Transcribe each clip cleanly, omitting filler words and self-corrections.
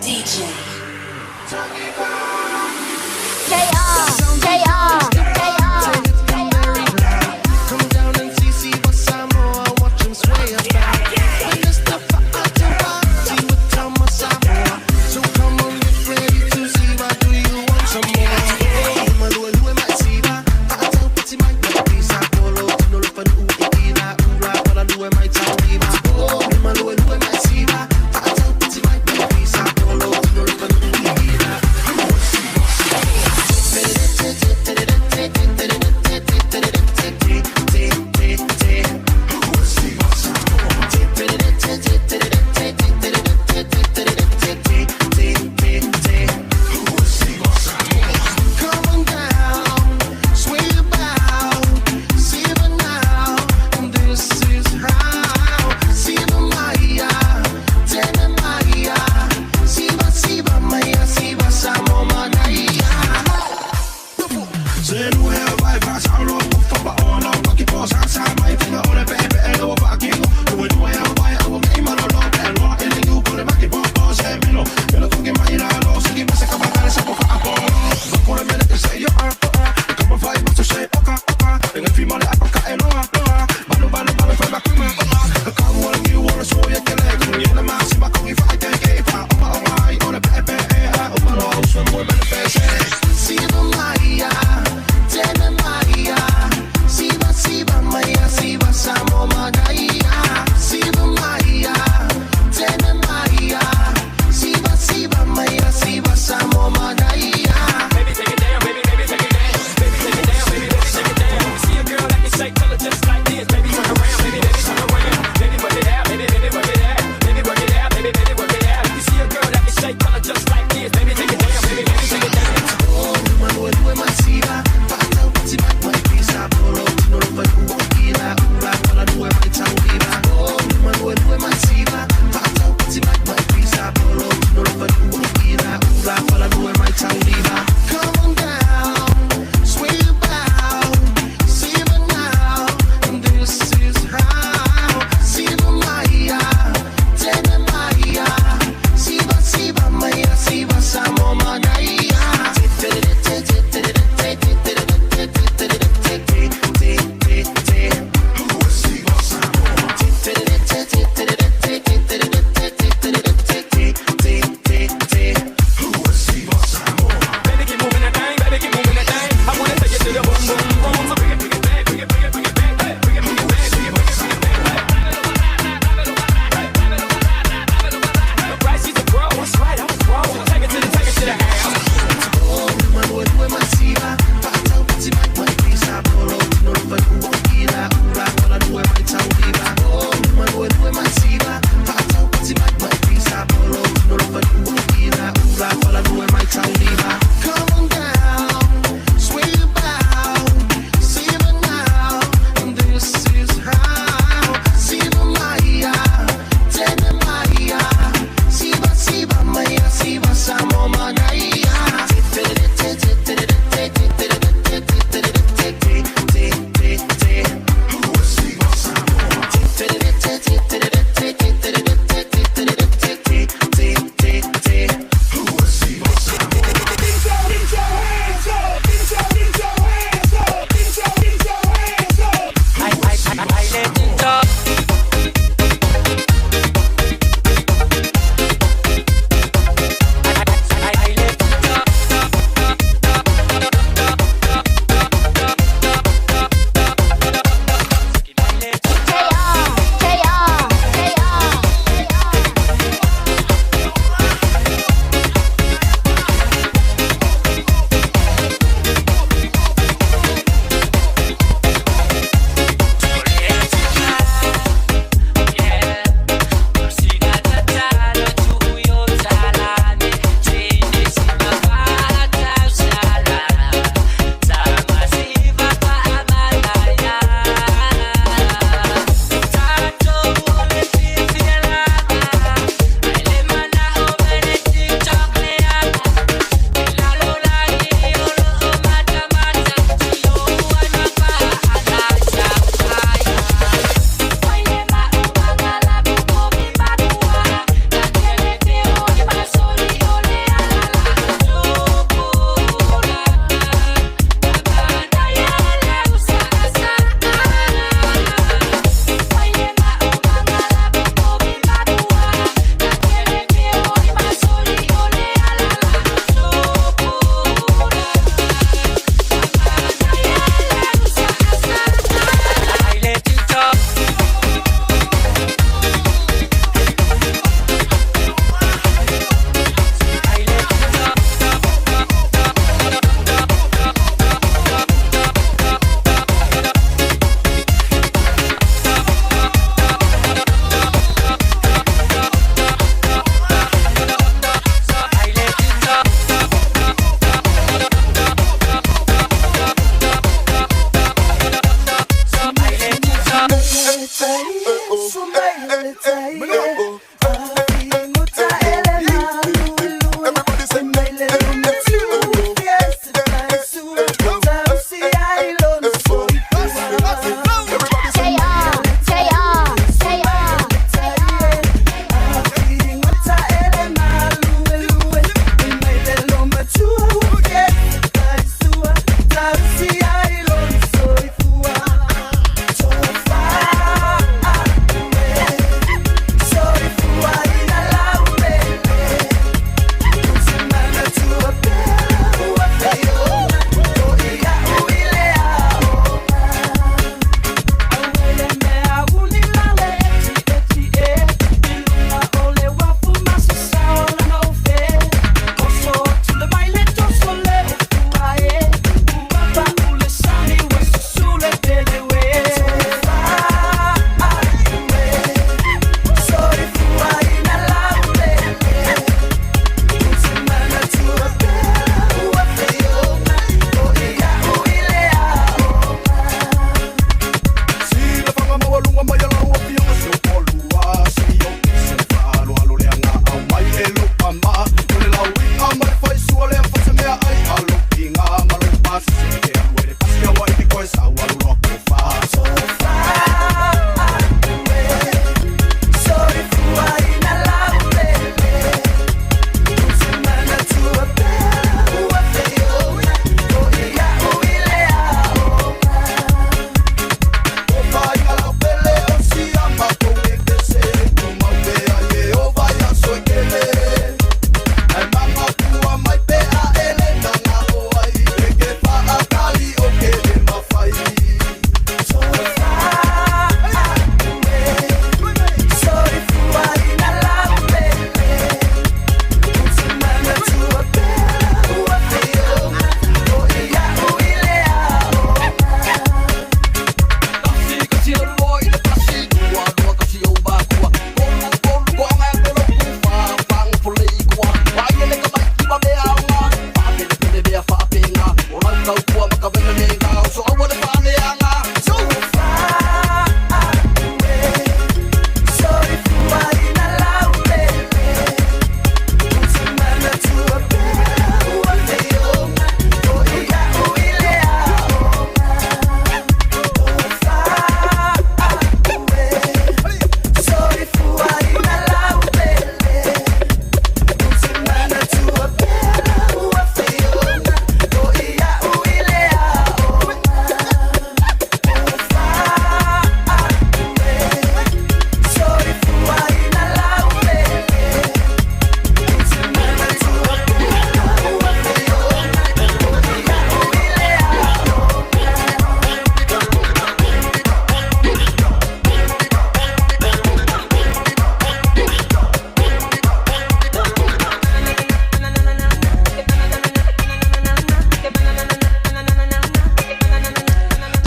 DJ. K R K R K R. Come down and see, see what Samoa, watch 'em sway about. When it's the party with Tama Samoa. So come on, get ready to see why do you want some more? Come on down, sway about, Siva now, and this is how. Siva Maya, Tene Maya, Siva Siva Maya, Siva Samo Manaya. Siva Maya, Tene Maya, Siva Siva Maya, Siva Samo Manaya. Siva Maya, Tene Maya, Siva Siva Maya, Siva Samo Manaya. Baby, take it down, baby, baby, take it down. Baby, take it down, baby, baby, take it down. You see a girl that can shake, tell her just like this. Baby, turn around, baby, baby, turn around. Baby, work it out, baby, baby, work it out. Baby, work it out, baby, baby, work it out. You see a girl that can shake, tell her just like this. Baby, take it down, baby, baby, take it down.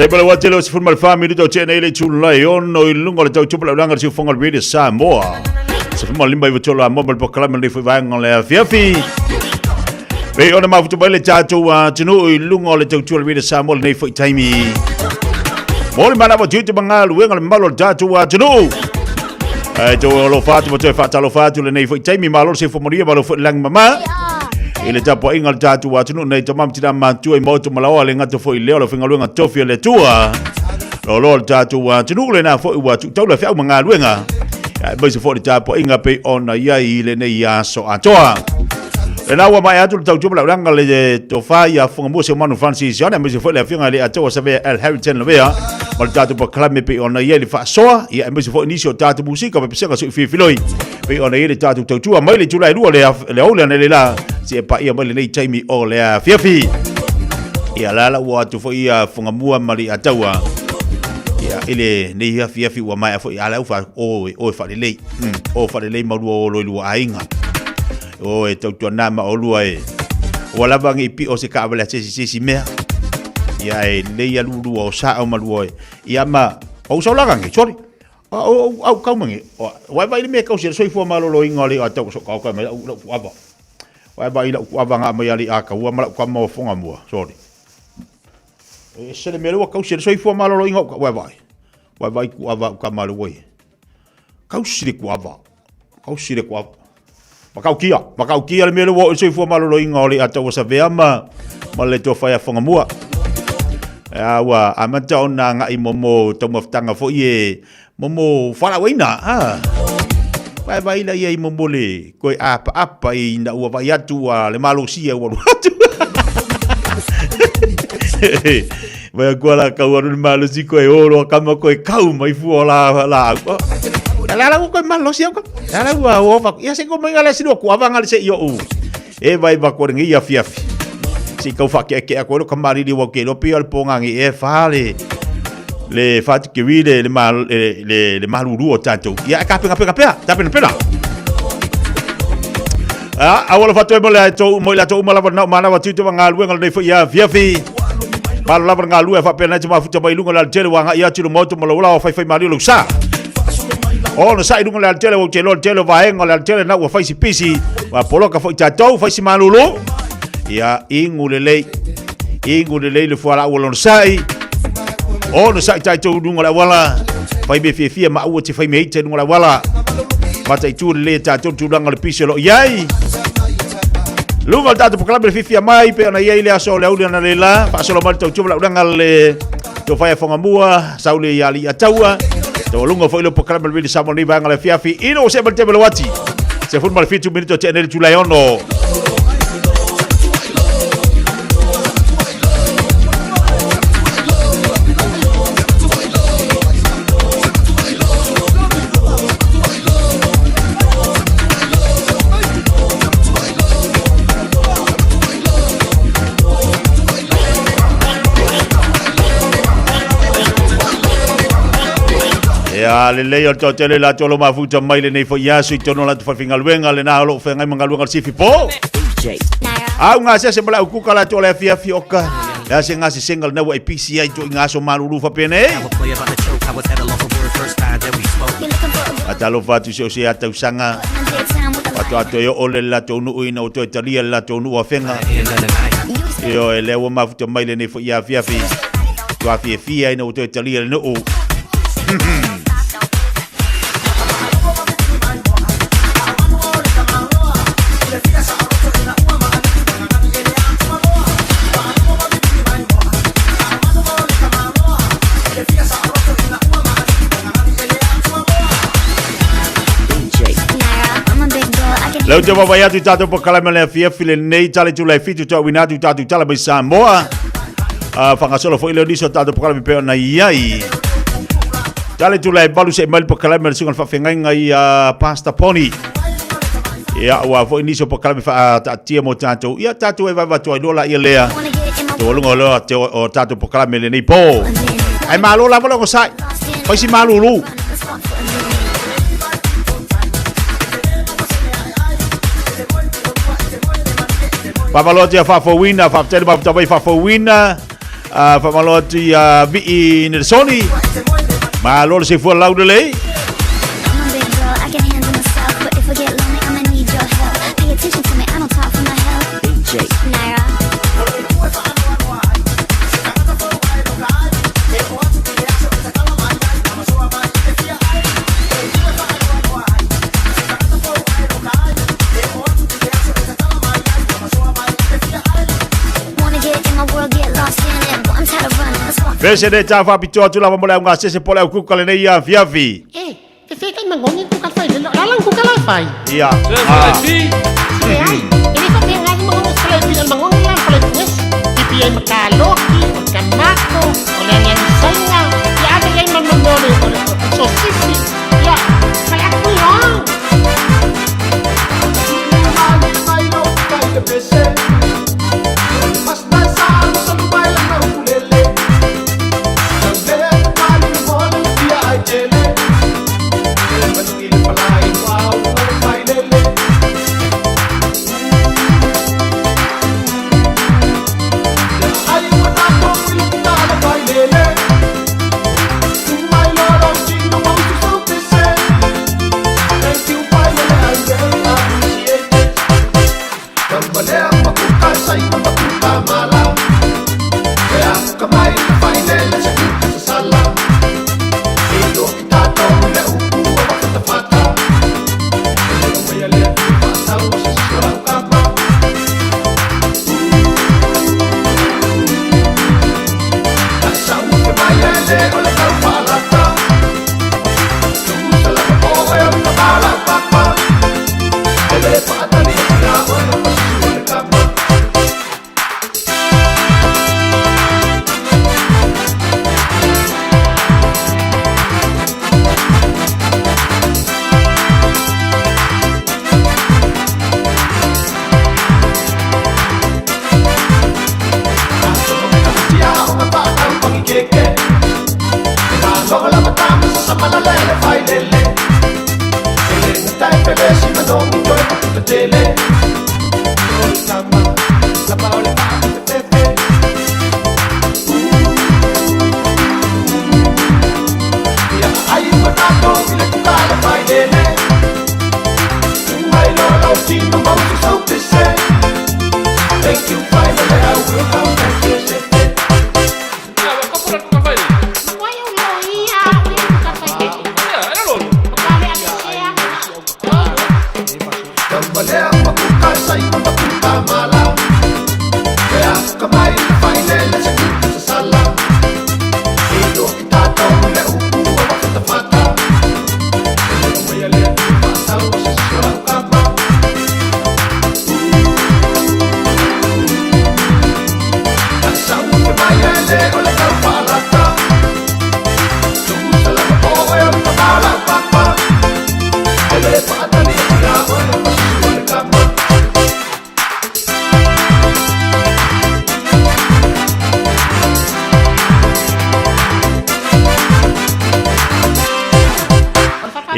Taipale ua tele o 14 minuta o tea nei le itulai 6 i luga o le tautupa laulaga le siufoga o le Radio Samoa. 15 i tolu a mo ma le polokalame lenei foi vaega o le afiafi. Pei ona mafuta mai le tatou atunuu i luga o le tautua o le Radio Samoa lenei foi taimi. Mo le manava tiute ma galuega le mamalu o le tatou atunuu. Ae toe alofa atu ma toe faatalofa atu lenei foi taimi. Malo le soifua manuia, malo foi le lagi mama. I le tapuaiga a le tatou atunuu nei tama ma tina matua i maoto ma laoa le gata foi lea o le faigaluega tofi a le Atua. Loaloa le tatou atunuu lena foi ua tuutaula feau ma galuega. Aemaise foi le tapuaiga pei ona i ai i lenei aso atoa. Lena ua maea atu le tautua ma laulaga le tofa ia Fugamua Seumanu Francis Sione, aemaise foi le afioga i le Atoa Savea L. Harrington Lavea, ma le tatou polokalame pei ona i ai le faasoa, ia aemaise foi nisi o tatou musika ma pesega sui filifiloi pei ona i ai le tatou tautua mai le itula e lua le, le aoauli ana le la, seia paia mai lenei taimi o le afiafi. Ia la la ua atu foi ia Fugamua ma le Ataua ia i lenei afiafi ua maea foi a le au fa o o faalelei o faalelei ma lua o loi lua aiga. O e tautuana ma olua e. Ua lava ngi pi o se kaavale a se isi se isi mea. Ia e lelei ia lulua o sao ma lua e. Ia ma o saulaga ngi, sorry. O o au kau mangi. O wai vai le mea kausi le soifua maloloina o le atau so kau kai mai lau lau kuava. Wai vai lau kuava nga mai ali a kaua ma lau kama o fonga mua, sorry. E se le mea ua kausi le soifua maloloina o wai vai. Wai vai kuava u kama le wai. Kausi le kuava. Kausi le kuava. Makaukia, makaukia le mea le ua oo i le soifua maloloina o le Ataua Savea ma, ma le Tofa ia Whangamua. A ua amata ona agai momo taumafataga foi e momo falauaina. Ah. Vai vai la ia i momo le koe apa apa i na ua vai atu a le malosia ua lu atu. Vai aku ala kau aru le malosi koe olo a kama koe kau mai fua la la. La la la koe malosi au ka. La la ua o va. Ia se ko mai ngala sino ku avanga le se i o. E vai va ko ngi afi afi. Si kau fa ke ke ko lo kamariri wa ke lo pi al ponga ngi e fa le le fa ke wi le le ma le le malulu o tatou. Ia ka penga penga pea, ta pena pena. A awala fa toe mo le tou mo le tou malava na mana wa tutu wa galuega lenei foi afiafi. Malo lava le galue e faapea nai te mafuta mai luga o le alatele ua agai atu i le maota ma lou ola o faifai malie lou sa. O na sai luga o le alatele ua ou te iloa le tele o vaega o le alatele na ua fai si pisi ua poloka foi tatou fai si malulu. Ia igu lelei igu lelei le fualaau o lona sai. O na sai tatou i luga o le auala fai mea fiafia ma aua te fai mea ita i luga o le auala. Mataitu lelei e tatou le tulaga o le pisi o lo o i ai. Luga o le tatou polokalame le fiafia mai pe ona i ai le aso o le auli ana le la faasolo mai le tautua ma laulaga le tofaia Whangamua Saule i ali ataua taualuga foi le polokalame le vili Samoa nei vaega le afiafi ina ua see mai le taimi o le uati 17 minute o tea nei le itula e 6. Ia, lelei o le toatele latou o lo mafuta mai lenei foi aso i tonu o latou faigaluega lena o lo o feagai ma galuega o le sifi po. Au gasese ma le au kuka latou o le afiafi oka. Le a se gasesenga lena ua e pisi ai to i gaso malulu fapenei. Faatalofa atu i so o se a tausaga. Faatoa toe oo le latou nuu ina ua toe talia le latou nuu afega. Ioe, lea ua mafuta mai lenei foi afiafi. Tua fiafia ina ua toe talia le nuu. Leu te wawai atu i tātou polokalame le afiafi lenei tale tula e fitu tauina atu i tātou tala mai Samoa. Whangasolo foi leo nisi o tātou polokalame pe ona i ai. Tale tula e 8 se mai le polokalame le suga le whawhengainga i Pastor Pony. Ia, ua foi nisi o polokalame whaataatia mo tātou. Ia, tātou e vaevatua ai loa la ia lea. Te walunga o loa te o tātou polokalame lenei pō. Ai malo lava le onosai. Fai si malulu. Faamalo atu ia Faafouina, faafetai le mafuta mai Faafouina. A faamalo atu ia Vii Nelesoni. Malo le soifua laulelei. Pese le tā whapitoa atu lava mo le aunga sese po le au kuka lenei afiafi. E, fe kai mangongi ku ka fai le la ku ka la fai. Ia. Ah. E ai, e le fa penga ni mangongi sa le pi mangongi la fa le pes. Ti pi ai makaloki, o kamako, o le ngi sainga. Ya ave ai mangongi o le so sisi. Ya, fai aku yo.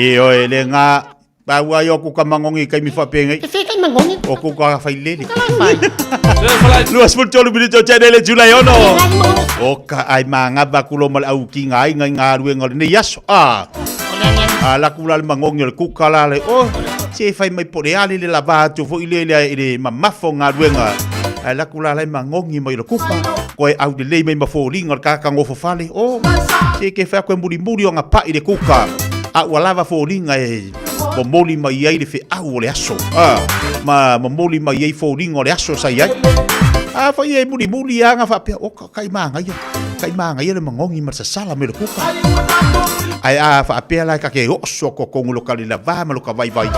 Ioe le ngā Pau ai o kuka mangongi kai mi whapengai. Te whē kai mangongi. O kuka whailele. Kuka lai whai. 23 minuto o tene le Julai ono. O ka ai mā ngā kulo ma le au ki ngā ai ngai ngā ruenga o lenei aso. A. A la kula le mangongi o le kuka la le. O, se whai mai po le ali le lava atu fo i le le i le mamafo ngā ruenga. Ai la kula lai mangongi mai le kuka. Koe au le lei mai mafōlinga o le kaka ngofo fale. O, se ke whai koe muri muri o ngā pa i le kuka. A ua lava fōlinga e momoli mai ai le feau o le aso. A, ma momoli mai ai fōlinga o le aso sa i ai. A whai e muri muri a ngā whapea, o ka kai māngaia, kai māngaia le mangongi ma le sasala me le kuka. Ai a whaapea lai ka ke oso ko kongu lo ka le lava ma lo ka vai vai.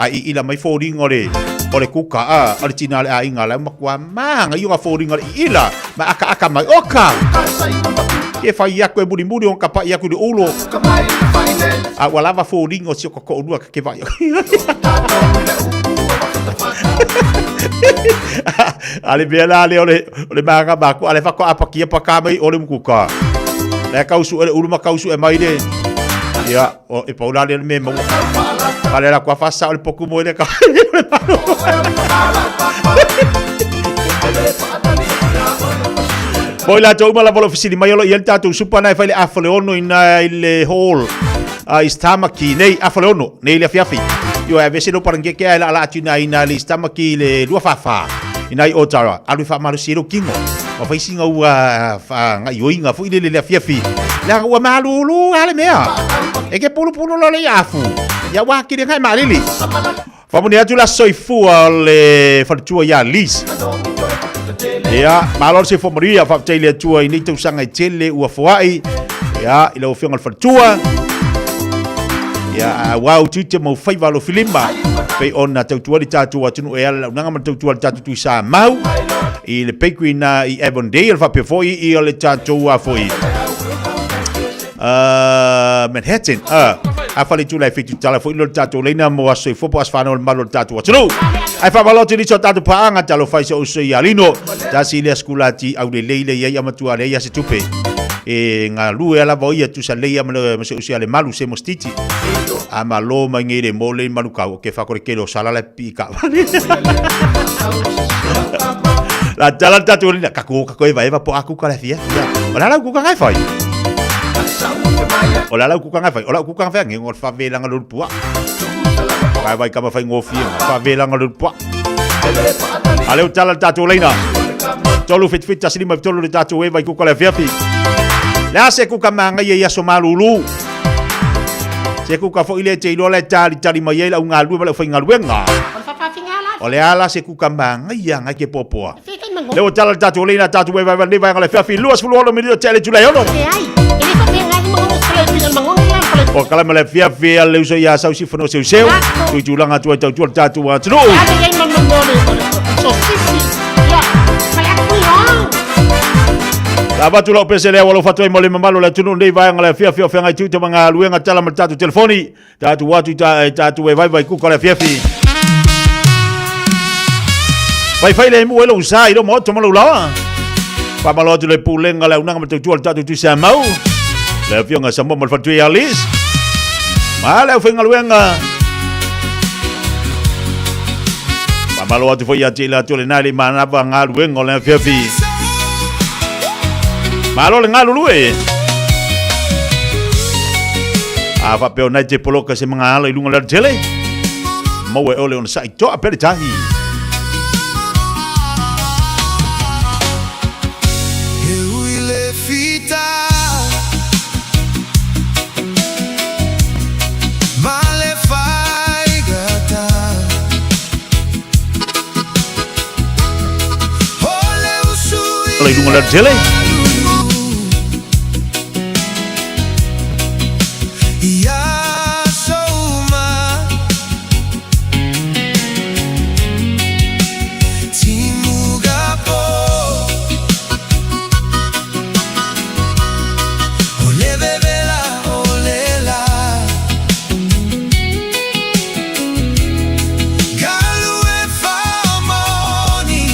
Ai i ila mai fōlinga o le, o le kuka, a, o le tina le a inga lai makua māngaia o ngā fōlinga le i ila, ma aka aka mai oka. Ke whai aku e muri muri o ka pai aku le ulo. A ua lava fōlinga o si o ka ko'olua ka ke vai. A le mea la le o le, o le māga māku, a le whako apakia pa ka mai o le mukuka. Le kausu e le ulu ma kausu e mai le. Ia, o e paula le me maua. A le la kua whasa o le poku mo le ka. Mo i latou uma lava o lo o fesili mai o lo o i ai le tatou supa na e fai le afa le ono i na i le hall a i Stamaki nei afa le ono nei le afiafi. Io e vese no parangeke ai la ala atu ina ina le Stamaki le lua whawha ina i Otara alu i whaamalosi e lo kingo. Ma whai singa ua whangaioinga fo i le le afiafi. Leaga ua malulu a le mea. E ke pulu pulu lo le afu. Ia wā kiri ngai maalili. Faamoni atu la soifua o le faletua ia Liz. Ia, malo le soifua manuia, faafetai i le Atua i nei tausaga e tele ua foai. Ia, i lau afioga i le faletua. Ia, aua ou tiute ma ou faiva alofilima, pei ona tautua le tatou atunuu e ala i le auaunaga ma le tautua a le tatou Tui Samau i le bakery na i Avondale, faapea foi i le tatou a foi Manhattan. A fale tula e whitu tala foi lo tatou leina mo aso i fopo as whanau le malu o le tatou atunuu. Ai whaamalo atu nisi o tatou paaga talo fai se uso i Alino. Tasi lea skulati au le leile i ai amatua le ia se tupe. E ngā lue ala vau ia tusa leia ma le se uso le malu se mostiti. A ma lo mai ngei le mo le malu kau ke whakore kelo sala le pi ka vale. La tala tatou leina kako kako eva eva po aku ka le fia. O la lau kuka ngai fai. O la lau kuka ngai fai. O lau kuka ngai fai o le favelanga lo pua. Vai vai kama fai ngofia. Favelanga lo pua. Ale o tala tatou leina. Tolu fit fit tasili mai tolu le tatou e vai kuka le fiafi. Le ase kuka manga ia ia so malulu. Se kuka fo ile te iloa le tali tali mai ai lau ngalue ma lau faigaluega. O le ala se kuka manga ia ngai ke popoa. Le ua tala le tatou leina tatou e vaivai vaega le fiafi 26 minute tele tulai ono. O kala ma le fiafi a le uso ia sau si whanau seu seu. Tui tūlanga atu ai tautua le tatou atunuu. La avatu lau pese lea ua lau fatu ai mo le mamalu o le atunuu nei vaega le afiafi o feagai tiute ma galuega tala ma le tatou telefoni. Tatou atu i tatou e vaivai kuka o le afiafi. Faifai le mu e lou sa i lou maoto ma lou laoa. Faamalo atu le pulega le aunaga ma tautua le tatou Tui Samau. Le afioga Samoa ma le Faletui Alice. Ma le aufaigaluega. Faamalo atu foi ia te i latou le nai le manava galuega o le afiafi. Malo le galulue. A faapea o nai te poloka se mga ala i lunga le tele. Maua e ole ona sa'i toa pele tahi. He ui le fita Ma le faigata O le usu Ala i lunga le tele. Ia souma Timuga po O le vevela o le la Galu e faamoni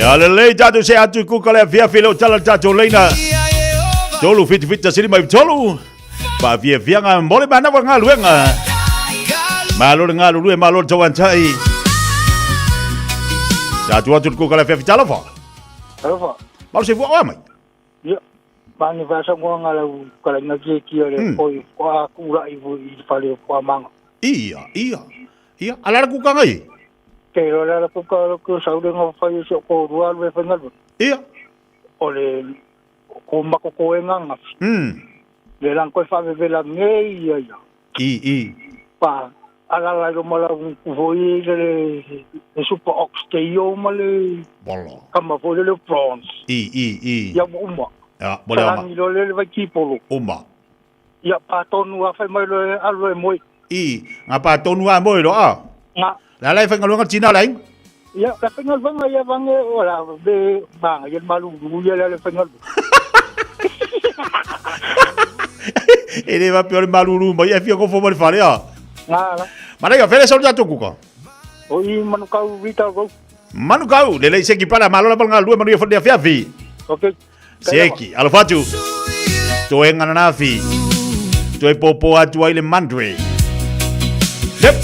Ia lelei tatou se atu i kuka le afiafi le o tala le tatou leina. Tolu fitu fitu tasi lima iva tolu. Faafiafiaga mo le manawa galuega. Malo le galulue, malo le tauantai. Tatou atu i le kuka le afiafi talofa. Talofa. Malo se fua oa mai. Ia, mani faasagoaga lau fetalaiga kiekie o le Mm. koi kwa kula'i foi i le fale o Puamaga. Ia, ia, ia. A le ala kukaga i? Ke iloa le ala kuka o le o sau le gafai o si o toalua alu e faigaluega. Ia. O le ko makokoega gafi. Le la na toe faavevela nei ia ia. I, i. Pa alala i loma lau gutu foi i le le super ox te io ma le Bolo. kama foi le le bronze. I, i, i. Ia ua uma. Ia, mo le aoga. Salani loa le le vaitipolo. Uma. Ia pa tonu a fai mai loa e alu e moe. I, nga pa tonu a moe loa a. Nga. Le ala e faigaluega le tina o le aiga. Ia, le faigaluega ia vange o la be manga ia le malulu ia le ala e faigaluega. E le faapea o le malulu mai e fia kofo mai le fale a. Nga la. Manaia, fele sau le tatou kuka. O i Manukau Rita Road. Manukau, lelei seki pala, malo lava le galulue manuia fo le afiafi. Ok. Seki, alofa atu. Toe ngananafi. Toe popo atu ai le mandre. Yep.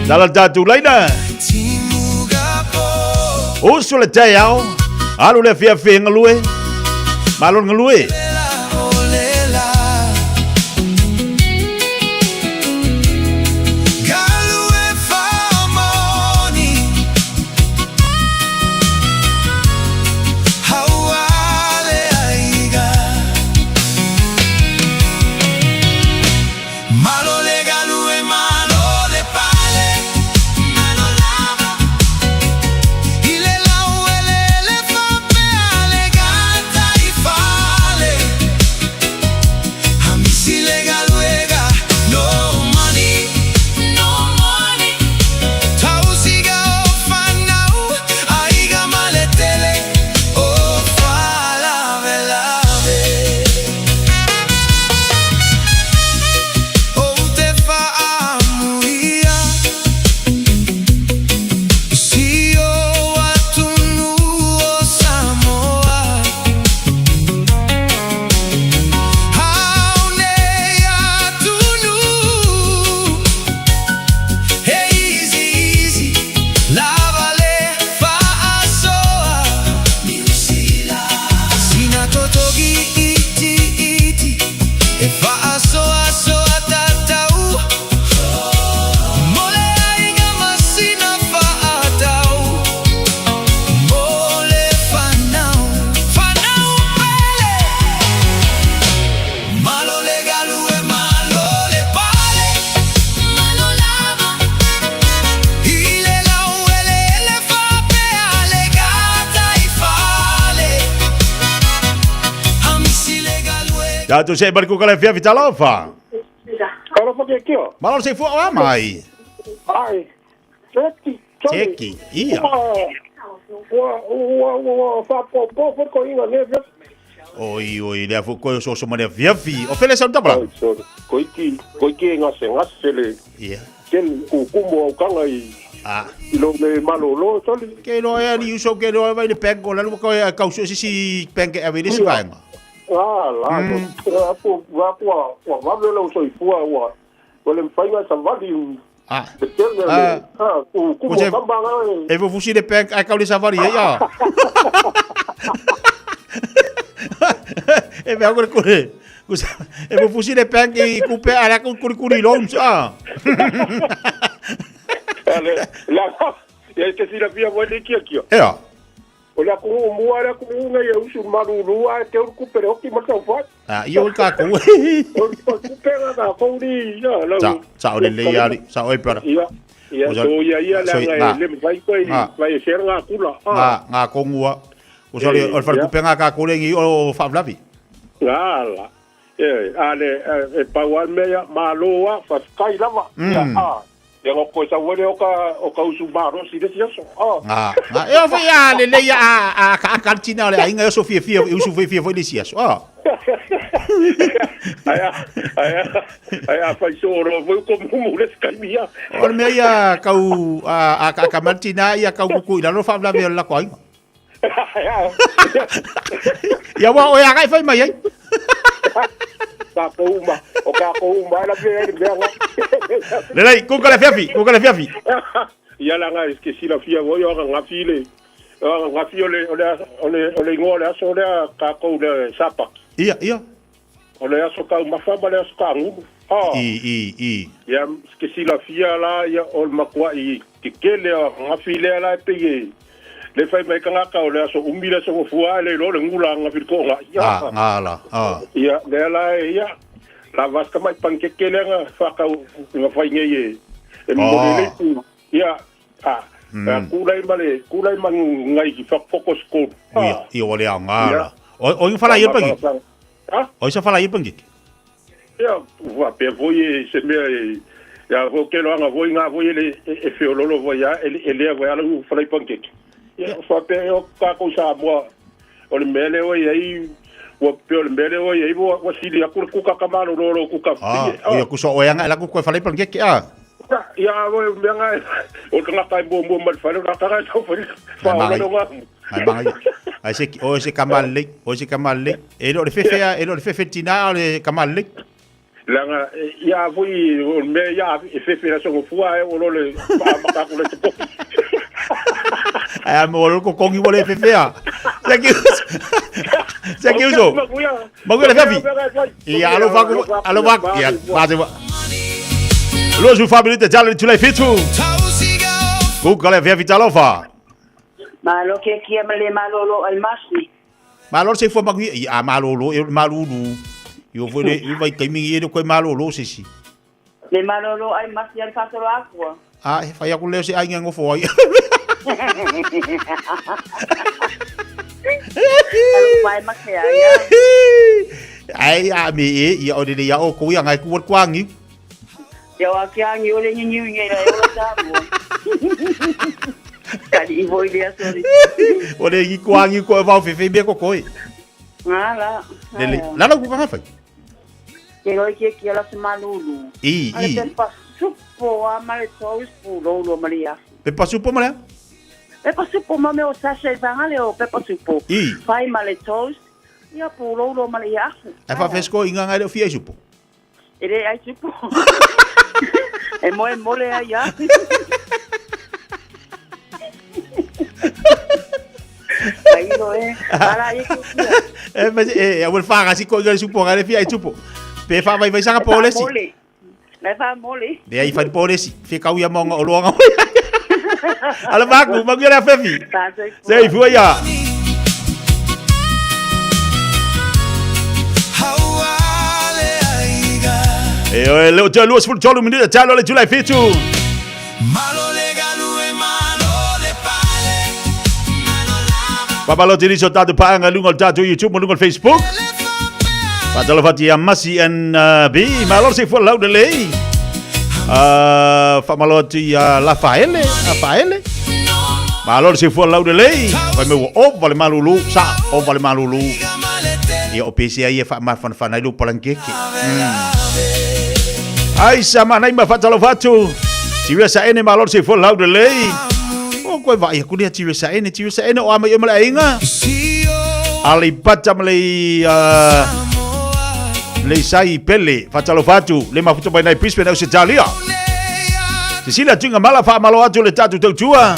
Tala le tatou laina. Usu le taeao. Alu le afiafi e galue. Malo le galue. Tatou se bari kuka le fiafi talofa. Talofa ke kio. Malo se fua oa mai. Ai. Seki. Seki. Ia. Ua ua ua fa po po po ko inga ne fiafi. Oi oi lea foi koe o so ma lea fiafi. O fele sau tabla. Oi sorry. Koiki koiki ngase ngase le. Ia. Kel kukumu au kanga i. Ah. I lo le malolo soli. Ke loa e ali uso ke loa vai le pengo la lu ko e kau so sisi penke ave le si vaenga. Ah, la, apo, apo, ua vave o lau soifua, ua, ua le mafai ona savali. Ah. Le tele, Ah. ah, ku, ku, Ko se- kamba nga, E vo fusi le penke ai kau le savali e ia. E mea ko le kore. Ko se e vo fusi le penke i kupe ala ku kuri kuri lo ah. Ale, la, ia te silafia foi le kiakia. Ea. O le atunuu mua le atunuu nei e usu malulu ae te uru kupe le hoki ma le taufai. Ah, ia o kākou. O le kupe nga kākou ni, ia, lau. Sa, sa o le lei ali, sa o e para. Ia, ia, O sa- so ia ia le so- anga ngā. e le mawhai koe i Ngā. vai e sera ngā kula. Ngā, ngā kongua. O sa le, o le whare kupe ngā kākou le ngi o whaavlavi. Ngā la. E, a le, e pau a mea, malo a, whawhikai lava. Ia, a. Ia ngā koe sa uele o ka, o ka usu marosi le si aso. A. Ngā, ngā. E o whai a le lei a, a, a, a, ka tina o le ainga e oso fia fia, e usu fia fia foi le si aso. A. Ai a ai a ai a fai so ro foi ko mumu le taimi ia. O le mea ia kau a a ka martina ia kau kuku i lalo fa la ve la ko ai. Ia wa o ia kai fai mai ai. Ka ko uma, o ka ko uma la pe le mea. Le lai ku ka le fiafi, ku ka le fiafi. Ia la nga ke sila fia voi o nga file. O nga fi o le o le o le o le ingoa le aso lea ka kou le sapa. Ia, ia. O le aso ka mafa ma le aso ka ngulu. Ah. I i i. Ia ke silafia la ia o le makua'i kekele o agafilea la e pei e le fai mai tagata o le aso umi le aso gafua ae le iloa le gula agafili to'oga'i Ah, ngala. Ah. ia lea la e ia la vasi tama'i panikeke lea na faatau na fai nei e e momoli ai le ipu ia a a kulai ma le kulai ma ngai fako skolu Ia, ia o le aoga la. O o i fala ia pangi. Ah? O isa fala ia pangi. Ia, faapea foi e se mea e ia foi ke loanga foi ngā foi ele e feololo foi a ele ele foi ala u falai pancake. Ia faapea e o kākou Samoa o le mea lea ua i ai ua pei o le mea lea ua i ai ua ua sili atu le kuka ka malolo o kuka Ah, o ia kuso o anga la ku ko falai pancake a. Ia o mea ngā o le tagata e muamua mai le fale o le tagata e tau fai whaola no ngā. Ai manga. Ai se o se kamale, o se kamale. E lo le fefe e lo le fefe tina o le kamale. Langa ia foi o le mea ia e fefe la songo fua e o lo le maka ku le te poki. Ai a mo lo ko kongi mo le fefe a. Se ki Se ki uso. Maguia le fefi. Ia alo fa alo fa ia ba se Lo su family te jale tulai fitu. Ku kale fefi talofa. Malo ke kia ma le malolo ai masi. Malo se fua maguia ia malolo e malulu. Io foi le i vai kaimi e le koe malolo se si. Le malolo ai masi al fatoro akua. A e fai aku leo se ai ngofo ai. Alo pai ma ke ai. Ai a me e ia o le ia o ko ia ngai ku kwangi. Ia wa ke angi ole ni ni ngai la o ta mo. Kali i voi lea sorry. O le i kwangi ko vau fefe me ko koi. Ngā la. Le la la ku ka fai. Ke roi ke kia la se malulu. I i. Ale pepa supo a ma le toast pu lolo ma le afu. Pepa supo ma le? Pepa supo ma me o sasha i vangale o pepa supo. I. Fai ma le toast. Ia pu lolo ma le afu. Ai fa fesko inga ngai le fia supo. E le ai supo. E moe mole ai a. Ai lo e. Ala e ke kia. E ma e a wel fa si ko ngai supo ngai le fia supo. Pe fa vai vai sanga polesi. Le fa mole. Le ai fa polesi. Fe kau ia monga o loanga. Ala maku, maku le fefi. Sei fua ia. E o le o te lua sefulu tolu minute talo le July 7. Papalo te riso tātou paanga lunga o tātou YouTube, lunga o Facebook. Fatalo fati a Masi and B. Malo se fua lau de lei. Whamalo atu i a Lafaele, Rafaele. Malo se fua lau de lei. Whai me ua o vale malulu, sa o vale malulu. Ia o PCA ia wha mawhanawhana i lo palangeke. Ai sa manai ma fatalo fatu. Tiria sa ene malo se fua lau de lei. O koe vai aku nia tiria sa ene, tiria sa ene o ama i o male ainga. Aleipata ma le le sai pele fatalo fatu le mafuta mai nai Brisbane au se talia. Sisila tuinga mala wha malo atu le tatu tautua.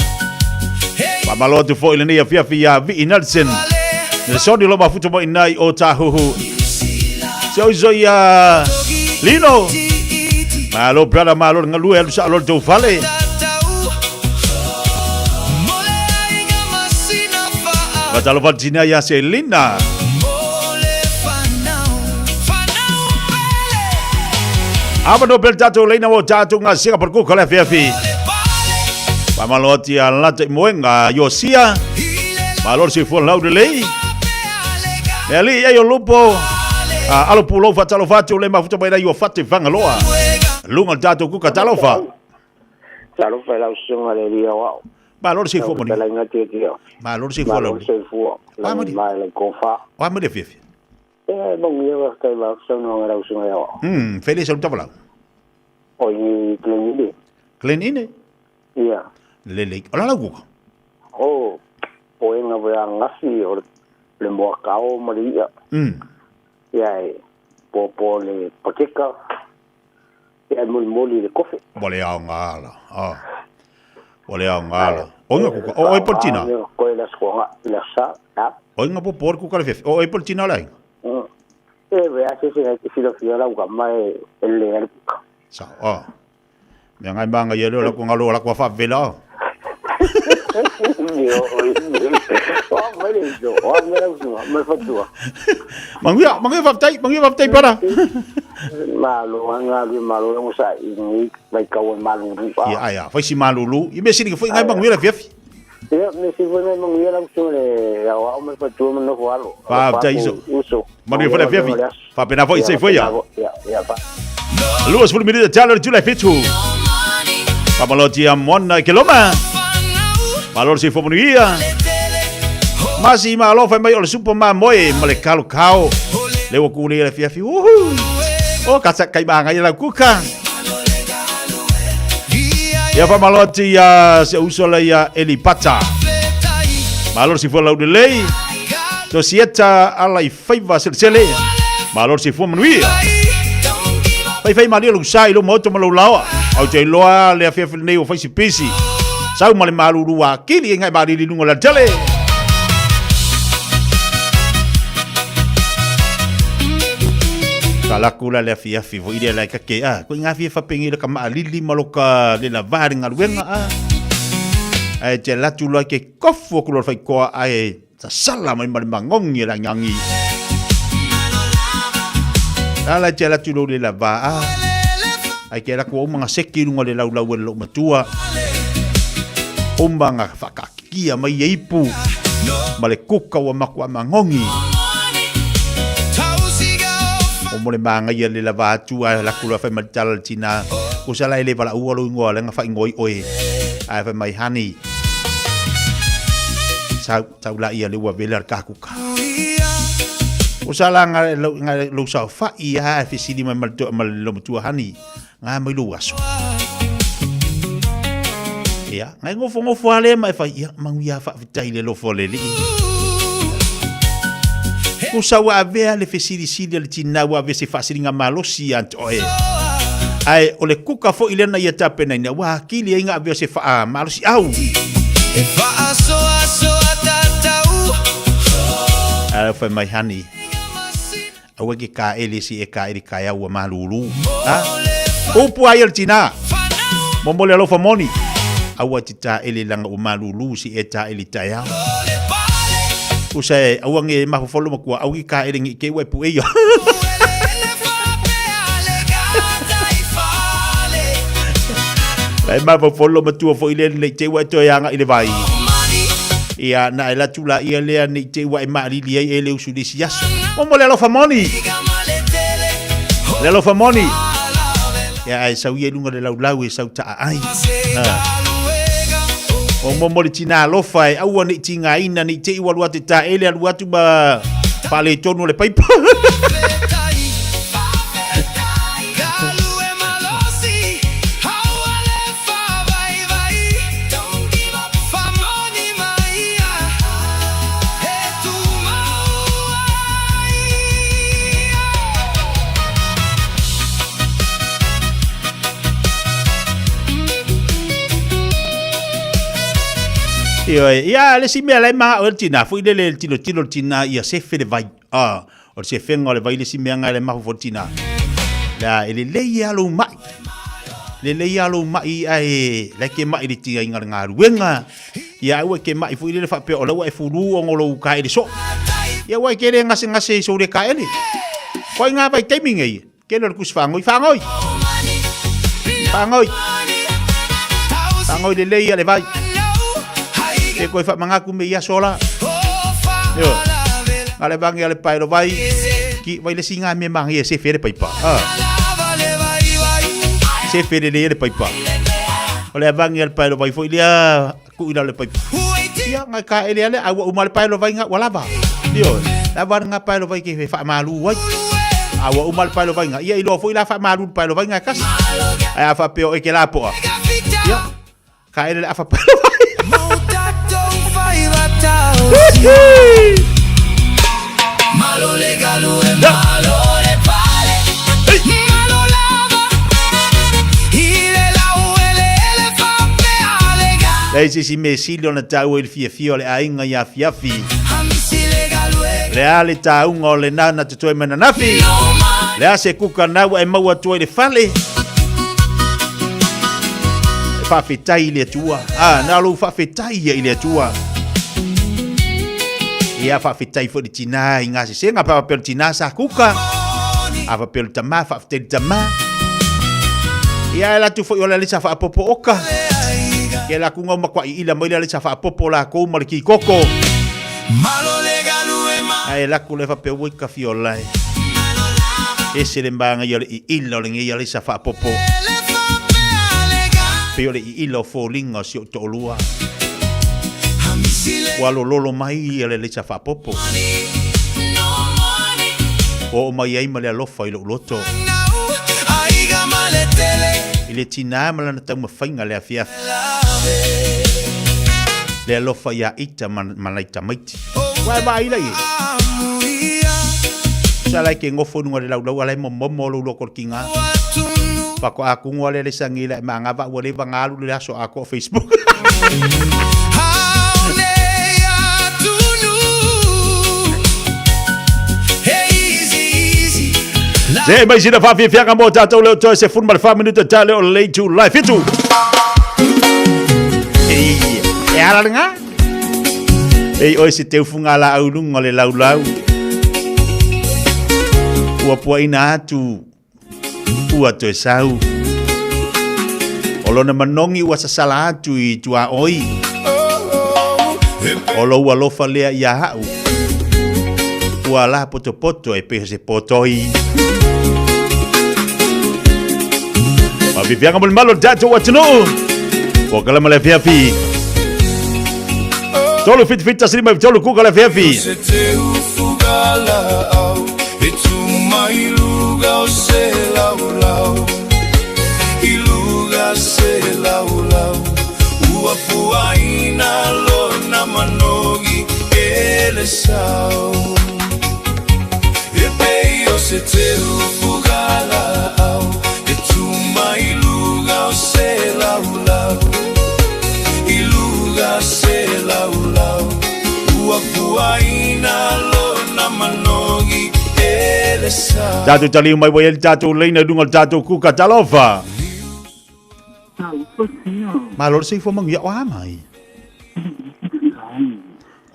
Wha malo atu fo i le nei afiafi ia Vii Nelson. Le soni lo mafuta mai nai o tāhuhu. Se oiso ia Lino. Malo brother malo ngalue alu sa alo tau fale. Fatalo fatina ia Selina. Ava no pel tatou leina o tatou ngā sega par kuka le fiafi. Pamalo ati a lata i moenga Yosia. Malo se fua lau de lei. Le ali ai o lupo. A alo pulo fatalo fatu le mafuta mai o fate vangaloa. Lunga tatou kuka talofa. Talofa lau susuga le Alii Aoao. Malo le soifua manuia. Lau fetalaiga Tietia. Malo le soifua Malo le soifua. Lagi mai le kofa. O a mai le fiafia. Ia, e manuia faafetai ma saunoaga lau susuga ia Aoao. Fele sau tavalau. O i Glen Ine. Glen Ine? Ia. Lelei. O la lau kuka? O, poega foi ananafi o le moakao ma le i'a. Ia e popo le pakeka. Ia e molimoli le kofe. Ua le aoga la. Ah. Ua le aoga la. O inga kuka. O oi politina. Koe le aso kuaga le aso sa. Ha? O inga popo le kuka le fiafi. O oi politina o le aiga. E vea se se te filofia lau kama e le ale kuka. Sa. Ah. Mea ngai manga ia leo la ku ngalo la ku afa vela. Manguia, manguia faafetai, manguia faafetai para. Malo anga lu malo ngo sa i ni mai kau malulu. Ia ai a, fai si malulu. I me sini foi ngai manguia la fiafi. Ia me si foi ngai manguia la uso le au au me fatua mo nofo alo. Faafetai iso. Uso. Manuia foi la fiafi. Faapena foi sei foi ia. Ia ia fa. 20 minute talo le July 7. Pamaloti a mona ke loma. Malo se fo manuia. Masi malo fai mai o le supo ma moe ma le kalo kao. Le ua kule le fiafi. Uhu. O ka sa kai manga ia la kuka. Ia fa maloti ia se uso la ia Elipata. Malo se fo lau de lei. To sieta ala i faiva selesele. Malo se fo manuia. Fai fai malia lou sa i lou maoto ma lou laoa. Au te iloa le afiafi lenei o fai si pisi. Sau ma le malulu a kili e ngai malili lunga la tele. Ka laku la le afiafi fo ile la ka ke a. Ko inga fia fapengi le ka maalili ma lo ka le la vare ngaluenga a. Ai te latu loa ke kofu aku loa fai koa ai sasala mai ma le magongi e le agiagi. La la te ala atu lou le lava a. Ai ke ala kua uma nga seki lunga le laulau e le lou matua. Uma nga whakaakikia mai e ipu. Ma le kuka ua makua magongi. O mo le māngaia le lava atu a laku loa whai ma le tala le tina. Ko sa la e le wala ua lo ingoa le nga whaingoi oe. Ai whai mai hani. Sau, sau la ia le ua vele ar kakuka. O sa la nga lo nga lo sa fa ia e fesili mai ma le ma le matua hani nga mai lo aso. Ia, ngai ngofo ngofo ale mai fa ia mangu ia fa fitai le lofo le li. Ko sa ua avea le fesilisili a le tina ua avea se faasiliga malosi ia te oe. Ae o le kuka foi lena ia tapenaina ua akili ai ga avea se faamalosi au. Ae fai mai hani, aua ke kaele si e kaele kaeau ua malulu. Ha? Upu ai o le tina. Momoli alofa moni. Aua te taele langa ua malulu si e taele taeao. Usa e aua nge mafofolo makua au ki kaele nge ke ua e pu eia. Lai mafofolo matua foi le nei te ua e toe anga i le vai. Ia na e latu la ia lea nei te ua e maalili ai e le usu lisi aso. Momoli alofa moni. Le alofa moni. Ia ai sau ia i lunga le laulau e sau taa ai. O momo le tina alofa e aua nei tigaina nei te i ua alu atu e taele alu atu ma faaletonu o le paipa. Ioe, ia le si mea lai ma o le tina, foi le le tilo tilo le tina ia sefe le vai. Ah, o le sefenga o le vai le si mea ngai le mahu fo le tina. La e le lei ia lou mai. Le lei ia lou mai ai la ke mai le tia inga le ngaluenga. Ia aua ke mai foi le faapea o laua e fulu o ngolo ka ele so. Ia wai ke le ngase ngase so le ka ele. Koi ngā vai taimi ngei. Ke le kus whangoi whangoi. Whangoi. Whangoi le lei le vai. Ke koe wha mangaku me ia sola. Yo. Ngā le vangi ale pae lo vai. Ki vai le singa me mangi e se fere paipa. Ah. Se fere le le paipa. O le vangi ale pae lo vai foi lea ku ila le paipa. Ia ngai ka ele ale au uma le pae lo vai ngā walava. Io. La va nga paelo vai ke faamalu ai. A ua uma le paelo vaiga, ia iloa foi la faamalu le paelo vaiga e kasi. Ae a faapea o e ke lapoa, ia, ka ele le afa paelo vai. Leai se isi mea sili ona taua i le fiafia o le aiga i afiafi. Le a le tāuga o lena na totoe mai ananafi. Le a se kuka nā ua e maua atu ai le fale. E faafetai i le Atua. Ah, na lou faafetai ia i le Atua. Ia faafetai foi le tinā i ngā sesenga, pa faapea o le tinā sa kuka. A faapea o le tamā, faafetai i le tamā. Ia e latu foi o le alisa faapopo oka. Ke la kunga uma kwa i ila mai le alisa faapopo la kou ma le kikoko. Ae laku le faapea ua i ka fiola e. Ese le maga ia o le iila o lenei alisa faapopo. Pei o le iila o foliga o si ou toalua. Ua lololo mai ia le alisa faapopo. Oo mai ai ma le alofa i lou loto. I le tinā ma lana taumafaiga le afiafi. Le alofa iā ita ma, ma nai tamaiti. Ua e vaai lai e. Sa lai ke ngofo nunga le laulau ala e momomo o lou loko le kinga. Pako a kungo ale le sangi la e manga va ua le vangalu le aso a ko Facebook. Se mai sina whawhiwhianga mō tātou leo toi se funu ma le wha minuta tā leo late to life. Fitu! E, e ara ngā? Ei oi se teufu ngā la aulunga le laulau. Ua puaina atu, ua toe sau. O lona manogi ua sasala atu i tuaoi. O lou alofa lea iā a'u. Ua la potopoto e pei o se potoi. Mafifiaga mo le malo o le tatou atunuu. Ua kala ma le afiafi. Tolu fitu fitu tasi lima iva tolu kuka le afiafi. Se te ufuga la au E tu mai luga o se laulau I luga se laulau Ua puaina lona manogi e le sau E pei o se te ufuga la au E tu mai luga o se laulau I luga se laulau Ua puaina lona manogi e le sau. Tatou taliu mai ua i ai le tatou leina i luga o le tatou kuka. Talofa! Malo le soifua manuia. O a mai?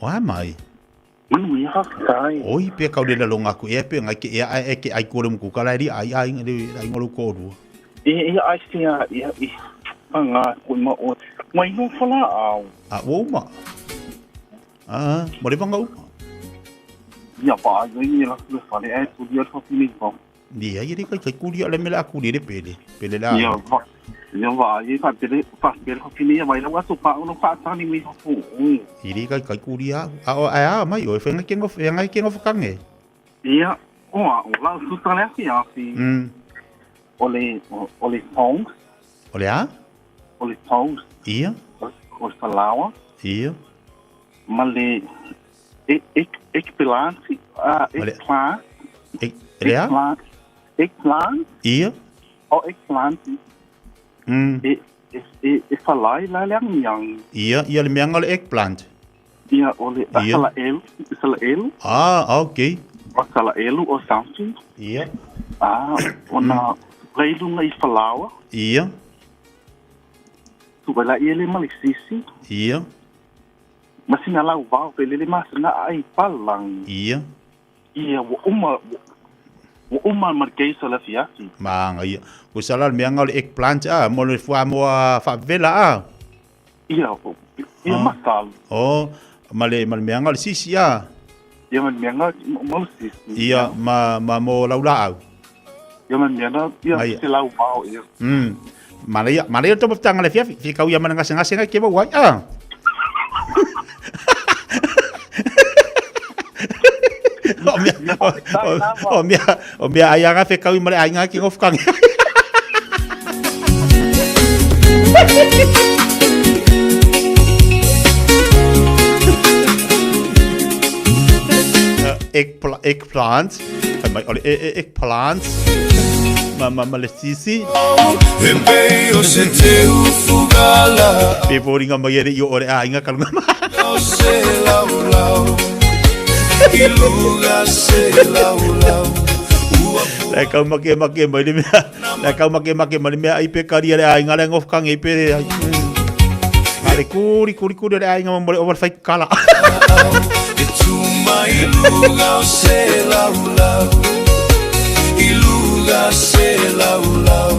O a mai? Manuia faafetai. Oi, pe kau le lalonga aku ea pe ngai ke ea ae ke ai kore muku kala ri ai ai le ai ngolo ko ru. I i ai sia i i anga ko ma o mai no fala au. A wo ma. A mo le vanga uma. Ia pa ai ni la le fale ai tu dia fa fini ko. Ia ia le kai kai kuli le mela kuli le pele. Pele la. Ia va ia va ia fa pele fa pele fa fini ia vai la waso pa no fa tani mi fa fu. I le kai kai kuli a a o a mai o whenga ke ngof ngai ke ngof kange. Ia o a o la su ta le fi a fi. O le o le pong. O le a? O le pong. Ia. O le falaoa. Ia. Ma le e e eggplant, ah, eggplant. Le a? Eggplant. Ia. O eggplant. E e e falai la le yang. Ia, ia le meanga o le eggplant. Ia, o le salaelu, salaelu. Ah, okay. O salaelu o something. Ia. Ah, ona leilunga i falaoa. Ia. Tu la ia le ma le sisi. Ia. Ma sina lau vao pe lele masina ai palang. Ia. Ia ua uma ua uma ma le keisa le afiafi. Maga ia. Ua sala le meaga o le eggplant a mo le fuamoa faavela a. Ia ia masalo. Oh, ma le ma le meaga o le sisi a. Ia ma le meaga mo le sisi. Ia ma ma mo lau laau. Ia ma le meaga ia se lau vao ia. Manaia, manaia le taumafataga le afiafi, fia kau ia ma le gasegase ngai ke maua ai. Ah. O mea, o mea ai anga fe kau i mare ainga ki ngof kangi. Eggplant. Fai mai, o le eggplant. Ma, ma, ma le sisi. E pei o se teu fugala. Pe fōringa mai e re i o re ainga kalunga ma. O se laulau. I luga se laulau. Le kau make make mai le mea. Le kau make make mai le mea ai pe karia le ainga le ngof kangi pe ai. A le kuri kuri kuri le ainga mo le over fai kala. E tu mai luga o se laulau. I luga se laulau.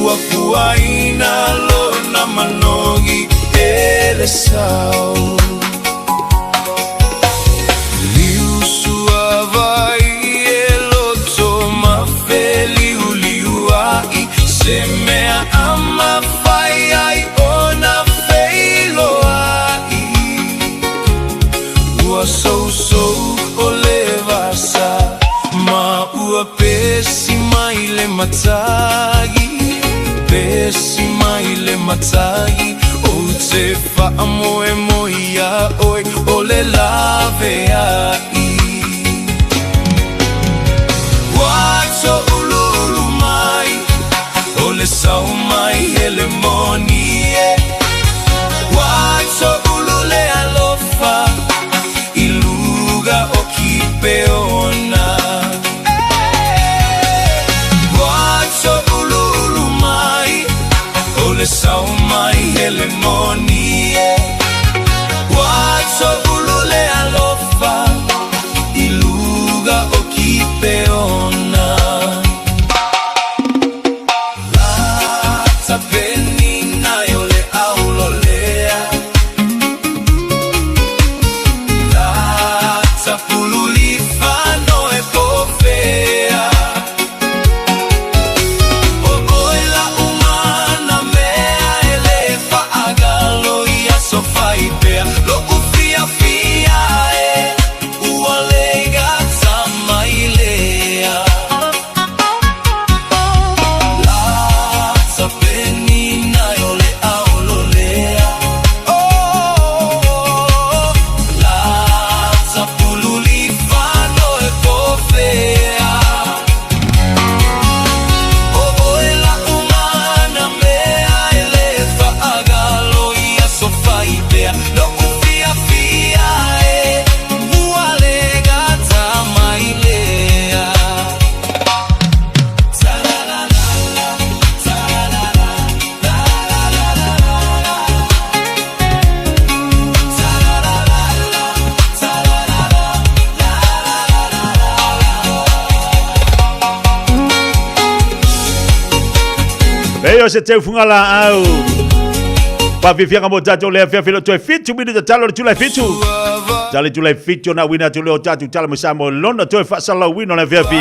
Ua puaina lona manogi e le sao. Liu suavai e loto mafe liu liu ai. Se mea ama fai ai ona feiloai. Ua sousou o le vasa ma ua pesi mai le matagi. Pesi mai le matagi. O te whaamoe moi ia oi o le lave ai. Wato ululu mai o le sau mai hele moni e. Wato ulule alofa i luga o kipeona. Wato ululu mai o le sau mai hele moni e. Wato ulule alofa i luga o kipeona. Lata penina e o le aulolea. Lata pululifano e pofea. O oe la umana mea e le faagalo ia so faipea. Lo ufia fia e ua lega tamailea. Lata penina e o le aulolea. Oh, lata pululifano e pofea. O oe la umana mea e le faagalo ia so faipea. Lo ufia fia e ua lega tamailea. Pei o se teu funga la au. Pafifianga mo tatou le afiafi lo toe 7 minute talo le Julai 7. Tale Julai 7 na wina tu leo tatu tala mo sa mo lona toe faasalauina o le afiafi.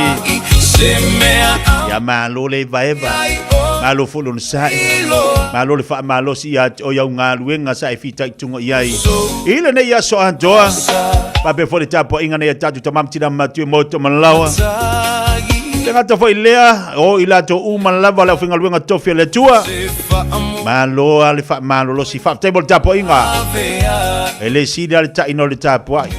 Se mea Ia malo le vaeva. Malo fo lona sa'i. Malo le faamalosi ia te oe au galuega sa e fitaituga i ai. I lenei aso atoa. Faapea foi le tapuaiga nei a tatou tama ma tina matua i Maota Malawa. Le gata foi lea, o i latou uma lava le aufaigaluega tofi a le Atua. Malo a le faamalolosi. Faafetai mo le tapuaiga. E le sili lava le taina o le tapuai.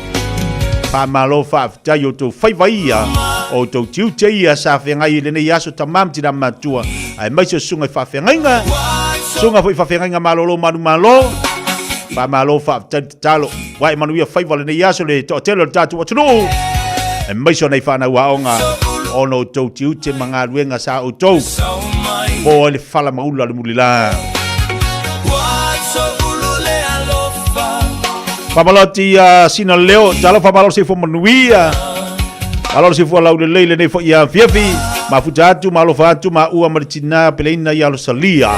Faamalo faafetai i outou faiva ia, o outou tiute ia sa feagai i lenei aso tama ma tina matua, aemaise o susuga i faafeagaiga, susuga foi i faafeagaiga malolo manumalo. Faamalo faafetai le tatalo. Ua e manuia faiva lenei aso le toatele o le tatou atunuu, aemaise o nai fanau aoga, ona o outou tiute ma galuega sa outou po ai le fala maula o le mulila. Faamalo ia sina leo, talofa malo se fo manuia. Malo se fo lau lelei lenei foi ia fiafi. Mafuta atu, malofa atu, ma ua ma le tina peleina ia Losalia.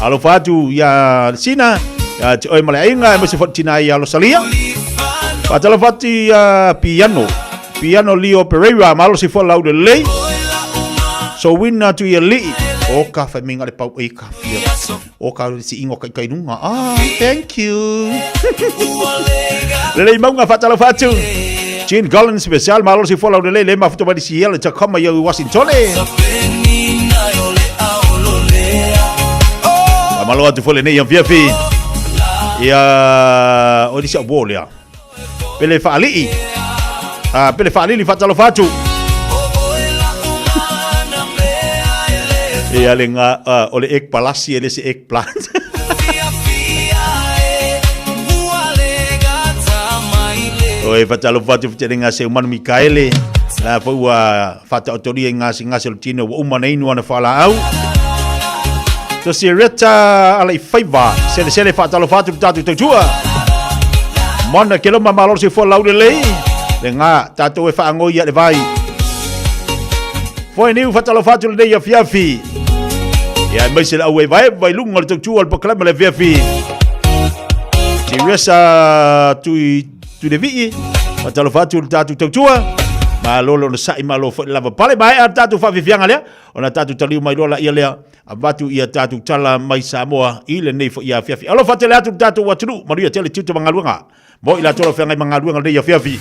Alofa atu ia sina, ia te oe ma le aiga, aemaise foi le tina ia Losalia. Faatalofa atu ia piano, piano Leo Pereira, malo se fo lau lelei. So wina atu ia lii. O ka whai minga le pau e ka fia. O ka si ingo kai kai runga. Ah, thank you. Lelei maunga faatalofa atu. Gene Collins special malo si fola le le mafuta mai si ele Tacoma i Washington. Malo atu fo lenei afiafi. Ia o lisi au lea. Pele faalii. Ah, pele faalili faatalofa atu. Ia le nga o le egg palasi e le se eggplant. O e faatalofa atu fetelega se umanu Mikaele. La foi ua faataotolia i gasegase o le tino ua uma na inu ana faalaau. So si Reta ala i faiva, selesele faatalofa atu le tatou tautua. Mona ke loma malo se fua laule lei, le ngā tatou e whaangoi ia le vai. Foi niu faatalofa atu lenei afiafi. Ia mai se le au e vai vai lunga o le tautua o le pokalama le afiafi. Si Resa tui tui le vii, faatalofa atu le tatou tautua. Malo le onosai, malo foi le lava pale. Maea le tatou faafiafiaga lea, ona tatou taliu mai loa laia lea, avatu ia tatou tala mai Samoa i lenei foi afiafi. Alofa tele atu le tatou atunuu, manuia tele tiute ma galuega. Mo i latou o lo o feagai ma galuega lenei afiafi.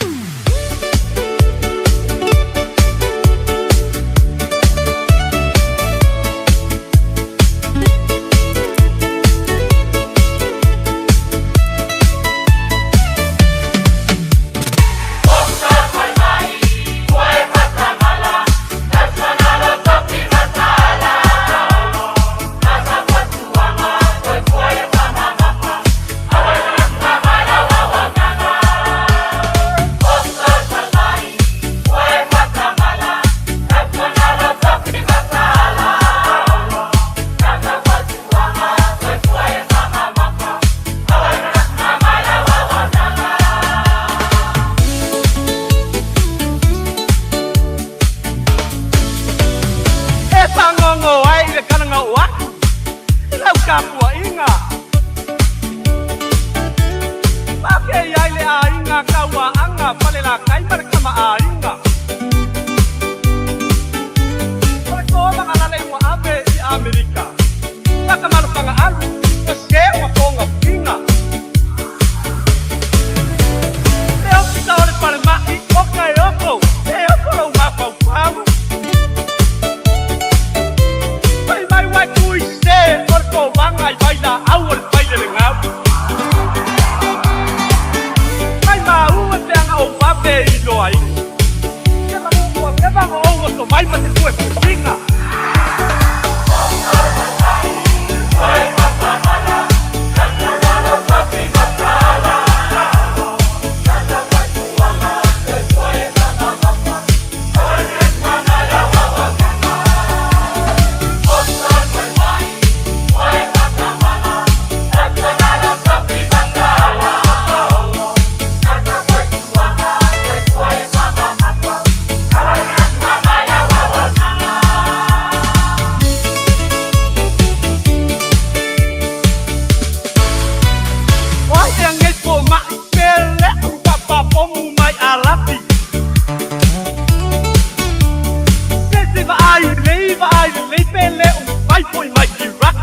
E pāgogo ai i le kalaga o aku i lau tapuaiga. Faapea ai le aiga Kauaaga Falelatai ma le Tamaaiga. O le tolaga lale ua ave i Amerika, Fatamalo alu, ua se ua togafitiga. Le Ofisa o le Falemai o Kaeoko, e oko lou mafaufau. Fai mai ua e tu i se o le tovaga i vailaau o le failelegau. Mai maua e peaga ou vave e iloaina. Ua leva ona ou oso mai ma te fuefuesina. O ai ea nei fomai pe lea ua papomu mai Arapi. Se se vaai lelei vaai lelei pe le o mafai foi mai Iraq.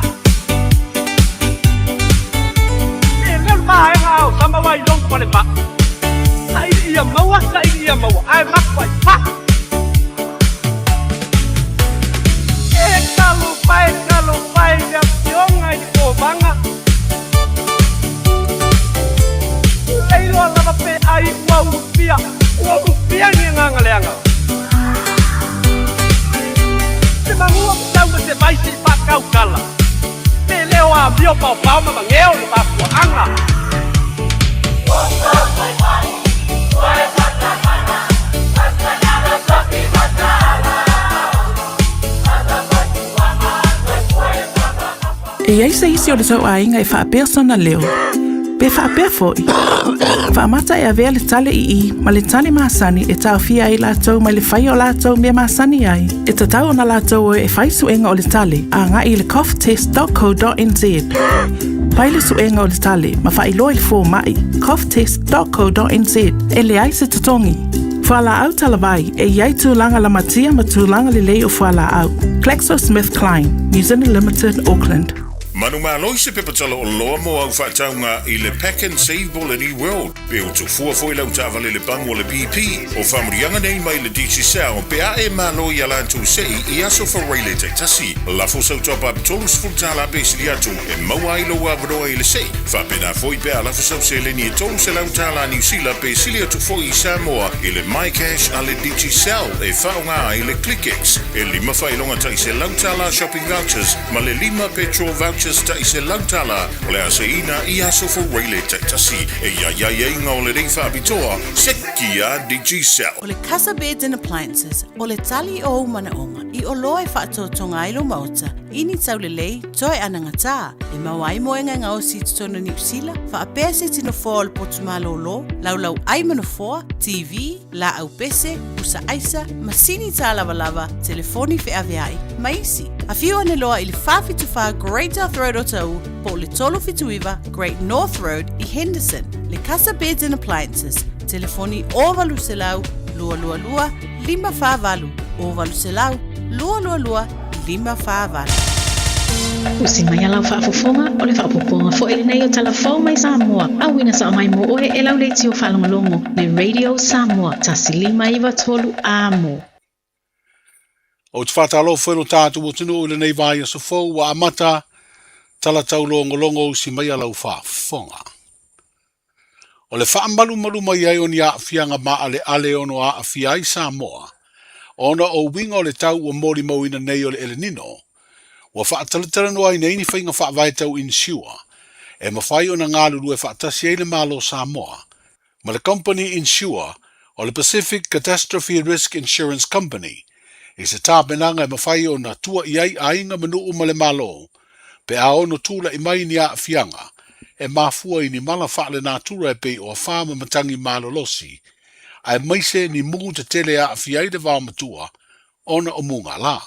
E leo le vaega ao sama wai long falemai. Saili ia maua, saili ia maua, ae makuai pa. E talofa e talofa i le afioga i le Kovana. Leiloa lava pe ai ua ulufia, ua ulufia ni agaga leaga. Se magua tau ma se vai se i faatautala. Pe leo amio paopao ma mageo le mafuaaga. E i ai se isi o le tou aiga e faapea sona leo, pe faapea foi, faamata e avea le tale i i ma le tale masani e taofia ai latou mai le faia o latou mea masani ai, e tatau ona latou o e fai suega o le tale agai i le coughtest.co.nz. Fai le suega o le tale ma faailoa i le fomai, coughtest.co.nz, e leai se totogi. Fualaau talavai, e i ai tulaga lamatia ma tulaga lelei o fualaau. GlaxoSmithKline, New Zealand Limited, Auckland. Manumalo i se pepa tala oloa mo au faatauga i le Pack and Save Boleni World. Pe ua tufua foi lau taavale le pagu o le BP. O faamanuiaga nei mai le Digicel pe a e malo i a latou sei i aso Faraile taitasi. Lafo sau top up $30 pe sili atu e maua ai lou avanoa i le sei. Faapena foi pe a lafo sau seleni e $300 Niu Sila pe sili atu foi i Samoa i le MyCash a le Digicel e faaaoga ai le ClickX. E lima faailoga tai $100 shopping vouchers ma le lima petrol vouchers tai $100 o le a seiina i aso Faraile taitasi. E i ai aiaiga o lenei faapitoa, seki a Digicel. O le Casa Beds and Appliances, o le tali o ou manaoga i oloa e faatoatoga ai lou maota i ni taulelei toe anagatā e maua ai moega e gaosi i totonu o Niu Sila, faapea se tino foa o le potu malōlō, laulau ai ma nofoa, TV, laau pese, pusa aisa, masini tālavalava, telefoni feaveai, ma isi. Afio ane loa i le 474 Great South Road o Taʻu po o le 379 Great North Road i Henderson. Le Casa Beds and Appliances, telefoni 0800 222 548, 0800 222 548. Usi mai a lau faafofoga, o le faaopoopoga foi lenei o tala fou mai Samoa, auina sao mai mo oe e lau leitio faalogologo le Radio Samoa 1593 Amo. Ou te faatalofa i lo tatou atunuu i lenei vaiaso fou ua amata tala taulogologo usi mai a lau faafofoga. O le faamalumalu mai ai o ni aafiaga maaleale e ono aafia ai Samoa, ona o uiga o le tau ua molimauina nei o le Elenino, ua faatalatalanoa ai nei ni faiga faavae tau insure e mafai ona galulue faatasi ai le Malo Samoa ma le Company Insure o le Pacific Catastrophe Risk Insurance Company i se tapenaga e mafai ona tua i ai aiga ma nuu ma le Malo pe a ono tula'i mai ni aafiaga e mafua i ni mala faalenatura e pei o afā ma matagi malolosi, aemaise ni mugu tetele e aafia ai le vaomatua ona o mugala.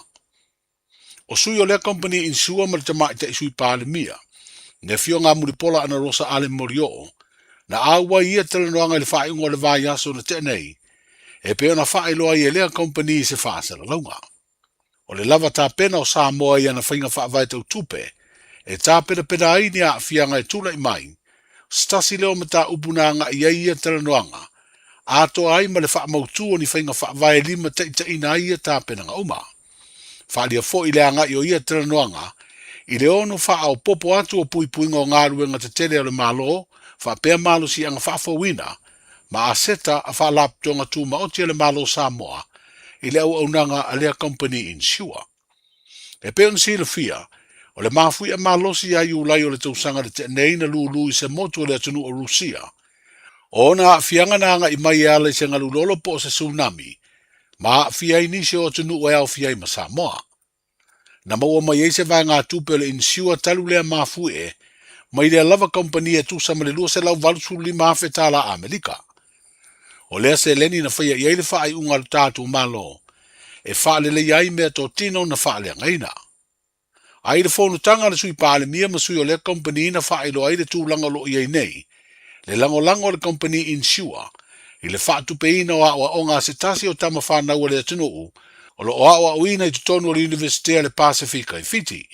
O sui o lea kompeni insure ma le tamaitai sui Palemia, le Afioga a Mulipola Anarosa Ale Molioo, na auai i ia talanoaga i le faaiuga o le vaiaso na tea nei, e pei ona faailoa ai e lea kompeni i se faasalalauga. O le lava tapena o Samoa i ana faiga faavae tau tupe e tapenapena ai ni aafiaga e tula'i mai, se tasi lea o mataupu na aga'i ai ia talanoaga, atoa ai ma le faamautū o ni faiga faavae e limataitaiina ai ia tapenaga uma. Faaalia foi le aga'i o ia talanoaga i le ono faaopoopo atu o puipuiga o galuega tetele a le Malo faapea malosiaga faafouina ma aseta a Faalapotopotoga Tumaoti a le Malo o Samoa i le auaunaga a lea kamupani insure. E pei ona silafia, o le mafui'a malosi ia Iulai o le tausaga na tea nei na lūlū i se motu o le atunuu o Rusia. O ona aafiaga na aga'i mai e ala i se galu lolo po o se tsunami, ma aafia ai nisi o atunuu e aofia ai ma Samoa. Na maua mai ai se vaegatupe o le insure talu lea mafuie mai lea lava kamupani e tusa ma le $285,000 tala Amerika. O lea seleni na faia i ai le faaiuga a lo tatou Malo e faaleleia ai meatotino na faaleagaina. A i le fonotaga a le Sui Palemia ma sui o lea kamupani na faailoa ai le tulaga o lo o i ai nei le lagolago a le kamupani insure i le faatupeina o aoaoga a se tasi o tama fanau a le atunuu o lo o aoaoina i totonu o le Iunivesite a le Pasefika i Fiti.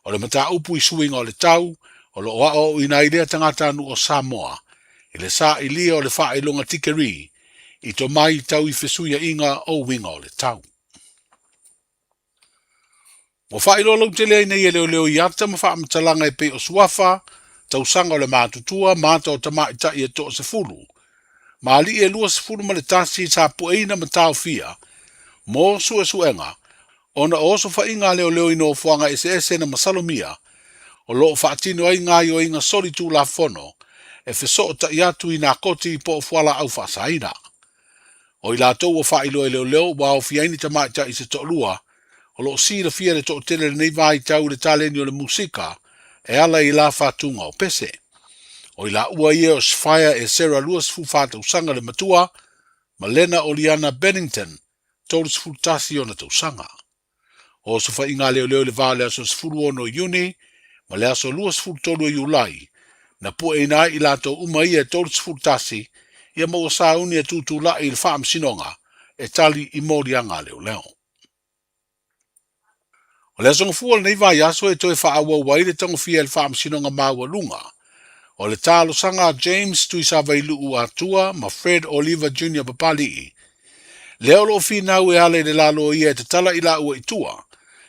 O le mataupu i suiga o le tau o lo o aoaoina ai lea tagatanuu o Samoa i le sailia o le faailoga tikeri i tomai tau i fesuiaiga o uiga o le tau. Ua faailoa lautele ai nei e leoleo i ata ma faamatalaga e pei o suafa, tausaga o le matutua ma ata o tamaitai e toasefulu, ma alii e 21 sa pueina ma taofia mo suesuega ona o osofaiga a leoleo i nofoaga eseese na masalomia o lo o faatino ai gaoioiga solitulafono e fesootai atu i nā koti po o fualaau faasaina. O i latou ua faailoa e leoleo ua aofia ai ni tamaitai i se toalua, o lo o silafia le toatele i lenei vaitau i le taleni o le musika e ala i la faatuga o pese. O i laua ia o Sfire Esera 24 tausaga le matua, ma Lena Oliana Bennington 31 ona tausaga. O osofaiga a leoleo i le va o le aso 16 Iuni ma le aso 23 o Iulai, na pueina ai i latou uma ia e 31 ia ma ua sauni e tutula'i i le faamasinoga e tali i moliaga a leoleo. O le aso gafua o lenei vaiaso e toe faaauau ai le tagofia e le Faamasinoga Maualuga o le talosaga a James Tuisavailuu Atua ma Fred Oliva Junior Papali'i, lea o lo o finau e ala i le laloia e tatala i laua i tua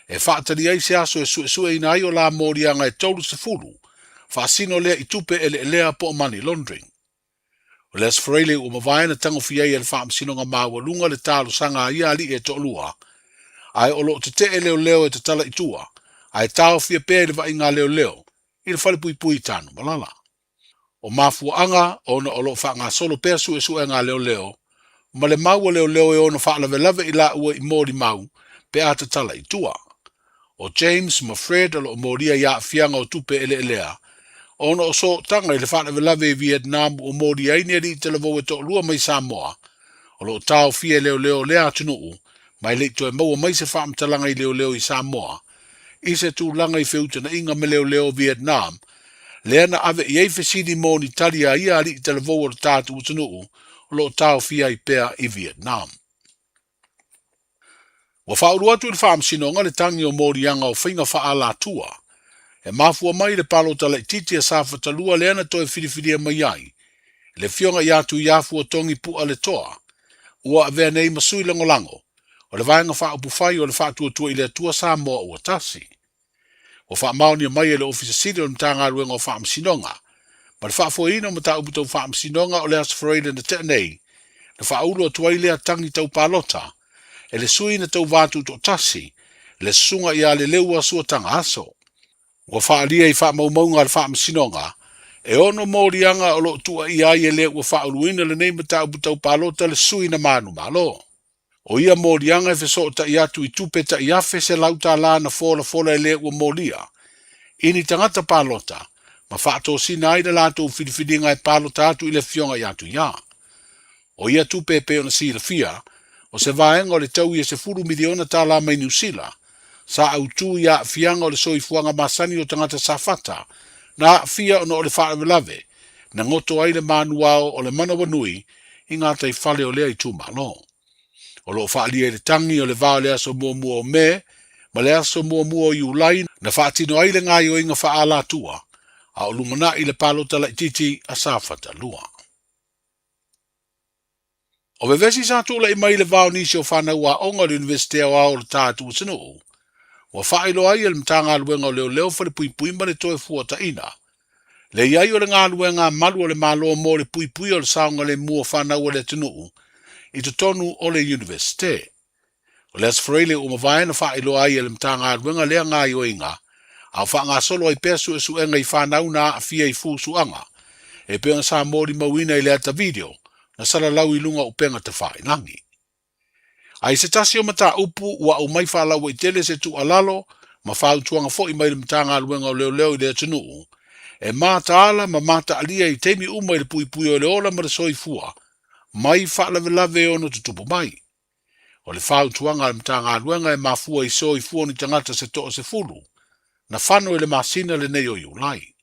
e faatali ai se aso e suesueina ai o la moliaga e 30 faasino lea i tupe eleelea po o money laundering. O le Aso Faraile ua mavae na tagofia ai e le Faamasinoga Maualuga le talosaga a ia alii e toalua, ae o lo o tetee leoleo e tatala i tua, ae taofia pea i le vaaiga a leoleo i le falepuipui i Tanumalala. O mafuaaga ona o lo o faagasolo pea suesuega a leoleo ma le mau a leoleo e ono faalavelave i laua i molimau pe a tatala i tua. O James ma Fred o lo o molia i aafiaga o tupe eleelea ona o sootaga i le faalavelave i Vietnam ua molia ai ni alii talavou e toalua mai Samoa o lo o taofia e leoleo o lea atunuu ma e le i toe maua mai se faamatalaga i leoleo i Samoa i se tulaga i feutagaiga ma leoleo o Vietnam lea na ave i ai fesili mo ni tali a ia alii talavou o le tatou atunuu o lo o taofia ai pea i Vietnam. Ua faaulu atu i le Faamasinoga le tagi o moliaga o faiga faaalatua e mafua mai i le palota laitiiti a Safata 2 lea na toe filifilia mai ai le Afioga ia Tuiafua Togi Pu'a Letoa ua avea nei ma sui lagolago o le Vaega Faaupufai o le Faatuatua i le Atua Samoa Ua Tasi. Ua faamaonia mai e le Ofisa Sili o le Matagaluega o Faamasinoga ma le Faafoeina o Mataupu Tau Faamasinoga o le Aso Faraile na tea nei, na faaulu atu ai lea tagi tau palota e le sui na tauva tutoatasi, le Susuga ia Leleua Suataga Aso. Ua faaalia i faamaumauga a le Faamasinoga, e ono moliaga o lo o tuuaia ai e le ua faauluina lenei mataupu tau palota le sui na manumalo. O ia moliaga e fesootai atu i tupe tai $1,100 na folafola e le ua molia i ni tagata palota ma faatosina ai le latou filifiliga e palota atu i le Afioga ia Tuiā. O ia tupe e pei ona silafia, o se vaega o le taui e $10 miliona mai Niu Sila, sa autū i aafiaga o le soifuaga masani o tagata safata na aafia ona o le faalavelave na goto ai le manuao o le manawanui i gataifale o lea itumalo. O lo o faaalia i le tagi o le va o le aso muamua o Me ma le aso muamua o Iulai na faatino ai le gaoioiga faaalatua a o lumanai le palota laitiiti a Safata 2. O vevesi sa tulai mai i le va o nisi o fanau aoga o le Iunivesite Aoao o le tatou atunuu, ua faailoa ai e le Matagaluega o Leoleo Falepuipui ma le Toefuataiga le i ai o le galuega a malu o le Malo mo le puipuia o le saogalemu o fanau a le atunuu i totonu o le Iunivesite. O le Aso Faraile ua mavae na faailoa ai e le Matagaluega lea gaoioiga, a o faagasolo ai pea suesuega i fanau na aafia i fusuaga, e pei ona sa molimauina i le ata video na salalau i luga o upega tafailagi. A i se tasi o mataupu ua aumai faalauaitele se tuualalo ma fautuaga foi mai le Matagaluega o Leoleo i le atunuu, e mataala ma mataalia i taimi uma i le puipui o le ola ma le soifua mai faalavelave e ono tutupu mai. O le fautuaga a le Matagaluega e mafua i soifua ni tagata se toasefulu na fano i le masina lenei o Iulai.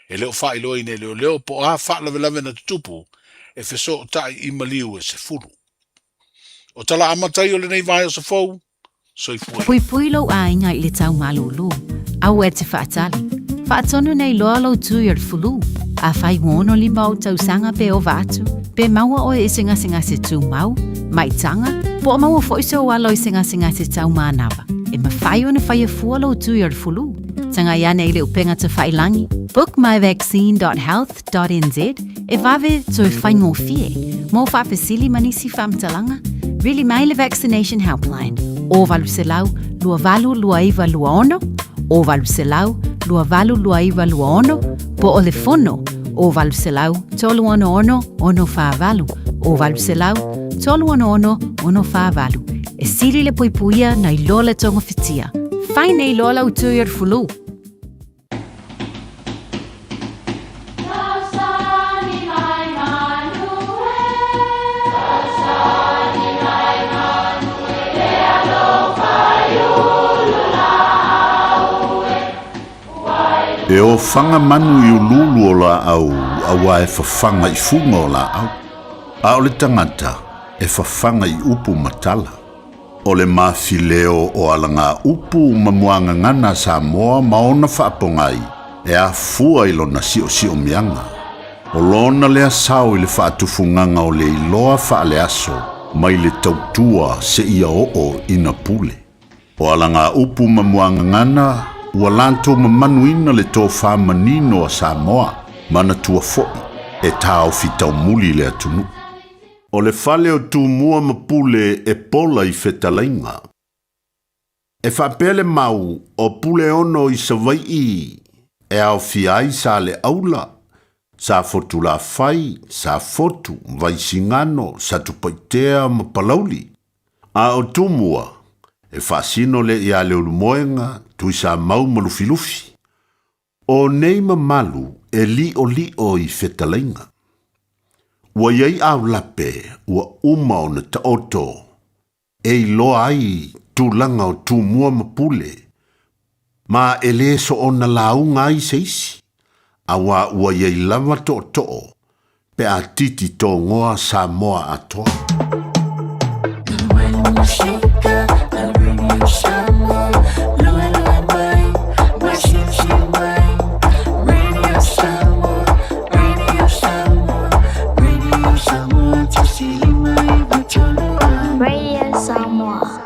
E le o faailoaina e leoleo po o a faalavelave na tutupu e fesootai i maliu e sefulu. O tala amata ia o lenei vaiaso fou, soifua ia. Puipui lou aiga i le tau malūlū. Aua e te faatali. Faatonu nei loa lou tui o le fulu. Afai ua 65 ou tausaga pe ova atu, pe maua oe i se gasegase tumau, maitaga, po o maua foi sou alo i se gasegase tau manava, e mafai ona faia fua lou tui o le fulu. Tagai ane i le upega tafailangi, bookmyvaccine.health.nz, e vave toe faigofie. Mo faafesili ma nisi faamatalaga, vili mai le Vaccination Helpline, o 800 282926, o 800 282926, po o le fono, o 800 366 648, o 800 366 648. E sili le puipuia nai lo le togafitia. Fai nei loa lau tui o le fulu. E ofaga manu i uluulu o laau auā e fafaga i fuga o laau, a o le tagata e fafaga i upu ma tala. O le mafileo o alagaupu ma muagagana a Samoa ma ona faapogai e afua i lona siosiomiaga. O lona lea sao i le faatufugaga o le iloa faaleaso mai le tautua seia oo ina pule. O alagaupu ma muagagana ua latou mamanuina le tofa manino a Samoa, manatua foi e taofi taumuli le atunuu. O le fale o Tumua ma Pule e pola i fetalaiga. E faapea le mau o Puleono i Savai'i e aofia ai Saleaula, Safotulafai, Safotu, Vaisigano, Satupaitea ma Palauli. A o Tumua, e faasino lea ia Leulumoega, Tuisamau ma Lufilufi. O nei mamalu e li'oli'o i fetalaiga. Ua i ai aulape ua uma ona taoto e iloa ai tulaga o Tumua ma Pule, ma e lē soona lauga ai se isi, auā ua i ai lava tootoo pe a titi togoa Samoa atoa. Radio Samoa.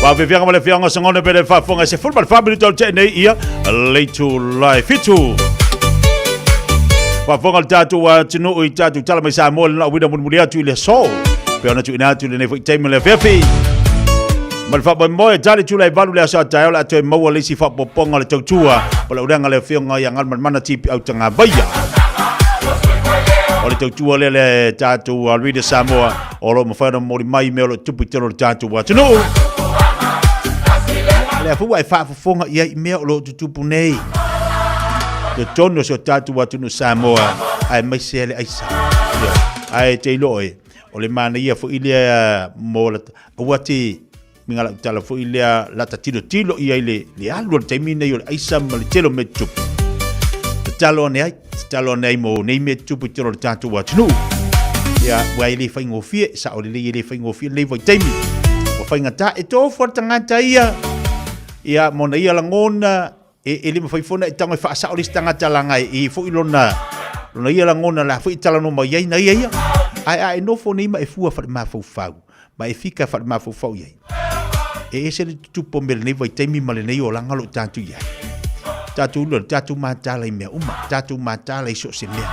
Faafefiaga ma le fiaga sagona pe le faafofoga se fulu ma le fa minuta o le tea nei ia leitu lai fitu. Faafofoga le tatou atunuu i tatou tala mai Samoa le uina mulimuli atu i le aso. Pe ona tuuina atu i lenei foi taimi o le afiafi. Ma le faamoemoe, tali tula e valu le aso a taeao le a toe maua le isi faaopoopoga o le tautua o le uleaga le afioga ia Galumalemana TP Autagavaia. O le tautua lea le tatou Radio Samoa o lo o mafai ona momoli mai mea o lo o tupu i totonu o le tatou atunuu. Lea foi ua e faafofoga i ai i mea o lo o tutupu nei totonu o si o tatou atunuu Samoa aemaise le aisa. Ae te iloa oe, o le manaia foi lea mo la, aua te minga lau tala foi lea la ta tilotilo i ai le, le alu o le taimi nei o le aisa ma le tele o mea tutupu. Tatalo ane ai, tatalo ane ai mo nei mea tutupu i tele o le tatou atunuu. Ia, ua e le faigofie, sao lelei e le faigofie lenei vaitaimi. Ua faigata, e tofu le tagata ia, ia, mo na ia lagona, e, e le mafai foi ona e tago e faasao le isi tagata laga e i foi lona, lona ia lagona la foi e talanoa mai ai na ia ia. Ae a e nofo nei ma e fua faale-mafaufau, ma e fika faale-mafaufau i ai. E ese le tutupu o mea lenei vaitaimi ma lenei olaga o lo o tatou i ai. Tatou lua, tatou mataala i mea uma, tatou mataala i so o se mea.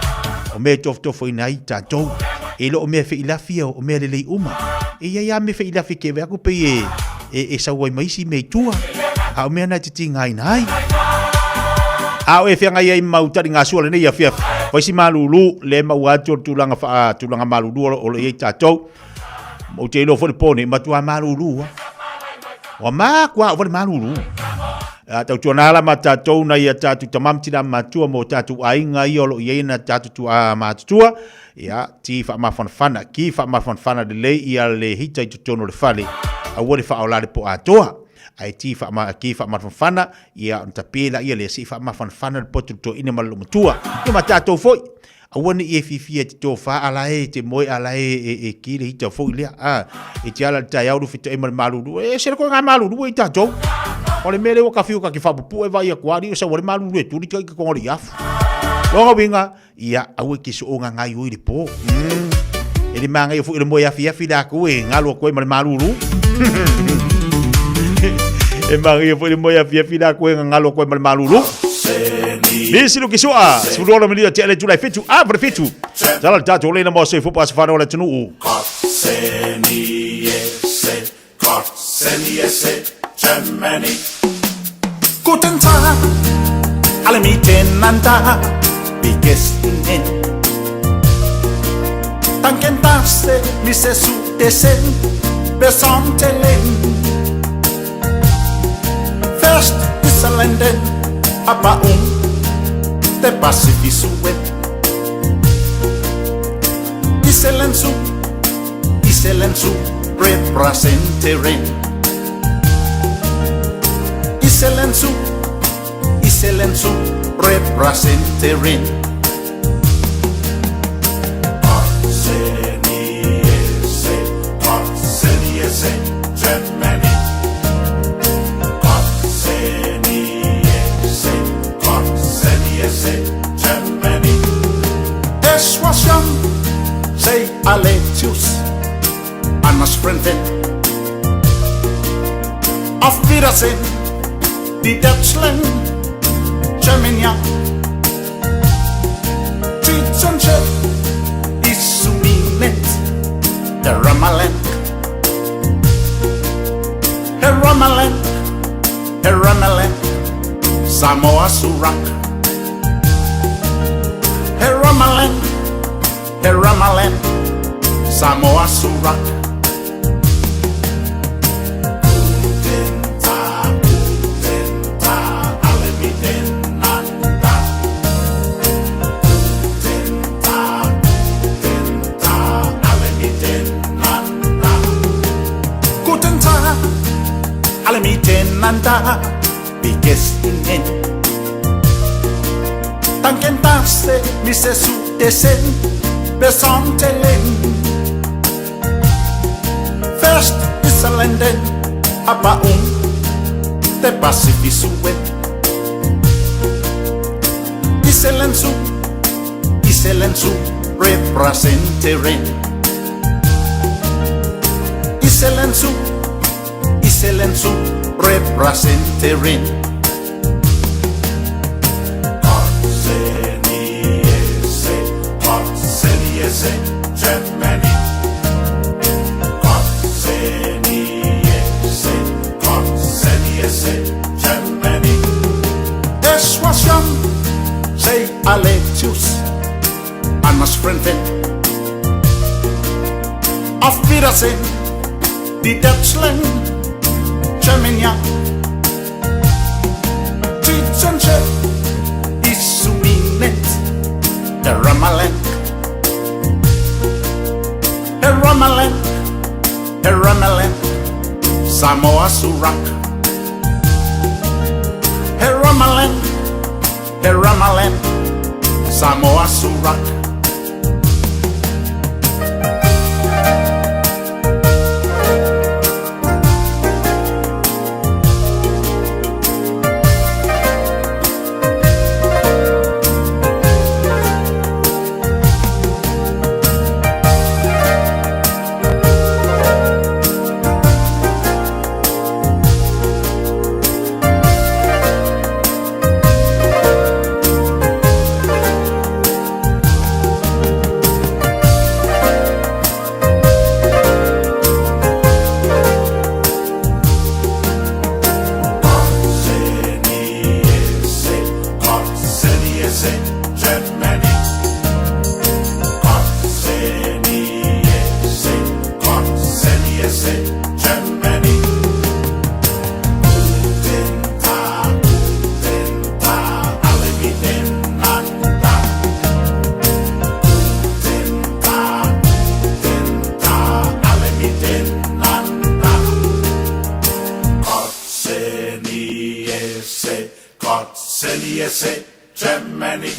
O mea e tofotofoina ai tatou. E le o mea feilafi ia, o mea lelei uma. E i ai lava mea feilafi e te vaai atu pei e, e, e sau ai ma isi mea i tua, a o mea na e te tigaina ai. A o e feagai ai ma utaligasua lenei afiafi, faisi malulu, le maua atu o le tulaga faa, tulaga malulu o lo, o lo i ai tatou. Ou te iloa foi le po nei, matua malulu a. Ua matua ova le malulu. A tautuana ala ma tatou na ia tatou tama ma tina matua mo tatou aiga ia o lo o i ai na tatou tuaa matutua. Ia, ti faamafanafana, ki faamafanafana lelei ia le hita i totonu o le fale, aua le faaola le po atoa. Ae ti faama, ki faamafanafana, ia ona tape laia lea, se i faamafanafana le poto le toeaina ma le loomatua. Ia ma tatou foi, aua ne i e fiafia e te tofa a la e te moe a la e, e, e ki le hita foi lea. A, e te ala i le taeao lufita'i ma le malulu, e ese le koe ngā malulu e i tatou. O le mea lea ua ka fiu ka ke faapupue vai atu a, o sau le malulu e tuli kai ke konga le iafu. Longa winga, Ia, aua e te sooga ngai oi le po. E le māngai foi le moe afiafi la ku e ngalo atu ai ma le malulu. E māngai foi le moe afiafi la ku e ngalo atu ai ma le malulu. Nisi luki sua, sefulu ono minute tea le itula e 7, a le 7. Sala le tatou leina mo se fopo aso whanau o le atunuu. Germany. Guten Tag, alle miteinander, wie gestern. Danken dass mi se su besontelen. First Islanden, aber um der Pazifisue. Island su, Island su, representeren. Island su, Island su, representeren. Germany. Germany. Eswasian, say Aletius, Anders Frienden. Auf Wiedersehen, die Deutschland, Germany. Titsenche, Isuminet, der Ramaland. Heramaland, Heramaland, Samoa Surak. Heramaland, Heramaland, Samoa Surak. Guten Tag, alle miteinander, wie gestern. Danken dass mi se su desen besontelen. First Islanden, aber um der Pazifisue. Island su, Island su, representeren. Island su, Island su, representeren. Germany. Eswasham, say Alexius, Annas Friendfin. Auf Wiedersehen, die Deutschland, Germania. Titsenche, Isuminet, der Ramaland. Herr Ramaland, Herr Ramaland, Samoa Surak. Herr Ramaland, Herr Ramaland, Samoa Surak.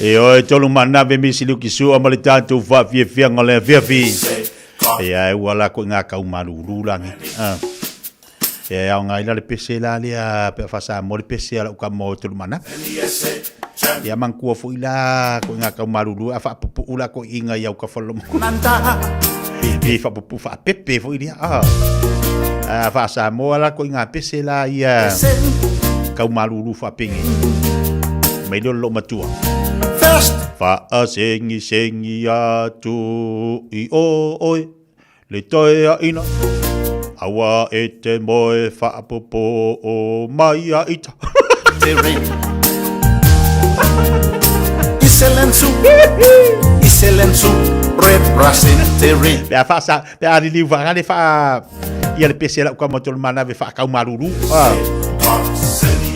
E oe tolu manawe misi luki sua ma le tātou whaafiafiaga o le afiafi. Ia e ua la ko ngā kau malulu langi. Ah. E au ngai la le pese la lea pe whasa mo le pese ala uka mo tolu mana. Ia mangkua fo ila ko ngā kau malulu a whaapupu ula ko inga iau ka whalomo. E whaapupu whaapepe fo ilia. Ah. A whaasa mo ala ko ngā pese la ia kau malulu whaapenge. Mai leo lo matua. Whaasengi sengi atu i o oe le toe a ina. Awa e te moe whaapopo o mai a ita. Iselensu, Iselensu, representere. Pe a whaasa, pe a rili whakale wha ia le pese la uka mo tolu mana ve whaakau maruru. Ah.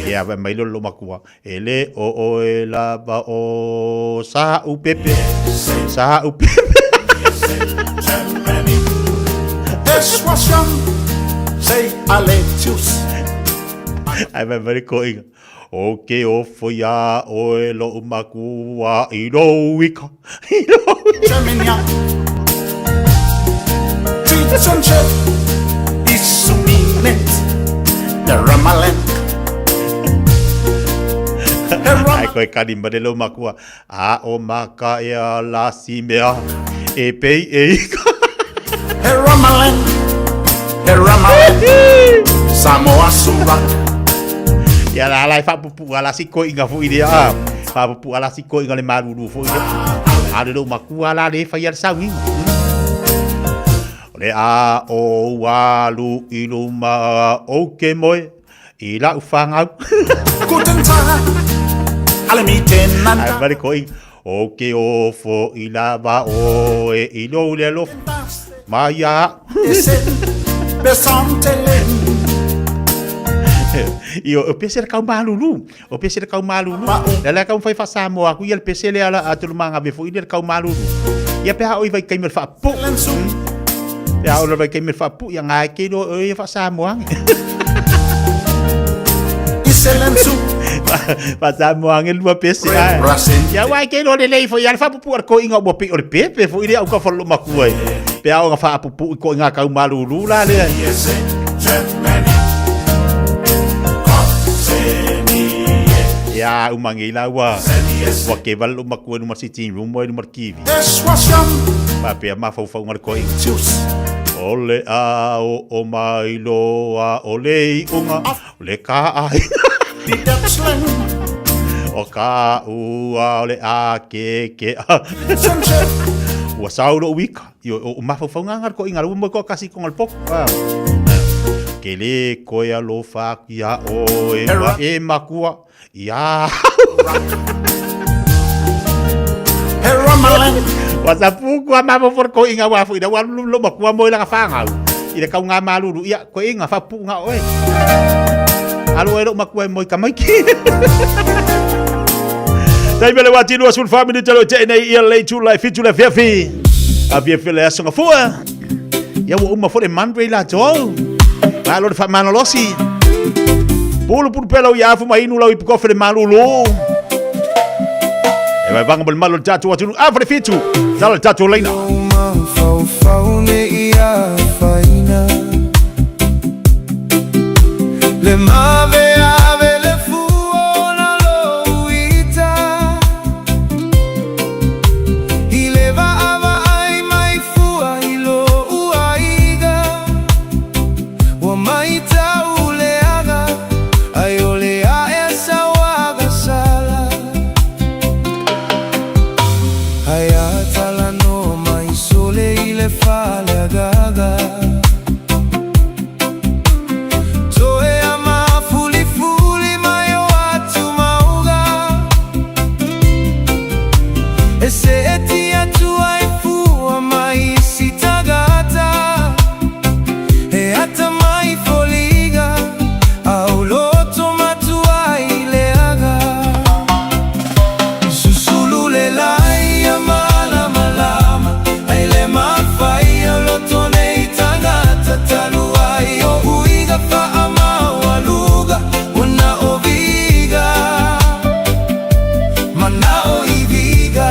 Ia ve mai lolo makua. E le o o e la ba o sa u pepe. Sa u pepe. Eswasham, say Alexius. Ai vai vai ko inga. O ke o foia o e lo makua i lo ika. I lo Germania. Titsenche, Isuminet, the Ramaland. Ai koe kani mare lo makua. A o maka e a la si mea. E pei e ika. Heramaland, Heramaland, Samoa Surak. Ia la la e whaapupu ala si ko inga fo i a. Whaapupu ala si ko inga le maruru fo i A le lo makua la le whai al sau inga. Le a o walu i luma o ke moe i la uwhangau. Guten Tag, alle miteinander. Ai mare ko inga. O ke ofo i la va o e i lo le lo. Maia. Io o pese kau malulu. O pese kau malulu. La la kau fai fa Samoa ku ia le pese le ala atulu manga be fo i le kau malulu. Ia pe ha o i vai kai me fa pu. Pe ha o vai kai me fa pu ia ngai ke lo o ia fa Samoa. Iselensu. Fa Samoa nge lua pese ai. Ia wai ke lo le lei fo ia le fa pupu ar ko inga ua pe o le pepe fo i le au ka fa lo makua. Pe ha o nga fa pupu i ko inga kau malulu la le. Ia umangi la ua. Ua ke walo makua numa sitting room wa numa kiwi. Pa pea mawhau ngare koe. O le a o o mai loa o le unga o le ka ai. O ka ua o le a ke ke a. Ua sau lo wika. Io o mawhau ngare koe ngare ua mo kasi ko ngare poko. Ke le koe alofa kia oe wa e makua. Ia. Wa sa pu kua ma mo for ko inga wa fu ina wa lu lo ma kua mo ila ka whangau. I le kau ngā malulu ia ko inga fa pu ngā oe. Alo e lo ma kua mo i ka maiki. Tai mele wa tino asul fa minute lo te nei ia le tu lai fitu le fiafi. A fia fia le aso fua. Ia ua uma fo le mandre la to. Malo le fa manolosi. Pulu pulu pela ia afu mai inu lau ipu kofe le malulu. E vai vanga mo le malo le tatu atunu. A fa le fitu. Tala le tatu leina. Faufau ne ia faina Le mave ave le fuona lo uita I le vaava ai mai fua i lo uaiga Ua mai tau le aga ai o le ae sauaga sala Ai a tala no mai sole i le fale agaga Toe a mafuli fuli mai o atu mauga E se eti atu ai fua mai si tagata E ata mai foliga Au loto matua i le aga Susulu le lai a malama lama Ai le mafai o loto nei tagata Talu ai o uiga whaamawaluga Wana o viga Mana o i viga.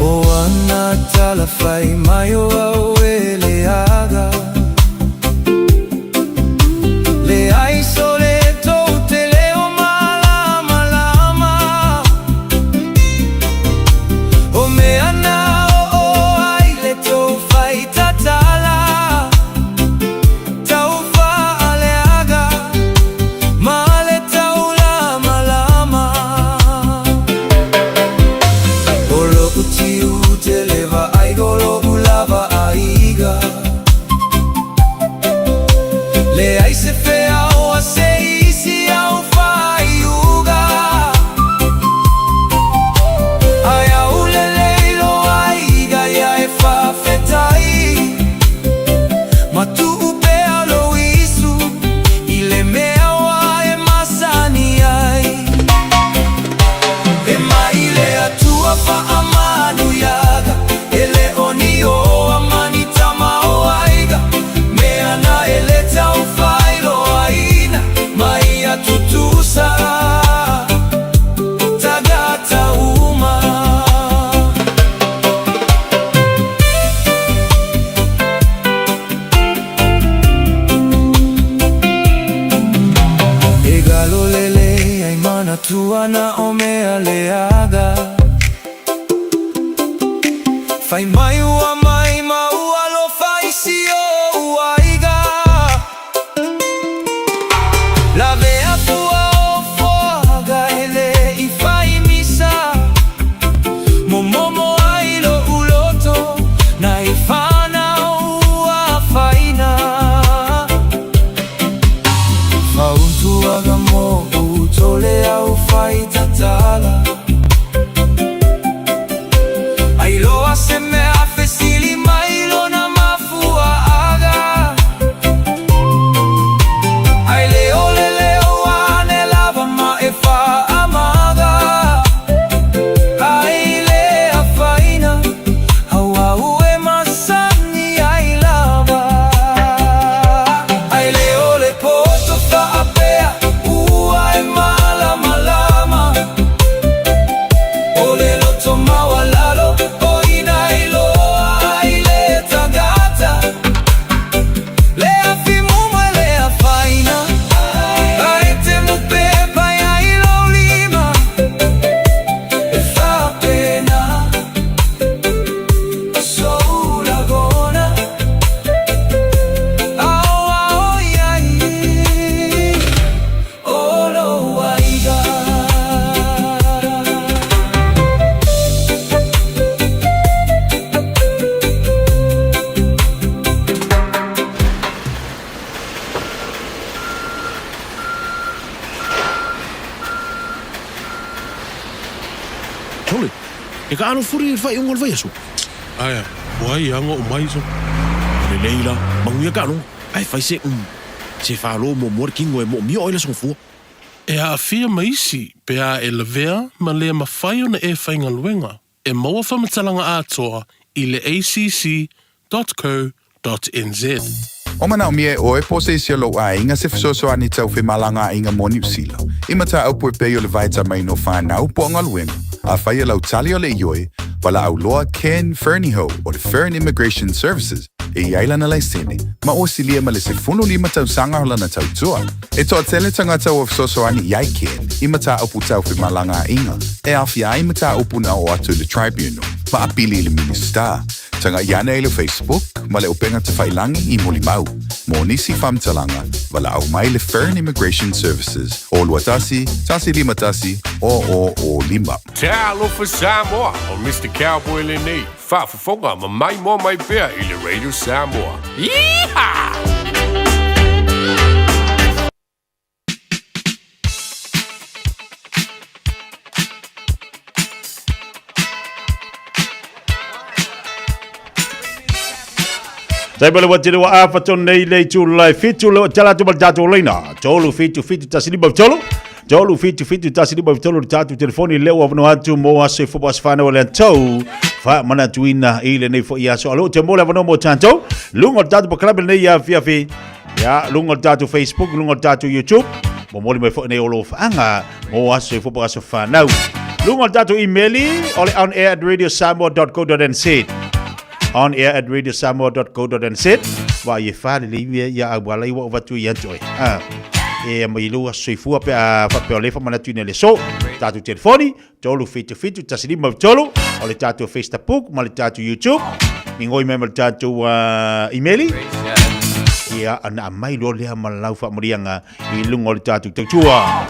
O ana tala whai mai o au e le aga Le ai sole tō te leo malama lama O mea nā o o ai le tō whai tatala Tau whaale aga Ma le tau lama lama O loku tiu te leva ai go loku lava aiga Le ai se fea o a se isi au whaiuga Ai au le leilo aiga ia e whawhetai Matu upea lo isu I le mea wa e masani ai E mai le atua whaamanu iaga E le oni o amani tama o aiga Mea na e le tau whailo aina Mai a tutusa Tagata uma. E galo lele ai manatua na o mea leaga Fai mai ua mai ma ua lofa i si o uaiga Lavea fua o foaga e le i fai misa Momomo ai lo uloto na i whanau ua whaina Fauntuaga mo utole au whai tatala Ai loa se mea fesili mai lona mafua aga Ai leo le leo ane lava ma e whaamaga Ai le awhaina au au e masani ai lava Ai leo le poto whaapea ua e malama lama. Sole, e ka alofuri i le faaiuga o le vaiaso. Aea, ua ai aga o mai sole. Lelei la, manuia ka aloga, ae fai se se falo muamua le kino e moomia oe le aso gafua. E aafia ma isi pe a e lavea ma le mafai ona e faigaluega e maua faamatalaga atoa i le acc.co.nz. O manaomia e ʻoe po o se isi o lou aiga se fesoasoani tau femalagaaiga mo Niu Sila, i mataupu e pei o le vaetamaina o whānau po o galuega, afai e lau tali o le ioe, valaau loa Ken Fernihough o le Fern Immigration Services e i ai lana laisene, ma ua silia ma le 15 tausaga o lana tautua. E toatele tagata ua fesoasoani i ai Ken i mataupu tau femalagaaiga e aofia ai mataupu na oo atu i le Tribunal ma apili i le Minisita. Tagai ane i le Facebook ma le upega tafailangi i Molimau. Mo nisi faamatalaga, valaau mai le Fern Immigration Services o 21 151 0005. Talofa Samoa, o Mister Cowboy lenei, faafofoga ma maimoa mai pea i le Radio Samoa. Yeehaw! Tai pele wa tele wa afa tonu nei lei tū lai fitu le tala atu ma le tātou leina. Tolu fitu fitu tasi lima tolu. Tolu fitu fitu tasi lima tolu le tātou telefoni leo wa vano atu mo aso i fopo aso whanau o le antau. Wha mana tuina i le nei fo i aso. Alo te mo le avano mo tātou. Lunga o le tātou pakalame nei a fiafi. Ia, luga o le tatou Facebook, luga o le tatou YouTube. Momoli mai foi nei o lo whaanga mo aso e fopo aso whanau. Luga o le tatou email o le onair at radiosamoa.co.nz onair at radiosamoa.co.nz Wa i e whale le iwi ia au wala iwa o watu i anto e. Ah. E mai lua soifua pe a whape o lefa mana tuina le so. Tātou telefoni, tolu fitu fitu tasi lima tolu o le tātou Facebook ma le tātou YouTube migoi mai ma le tātou email ia ana mai loa lea ma lau faamaliaga i luga o le tātou tautua.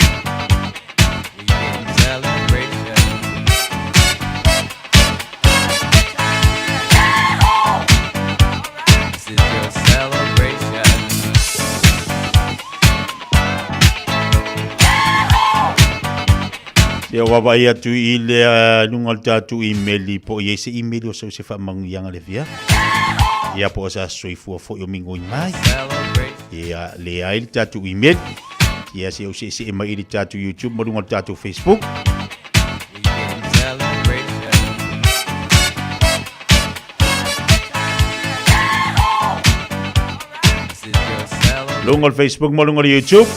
Ia vaavaai atu i le luga o le tatou imeli po o i ai se imeli o sau se faamanuiaga le fia. Ia po o sa soifua foi o migoi mai. Ia leai le tatou imeli. Ia se o seesee mai i le tatou YouTube ma luga o le tatou Facebook. Luga o le Facebook ma luga o le YouTube.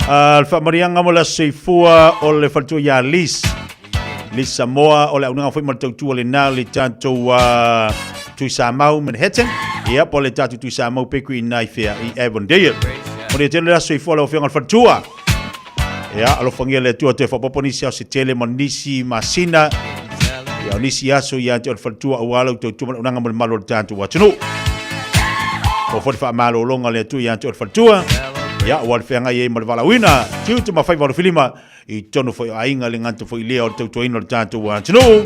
Le faamariaga mo le aso soifua o le faletua ia Liz. Liz Samoa o le aunaga foi ma le tautua lena le tatou Tuisamau Manhattan. Ia po o le tatou Tuisamau Bakery i na i whea i Avondale. Mo le tele le aso soifua lau afioga le faletua. Ia, alofagia le Atua toe faaopoopo nisi ao se tele ma nisi masina. Ia, o nisi aso ia te o le faletua aua lau tautua ma le auaunaga mo le malu o le tatou atunuu. O foi le faamalologa a le Atua ia te o le faletua. Ia, aua le feagai ai ma le valaauina, tiute ma faiva alofilima i totonu foi o aiga le gata foi lea o le tautuaina o le tatou atunuu.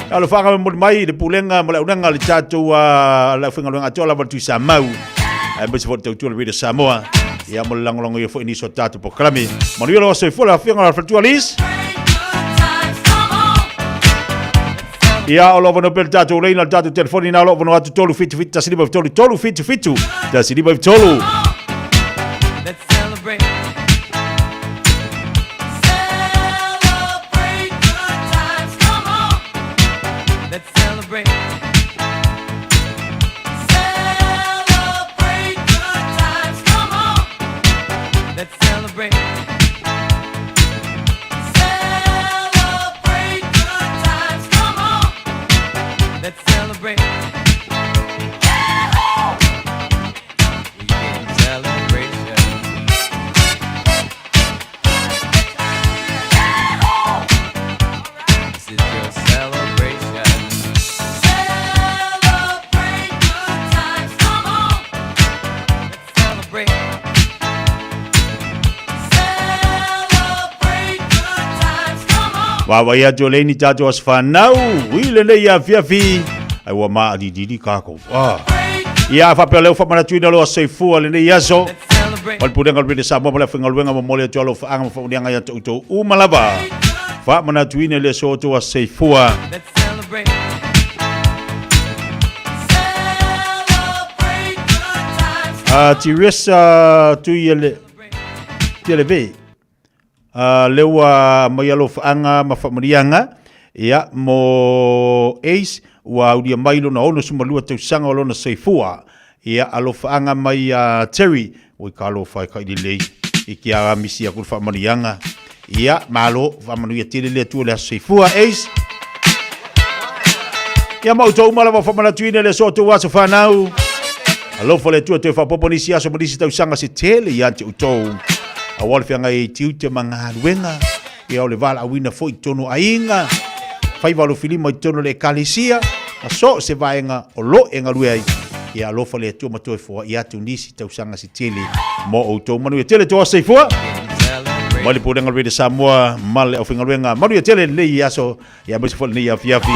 Ia, alofaga momoli mai le pulega ma le auaunaga a le tatou le aufaigaluega atoa lava o le Tuisamau. Aemaise foi le tautua le Radio Samoa. Ia mo le lagolago ia foi nisi o tatou polokalame. Manuia lou soifua le afioga i le faletua Liz. Ia, o lo o avanoa pea le tatou leina, le tatou telefoni na o lo o avanoa atu 377 153 377 153. Let's celebrate. Celebrate good times, come on. Let's celebrate. Celebrate good times, come on. Let's celebrate. Celebrate good times, come on. Let's celebrate. We can celebration. This is your celebration. Celebrate good times, come on. Let's celebrate. Celebrate good times, come on. Vaavaai atu o leini tatou aso whanau, i lenei afiafi, ai ua maadididi kākou. Ah. Ia, faapea leo whamanatuina loa soifua lenei aso. O le pulega o le Samoa ma le aufaigaluega momoli atu alofaga ma faamanuiaga ia te outou uma lava. Faamanatuina le aso o outou aso soifua. A Teresa Tuiele Tieleve lea ua mai alofaaga ma faamanuiaga ia mo Ace ua aulia mai lona 62 tausaga o lona soifua. Ia alofaaga mai ia Terry ua i ka alofa e kai lelei i ke a misi aku le faamanuiaga. Ia malo faamanuia tele le Atua le aso soifua Ace. Ia ma outou uma lava faamanatuina le aso o outou aso fanau. Alofa le Atua toe faaopoopo nisi aso ma nisi tausaga se tele ia te outou. Aua le feagai ai tiute ma galuega, ia o le valaauina foi i totonu o aiga, faiva alofilima i totonu o le ekalesia, ma so o se vaega o lo e galue ai. Ia alofa le Atua ma toe foai atu nisi tausaga se tele mo outou. Manuia tele to aso soifua. Mai le Pulega o le Radio Samoa ma le aufaigaluega. Manuia tele lenei aso ia aemaise foi lenei afiafi.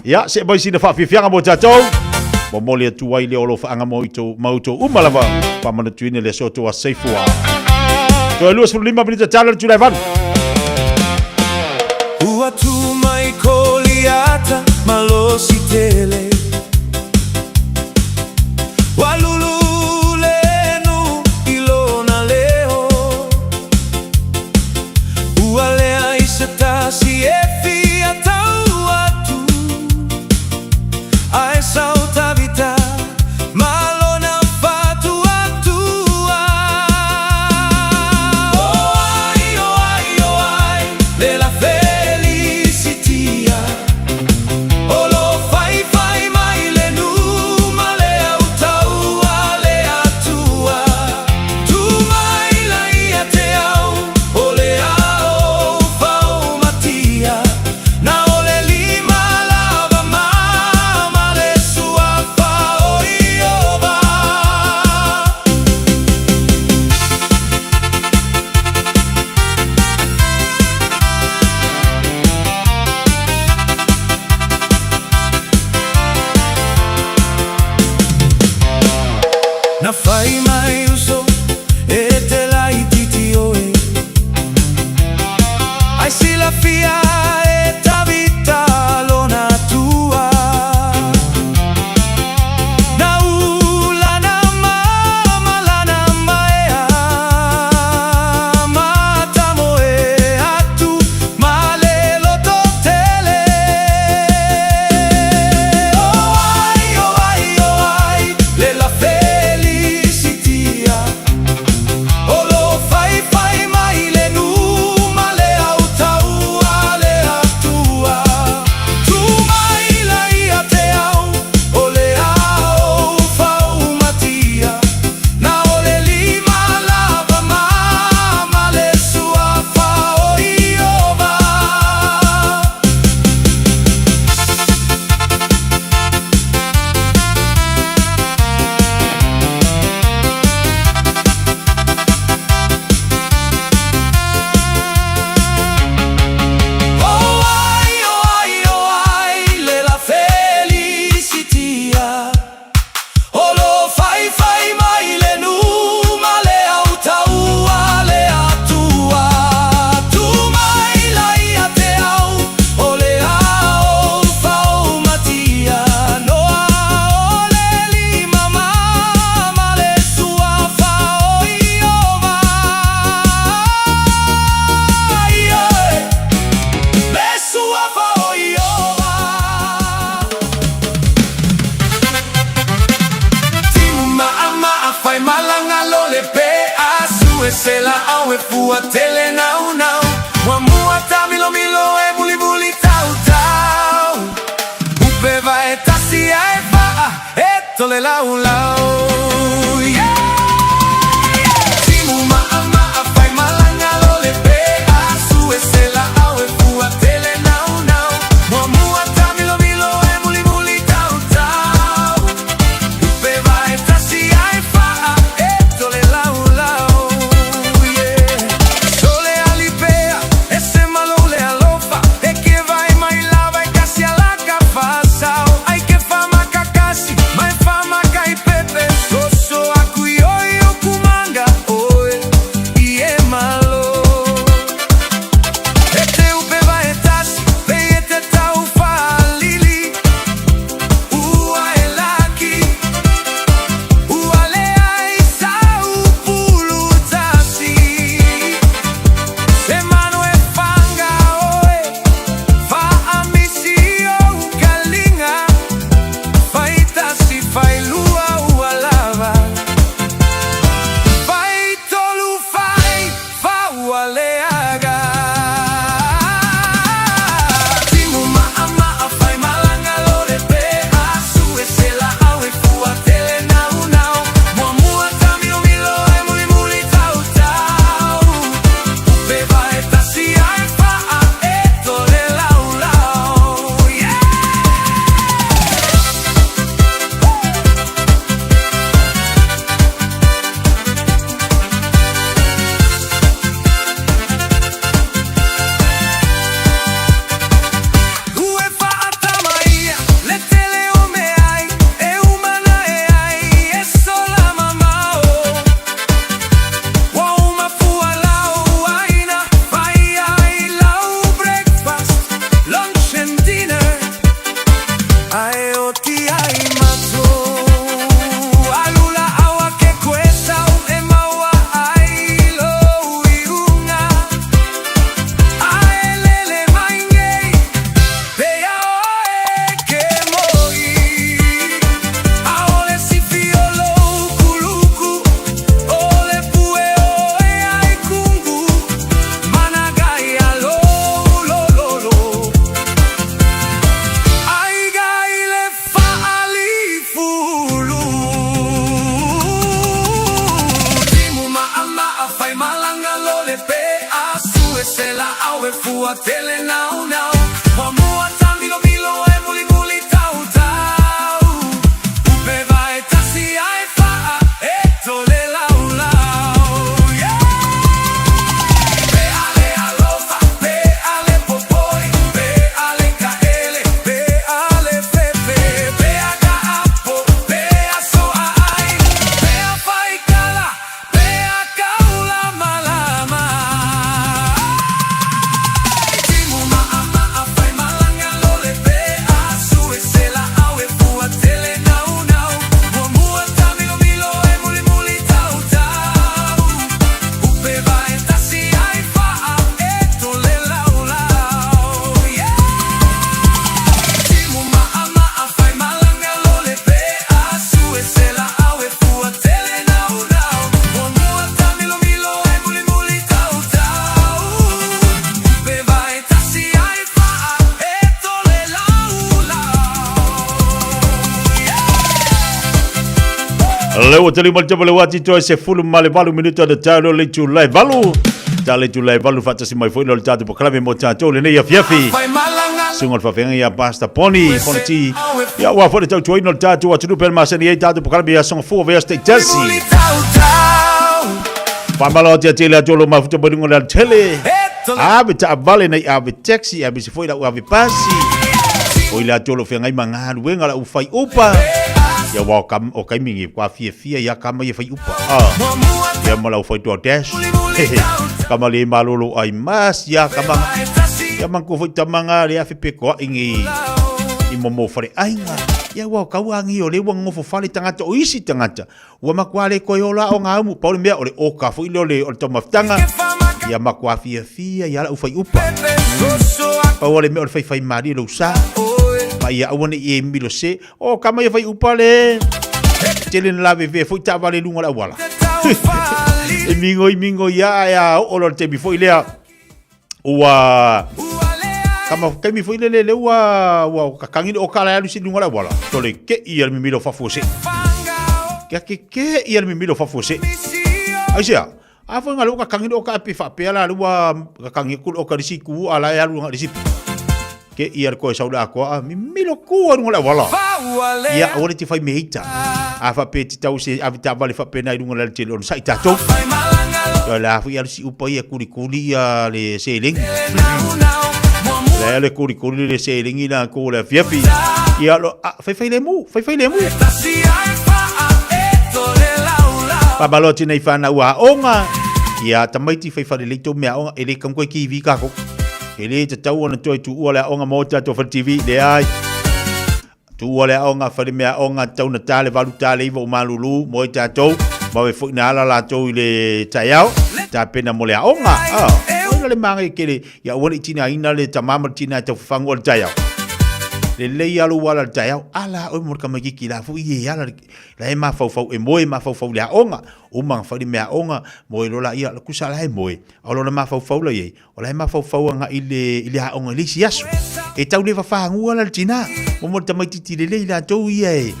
Ia, se mai sina faafiafiaga mo tatou. Momoli atu ai le alofaaga mo outou, ma outou uma lava. Faamanatuina le aso o outou aso soifua. Toe 25 minita tala le itula e 8. Ua tu mai Koliata malosi tele Ua lulu le nuu i lona leo Ua leai se tasi e fia tau atu Ae sau Tavita ma lona faatuatua O ai, o ai, o ai, le la Felisitia O lo faifai mai le nuu ma le au taua le Atua Tu mai la ia te au o le ao faumatia Na o le lima lava ma ma le suafa o Ieova. Na fai mai uso e te laititi oe Ai silafia e Tavita lona tua Na u lana mama lana maea Ma tamoe atu ma le loto tele O ai, o ai, o ai, le la Felisitia O lo faifai mai le nuu ma le au taua le Atua Tu mai la ia te au o le ao faumatia Na o le lima lava ma ma le suafa o Ieova. O ai, o ai, o ai, le la Felisitia O lo faifai mai le nuu ma le au taua le Atua Tu mai la ia te au o le ao faumatia Noa o le lima ma ma le suafa o Ieova Yeah. Le suafa o Ieova Timu ma'a fai malaga lo le pe a su e se la au e fua tele nau nau Muamua tamilomilo e mulimuli tau tau Upe vae tasi ae fa'a e tole lau lau Yeah! Timu ma'a ma'a fai malaga lo le pe a su e se la au e fua tele nau nau Muamua tamilomilo e mulimuli tau tau Upe vae tasi ae fa'a e tole lau lau Yeah Sole alipea e se malo le alofa E ke vai mai lava e kasi alaka fasao Ai ke fa makakasi mai fa makaipepe Le ua tali mai le wati toi se fulu ma le valu minuta le talo le tu lai valu. Ta le tu lai valu fatasi mai foi le tatu po klave mo tatou le nei afiafi. Sunga le fafenga ia pasta poni, poni ti. Ia ua foi le tau tuaina le tatu atunu pele masani ai tatu po klave ia songa fua vea state tasi. Whamalo tia tele atu lo mafuta mo le tele. Ave ta vale nei ave taxi ave se foi la ave pasi. O ile atu lo whengai ma wenga la ufai upa. Ia wa kam o kai mingi kwa fia fia ia kama ia fai upa. Ah. Ia ma la ufai tua dash. Kama le malolo ai mas ia kama. Ia manku foi tamanga le afi pe ko ingi. I momo whare ainga. Ia wa kau angi o le wa ngofo whare tangata o isi tangata. Ua makua le koe ola o ngā umu. Paule mea o le o ka fui le o le o le taumafitaga. Ia makua fia fia ia la ufai upa. Pau le mea o le whai whai mari lo sa. Ma ia aua ne i e milo se. O kama ia whai upa le. Tele na lave ve foi ta vale lunga la wala. E mingo i mingo ia ia o lo te mi foi lea. Ua kama kai mi foi le le le ua ua kakangi o kala alu si lunga la wala. Tole ke ia le mimilo fafu se. Ke ke ke ia le mimilo fafu se. Ai sia. A foi ngalo ka kangi o ka api fa pe la lua ka kangi ku o ka risi ku ala ya lu risi. Ke ia ko sa ula ko a mimilo ku alu la wala. Ia o le ti fai meita. A fa pe ti tau se a vita vale fa pe na lunga la tele on sa ita to. Ia la fu ia si upa ia kuri kuri ia le seling. La le kuri kuri le seling ina ko le fiafi. Ia lo a fai fai le mu, fai fai le mu. Pabalo tēnei whānau a onga. Ia tamaiti whai whare le tō mea onga e le kam koe ki iwi kako. E le te tau ona toi tu ua le onga mō tātou whare TV le ai. Tu ua le onga whare mea onga tau na tāle valu tāle iwa o malulu mō i tātou. Mawe fo ina ala lātou i le taiao. Tā pena mo le aonga. Ah, oina le maangai kere. Ia ua le tina ina le tamama le tina e tau whangu o le taiao. Le lei alu wala le taiao. Ala oi mo le kamaikiki la fu i e ala la e mafaufau e moe mafaufau le aoga o maga fai le mea aoga mo e lola ia kusa la e moe a lona mafaufau la iai o la e mafaufau agaʻi i le aoga i le isi aso e tau le fafagua la le tinā mo mo le tamaititi lelei latou ia e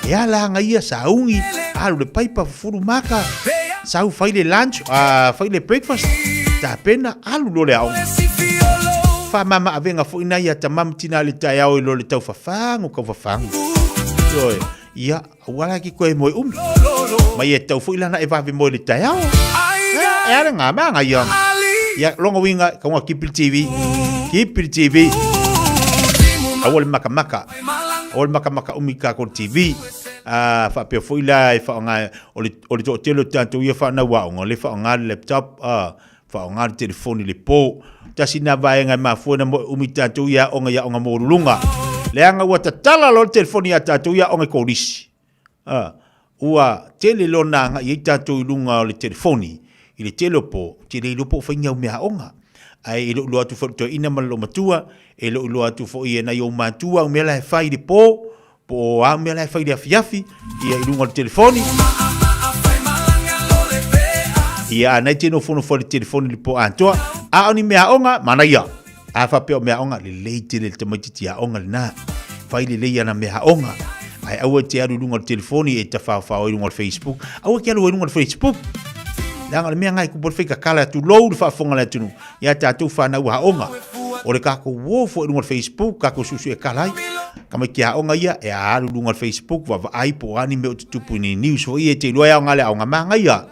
e ala aga ia saugi alu le paipa fufulu maka sau fai le lunch fai le breakfast. Tapena, alu loa le aoga. Faamama avega foi na ia tama ma tina i le taeao i lo le taufafagu, taufafagu. Ioe, ia, aua la ke koe moe umi. Ma ia tau foi lana e vave moe le taeao. E ala ngā manga ia. Ia, longa winga, kaunga kipi le TV. Kipi le TV. Aua le makamaka. Aua le makamaka umi ka ko TV. Ah, whaapea foi la e whaonga, o le, o le toatele o tātou ia whanau aonga, le whaonga le laptop, ah, whaonga le telefoni le pō. Tasi nā vaega e mafua na moe umi tātou ia aonga i aonga mōlulunga. Leaga ua tatala loa le telefoni ia tātou ia aonga i kolisi. Ah, ua tele lona agai ai tātou i luga o le telefoni i le tele o pō, ou te le iloa po o fai ni au mea aoga. Ae e le o iloa atu foi i le toeaina ma le loomatua, e le o iloa atu foi e nai ou matua au mea la e fai i le pō, po o a mea la e fai i le afiafi, ia i luga o le telefoni. Ia, a nai te nofonofo i le telefoni i le pō atoa, a o ni mea aoga, manaia. A faapea o mea aoga, lelei tele le tamaitiiti aoga lena. Fai lelei ana mea aoga. Ae aua e te alu i luga o le telefoni e tawhaowhao i luga o le Facebook. Aua e te alu ai i luga o le Facebook. Leaga o le mea ngai kupu o le faikakala atu lou le faafofoga a le atunuu. Ia tātou whanau aoga. O le kākou wō fo i luga o le Facebook, kākou susu e kala ai. Ka mai ki aoga ia, e a alu luga o le Facebook, vaavaai po o a ni mea o tutupu i ni news foi e te iloa e aoga le aoga māngaia.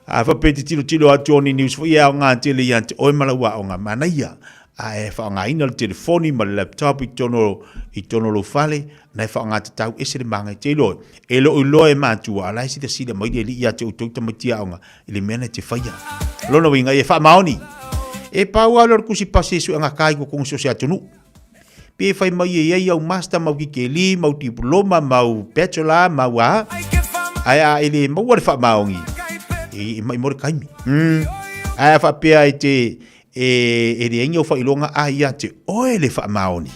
A whape te tiro tiro atu o ni news foi e aoga tele ia te oe ma lau aoga manaia. A e whaongaina le telefoni ma le laptop i tono, i tono lou fale, na e whaonga te tau ese le māngai te iloa. E loo iloa e mātua, a la e sila sila mai le li ia te outou tamaiti aoga, i le mea na te whaia. Lona uiga e whaamaoni. E pau a le kusi pasi e suega kai ko kongo so se atunu. Pe whai mai e ai au master mau kikeli, mau diploma, mau bachelor, mau a. Ai a ele maua le whaamaongi. E, e mai more kaimi. Ai a whapea e te, e, e le aingi o whailonga a ia te oe le whaamaoni.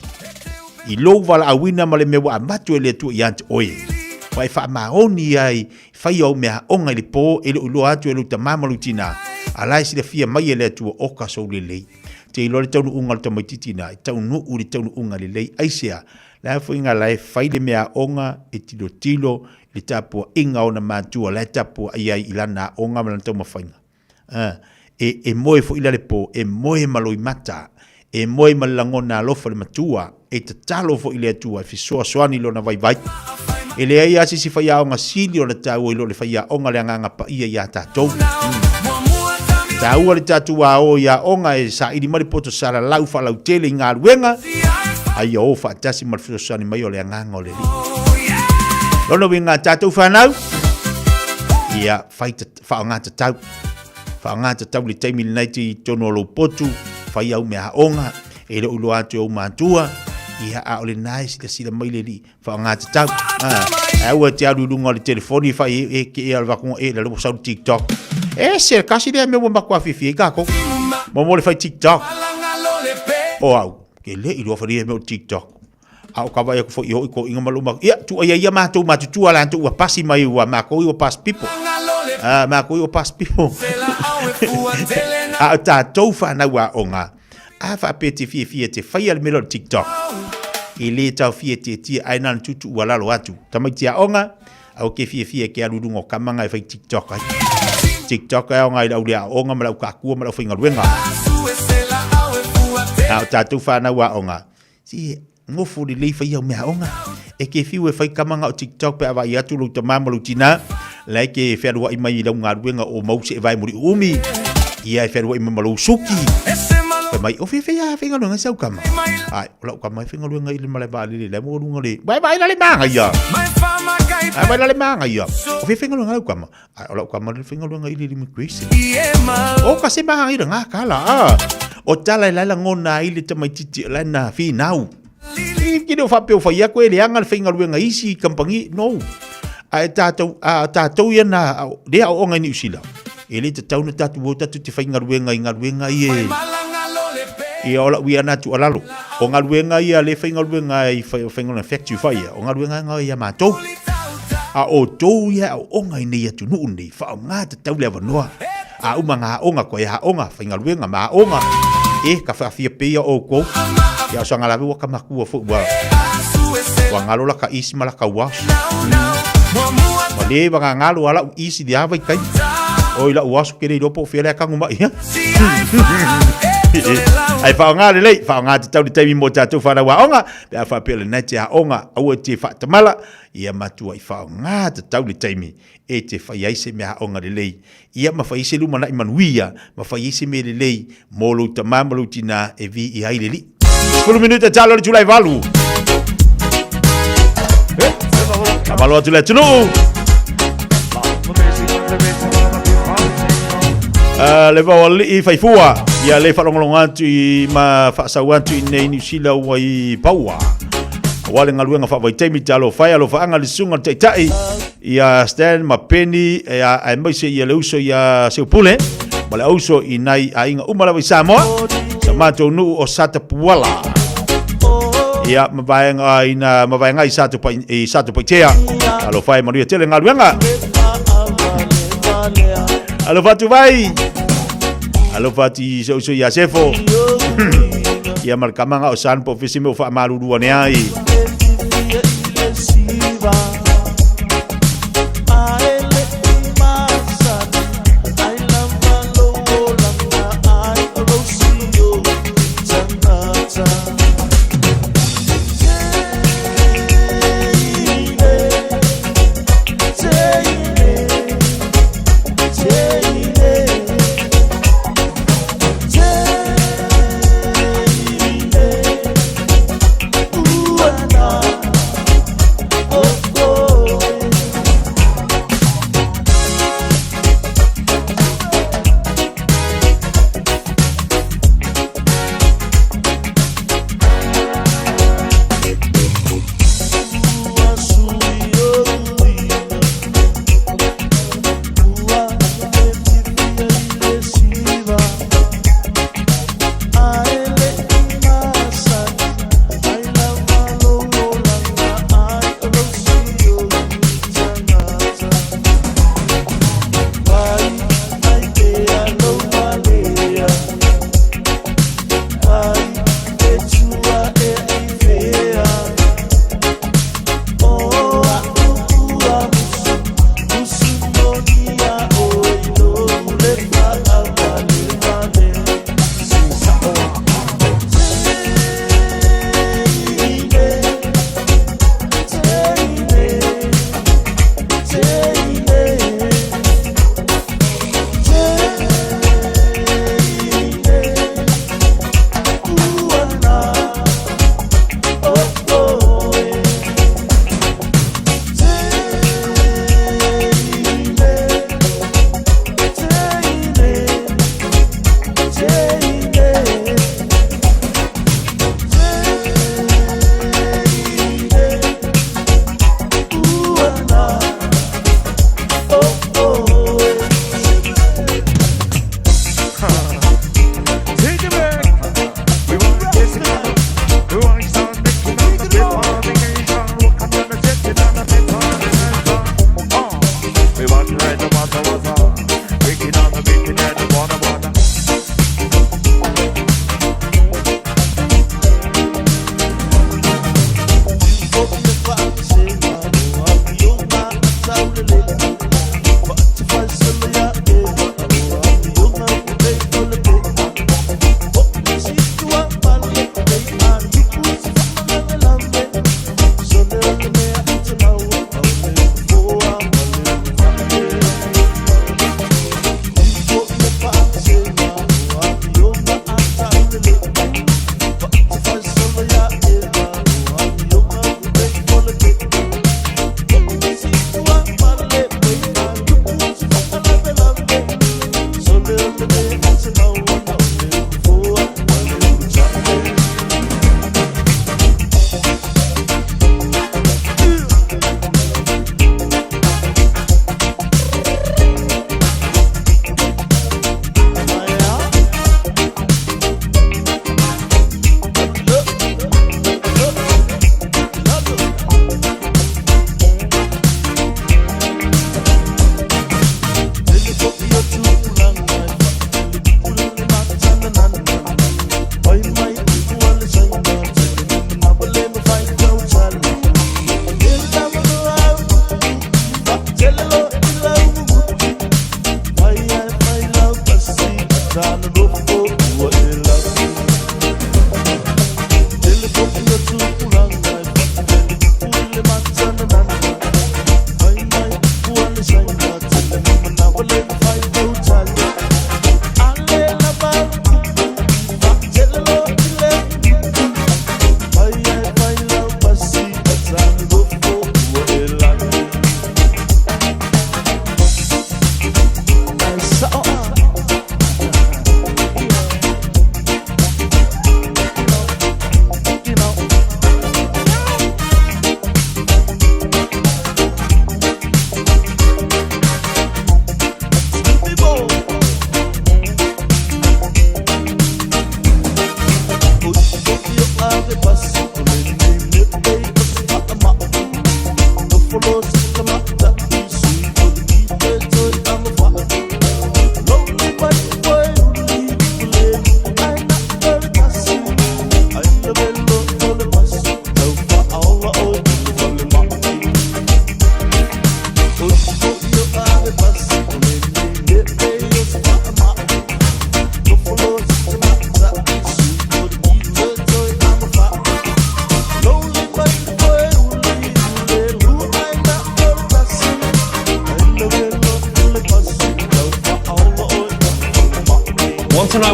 I lou wala awina ma le mea wa amatu e le atua ia te oe. Wa e whaamaoni ai, whai au mea onga i le pō, e le uloa atu e lou tamā ma lou tinā. A la e silafia mai e le Atua o ka sou lelei. Te iloa le taunuuga o le tamaitiiti nā, e taunuu le taunuuga lelei. Aisea, la e foi ngā la e whai le mea aoga e tilotilo i le tapuaiga o ona mātua, la e tapuai ai i lana aoga ma lana taumafaiga. E, e moe foi la le pō, e moe ma loimata, e moe ma le lagona alofa le matua, e tatalo foi i le Atua e fesoasoani i lona vaivai. E leai lava se isi faiaoga sili ona taua i lo le faiaoga le Agaga Paia iā tatou. Taua le tatou ao i aoga e saili mai le poto salalau faalautele i galuega, a ia o faatasi ma le fesoasoani mai o le Agaga o le Alii. Lona uiga a tatou whanau, ia whai whaonga tatau. Whaonga tatau le taimi lenei te i tonu o lou potu, whai au mea aoga, e le uloa atu e ou matua, ia a o le nā e silasila mai le alii, whaonga tatau. Ah, e aua te alu i lunga o le telefoni, whai e, e ke e al vakunga, e la lua sau TikTok. E se, kasi lea mea ua maku awhiwhi e kākou. Mo mo le whai TikTok. O au, ke le i lua whari e mea o TikTok. A o ka vai aku foi i hoi ko inga ma luma. Ia, tu ai ia mātou matutua la ua pasi mai ua mākou i ua pas pipo. Ah, mākou i ua pas pipo. A o tātou whanau a onga. A whaapea te fiafia te whai a le mea o TikTok. E le tau fia te tia ai nana tutu ua lalo atu. Tamaiti a onga, au ke fiafia ke alu runga o kamanga e whai TikTok ai. TikTok ai onga i lau lea onga ma lau kakua ma lau whaingaluenga. A o tātou whanau a onga. Si ngofo lelei fai au mea aoga. E ke fiu e fai kamanga o TikTok pe a vaai atu lou tamā ma lou tinā, la e ke fealuaʻi mai i lau galuega o mau se e vae muli umi. Ia e fealuaʻi mai ma lou suki. Fai mai, o fefea a faigaluega se au kama. Ai, o lau kama e faigaluega i le malae vaalele la e maualuga le, vai vai la le māgaia. Ai vai la le māgaia. O fefea faigaluega lau kama. Ai, o lau kama le faigaluega i le immigration. O ka se mahangi ngā kala, a. O tala e laila ngona ai le tamaitiiti o lai nā whinau. I ki reo whapeo whai ako e leanga le faigaluega isi i kampangi, no. A e tātou, a tātou ia nā, lea o onga i Niu Sila. E le tatau na tātou o tātou te whaingaluega i ngaluega i e. Ia o lau ia nā tu alalo. O ngaluega ia le whaingaluega i whaingaluega factory whai ia. O ngaluega ngā ia mātou. A o tou ia o onga i nei atunuu nei, whaonga tatau le awanoa. A uma ngā onga koe a onga, whaingaluega ma onga. E, ka whaafia peia o kou. Ia o sa ngalawe wa kamakua fo ua. Ua ngalo la ka isi ma la ka uas. Ma le wa ngā ngalo ala u isi le awa i kai. Oi lau aso ke le iloa po o fea le a tago mai ia. Ae faaaoga lelei, faaaoga tatau le taimi mo tatou fanau aoga, pe a faapea o lena e te aoga, aua e te faatamala, ia matuai faaaoga tatau le taimi e te fai ai se mea aoga lelei, ia ma fai ai se lumanai manuia, ma fai ai se mea lelei mo lou tama ma lou tina e viia ai le Alii. 10 minute talo le itula e 8. Faamalo atu le atunuu. Le vao alii faifua ia le faalogologo atu i ma faasau atu i nei Niu Sila ua i Paua. Aua le galuega faavaitaimi talofa e alofaaga le susuga le taitai ia Stan ma Penny ia aemaise ia le uso ia Seupule ma le auso i nai aiga uma lava i Samoa sa matou nuu o Satapuala ia ma vaega ina ma vaega i Satupai i Satupaitea. Alofa e manuia tele galuega. Alofa atu vai. Alofa atu i se uso ia Sefo. Ia ma le kamaga o San po fisi me o faamalulu ane ai.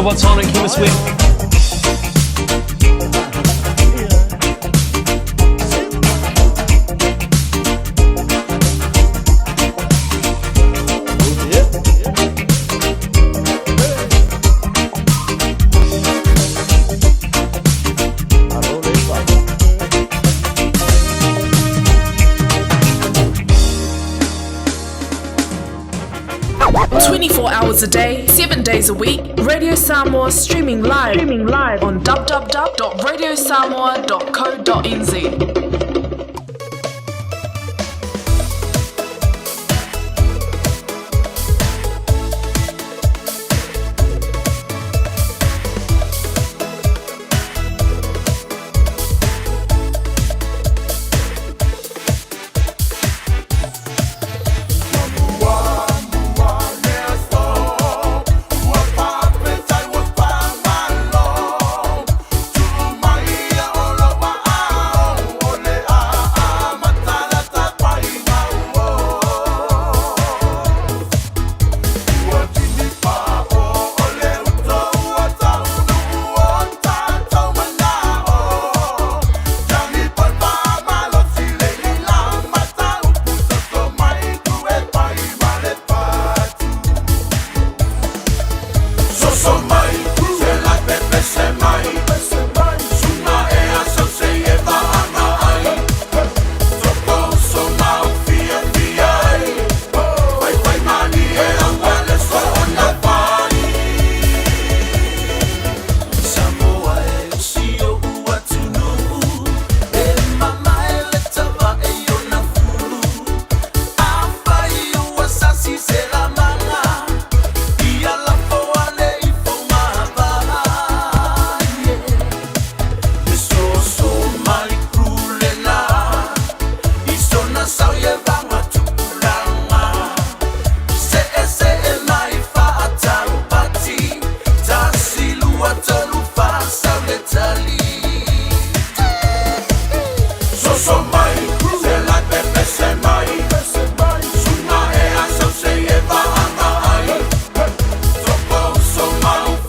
what's on at Chemist Warehouse. Hours a day, 7 days a week. Radio Samoa streaming live, streaming live on www.radiosamoa.co.nz.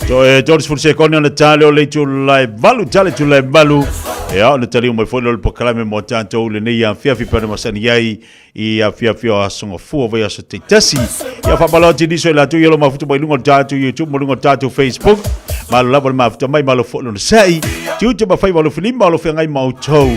So e 30 sekone ona tale o le itula e valu, tale itula e valu. Ia, ona taliu mai foi lea o le polokalame mo tatou lenei afiafi pe ona masani ai i afiafi o aso gafua vai aso taitasi. Ia, faamalo atu i nisi o i latou ia lo mafuta mai luga o le tatou YouTube ma luga o le tatou Facebook. Malo lava le mafuta mai, malo foi lona sa'i. Tiute ma faiva o lo filima o lo feagai ma outou.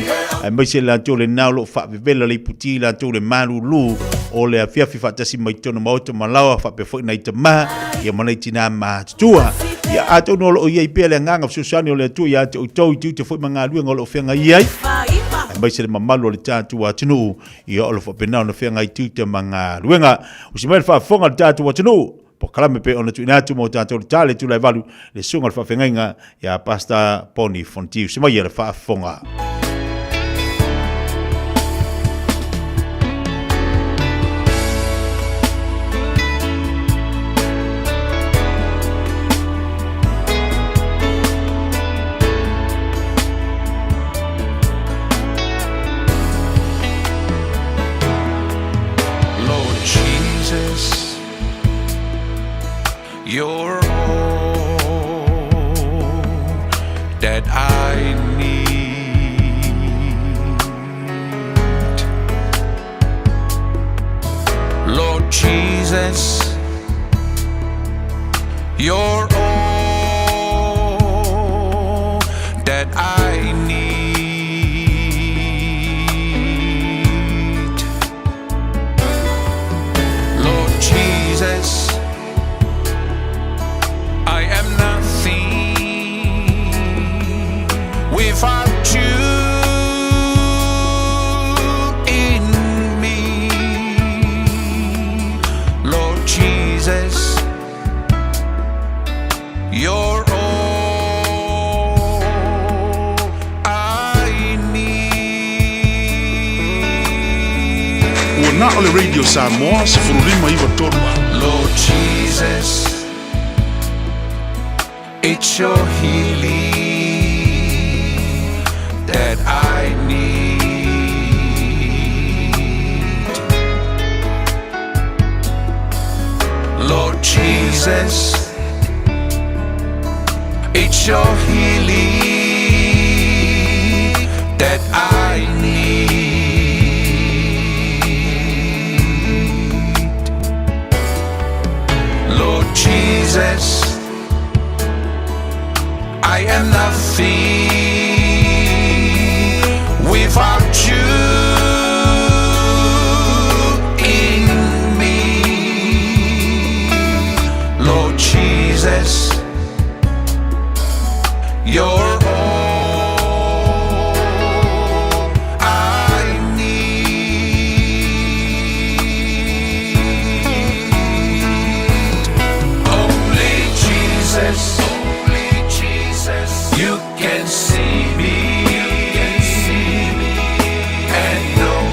Aemaise i latou lena o lo o faavevela le iputi i latou le malulu o le afiafi faatasi mai totonu maota ma laoa faapea foi nai tamā ia ma nai tinā matutua. Ia, atonu o lo o i ai pea le agaga fesoasoani o le Atua ia te outou i tiute foi ma galuega o lo o feagai ai, aemaise le mamalu o le tatou atunuu, ia o lo o faapena ona feagai tiute ma galuega. Usi mai le faafofoga a le tatou atunuu, polokalame pei ona tuuina atu mo tatou le tale tula e valu, le susuga o le faafeagaiga ia Pastor Poni Fonti. Usi mai le faafofoga. Lord Jesus, you're all that I need. Lord Jesus, you're all that I need. Lord Jesus, I am nothing without you in me. Lord Jesus, you're all I need. Ua na o le Radio Samoa 1593. Lord Jesus, it's your healing that I need. Lord Jesus, It's your healing that I need. Lord Jesus, I am nothing without you in me. Lord Jesus, you're all I need. Only Jesus, only Jesus, you can see me, you can see me, and know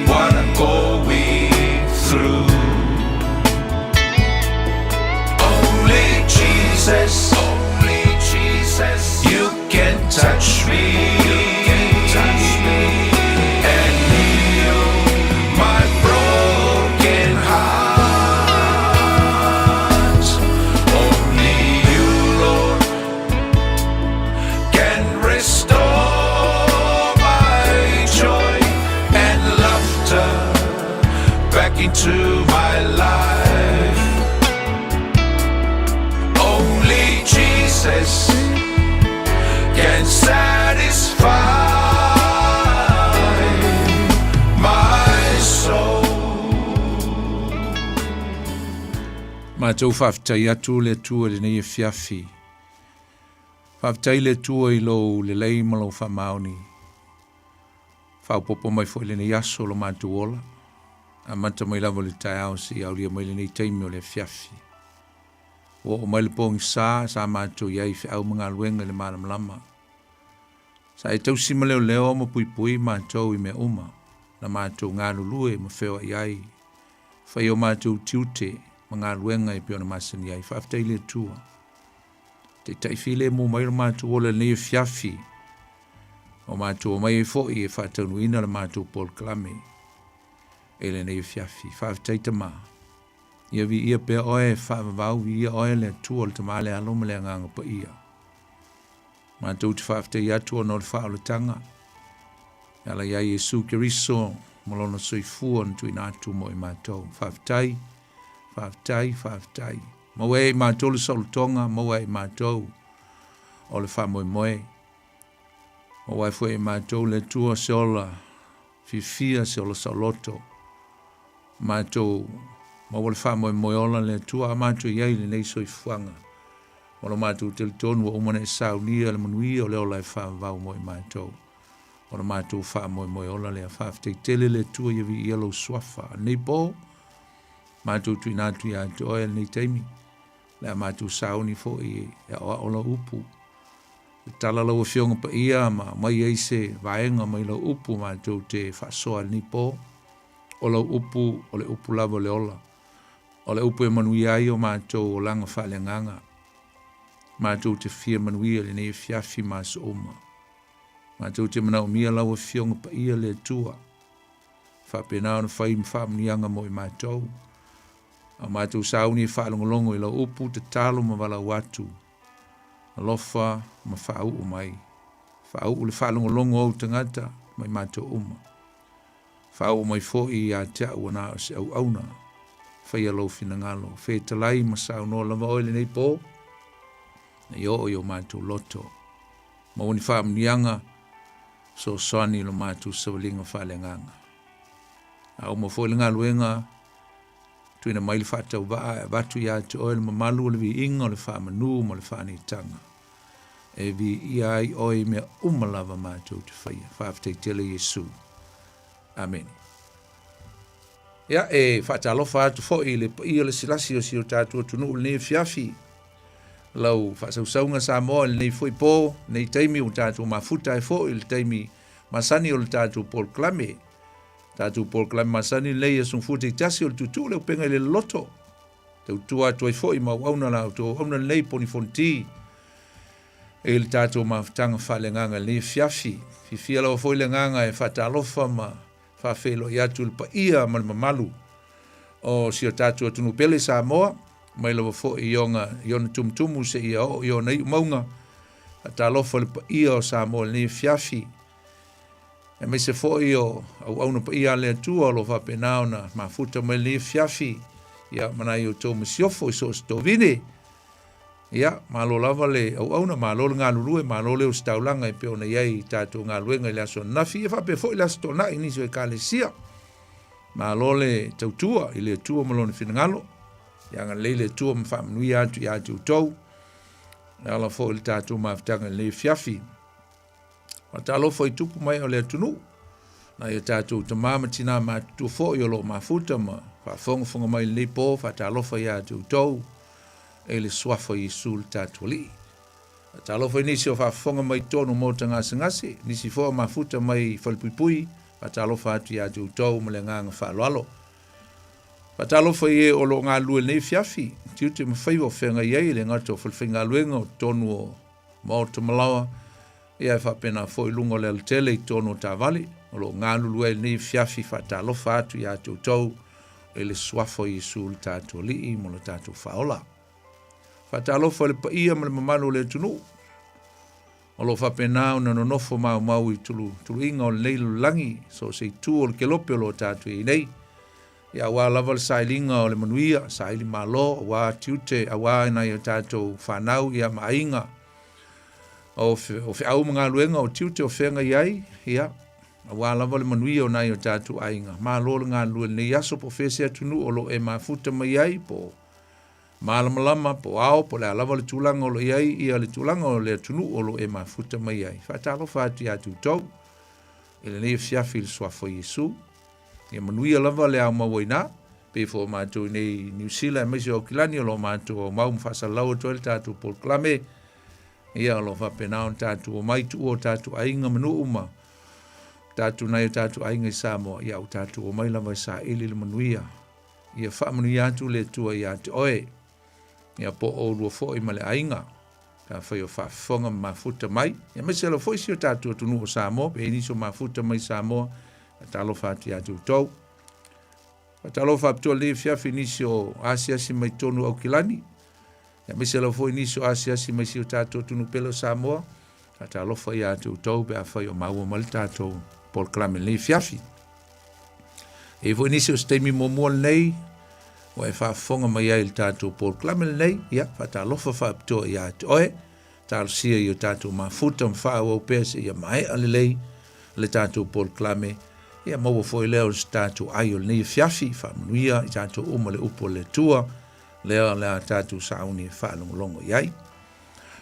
what I'm going through. Only Jesus, only Jesus, you can touch me, you can touch me, and heal my broken heart. Only you, Lord, can restore my joy and laughter back into my life. Only Jesus can satisfy my soul. Matou faafetai atu le Atua i lenei afiafi. Faafetai le Atua i lou lelei ma lou faamaoni. Faaopoopo mai foi i lenei aso lo matou ola. Amata mai lava i le taeao seia aulia mai lenei taimi o le afiafi. Ua oo mai le pogisa sa matou i ai i feau ma galuega i le malamalama. Sa e tausi ma leoleo ma puipui matou i mea uma na matou galulue ma feoai ai, fai o matou tiute ma galuega e pei ona masani ai. Faafetai i le Atua. Taitai filemu mai lo matou ola i lenei afiafi, o matou omai ai foi e faataunuuina le matou polokalame i lenei afiafi. Faafetai Tama. Ia viia pea oe e faavavau, viia oe le Atua o le Tama le Alo ma le Agaga Paia. Matou te faafetai atu ona o le faaolataga e ala iā Iesu Keriso ma lona soifua na tuuina atu mo i matou. Faafetai, faafetai, faafetai. Maua e i matou le saolotoga, maua e i matou o le faamoemoe. Maua ai foi e i matou le Atua se ola fiafia, se ola saoloto. Matou maua le faamoemoe ola le Atua a matou i ai i lenei soifuaga. Ma lo matou talitonu ua uma ona e saunia le manuia o le ola e faavavau mo i matou. O lo matou faamoemoe ola lea. Faafetai tele le Atua ia viia lou suafa. A lenei po, matou tuuina atu ia te oe lenei taimi. Le a matou sauni foi e aoao lau upu. E tala lau Afioga Paia ma aumai ai se vaega mai lau upu matou te faasoa i lenei po. O lau upu, o le upu lava o le ola. O le upu e manuia ai o matou olaga faaleagaga. Matou te fia manuia i lenei afiafi ma aso uma. Matou te manaomia lau Afioga Paia le Atua. Faapena ona fai ma faamanuiaga mo i matou. A o matou sauni e faalogologo i lau upu, tatalo ma valaau atu. Alofa ma faauu mai. Faauu le faalogologo o ou tagata ma i matou uma. Faauu mai foi ia te au ua na o se auauna. Faia lou finagalo. Fetalai ma saunoa lava oe lenei po, ina ia oo i o matou loto. Maua ni faamanuiaga, fesoasoani i lo matou savaliga faaleagaga. A uma foi le galuega, tuuina mai le faatauvaa e avatu ia te oe le mamalu o le viiga o le faamanu ma le faaneetaga. E viia ai oe i mea uma lava matou te faia. Faafetai tele Iesu. Amene. Ia, e faatalofa atu foi i le paia o le silasi o si o tatou atunuu i lenei afiafi. Lau faasausauga Samoa i lenei foi po, lenei taimi ua tatou mafuta ai foi i le taimi masani o le tatou polokalame. Tatou polokalame masani lenei aso Gafua taitasi o le tuutuu le upega i le loloto. Tautua atu ai foi ma auauna la outou auauna lenei poni fonoti i le tatou mafutaga faaleagaga i lenei afiafi. Fiafia lava foi le agaga e faatalofa ma faafeiloai atu i le paia ma le mamalu o si o tatou atunuu pele Samoa. mai lava foi i ona, i ona tumutumu seia oo i ona iu mauga. Faatalofa i le paia o Samoa i lenei afiafi, aemaise foi o auauna paia a le Atua o lo o faapena ona mafuta mai i lenei afiafi, ia, ma nai outou masiofo i so o se tovine. Ia, malo lava le auauna, malo le galulue, malo le ositaulaga e pei ona i ai i tatou galuega i le aso ananafi, ia faapea foi le aso Toonai i nisi o Ekalesia. Malo le tautua i le Atua ma Lona finagalo. Ia agalelei le Atua ma faamanuia atu ia te outou. E ala foi i le tatou mafutaga i lenei afiafi. Faatalofa i tupu mai o le atunuu, nai o tatou tamā ma tinā matutua foi o lo o mafuta ma faafogafoga mai i lenei po, faatalofa ia te outou e le suafa o Iesu le tatou Alii. Faatalofa i nisi o faafofoga mai totonu o maota gasegase, nisi foi o mafuta mai i falepuipui, faatalofa atu ia te outou ma le agaga faaaloalo. Faatalofa i e o lo o galulue i lenei afiafi, tiute ma faiva o feagai ai e le gata o falefaigaluega o totonu o maota malaoa, ia e faapena foi i luga o le alatele i totonu o taavale, o lo o galulue ai i lenei afiafi. Faatalofa atu ia te outou i le suafa o Iesu le tatou Alii ma lo tatou Faaola. Faatalofa i le paia ma le mamalu o le atunuu o lo o faapena ona nonofo maumau i tuluiga o lenei lalolagi, so o se itu o le kelope o lo o tatou i ai nei. Ia, aua lava le sailiga o le manuia, saili malo, aua tiute, aua nai o tatou fanau ia ma aiga, o, o feau ma galuega, o tiute o feagai ai, ia, aua lava le manuia o nai o tatou aiga. Malo le galulue i lenei aso, po o fea se atunuu o lo o e mafuta mai ai, po o malamalama, po o ao, po o le a lava le tulaga o lo o i ai ia le tulaga o le atunuu o lo o e mafuta mai ai. Faatalofa atu ia te outou i lenei afiafi i le suafa o Iesu. Ia manuia lava le aumau ai ina, pei foi o matou i nei Niu Sila aemaise o Aukilani o lo o matou aumau ma faasalalau atu ai le tatou polokalame. Ia o lo o faapena ona tatou omai tuua o tatou aiga ma nuu ma tatou nai o tatou aiga i Samoa. Ia ua tatou omai lava e saili le manuia. Ia faamanuia atu le Atua ia te oe. Ia po o oulua foi ma le aiga. Pe afai o faafofoga ma mafuta mai, aemaise lava foi si o tatou atunuu o Samoa, pe i ai nisi o mafuta mai Samoa, faatalofa atu ia te outou. Faatalofa faapitoa lenei afiafi i nisi o asiasi mai totonu o Aukilani, aemaise lava foi nisi o asiasi mai si o tatou atunuu pele o Samoa. Faatalofa ia te outou pe afai o maua mai le tatou polokalame lenei afiafi. E i ai foi nisi o se taimi muamua lenei ua e faafofoga mai ai i le tatou polokalame lenei, ia, faatalofa faapitoa ia te oe, talosia i o tatou mafuta ma faaauau pea seia maea lelei le tatou polokalame, ia maua foi lea o se tatou ai o lenei afiafi, faamanuia i tatou uma le upu a le Atua, lea o le a tatou sauni e faalogologo i ai.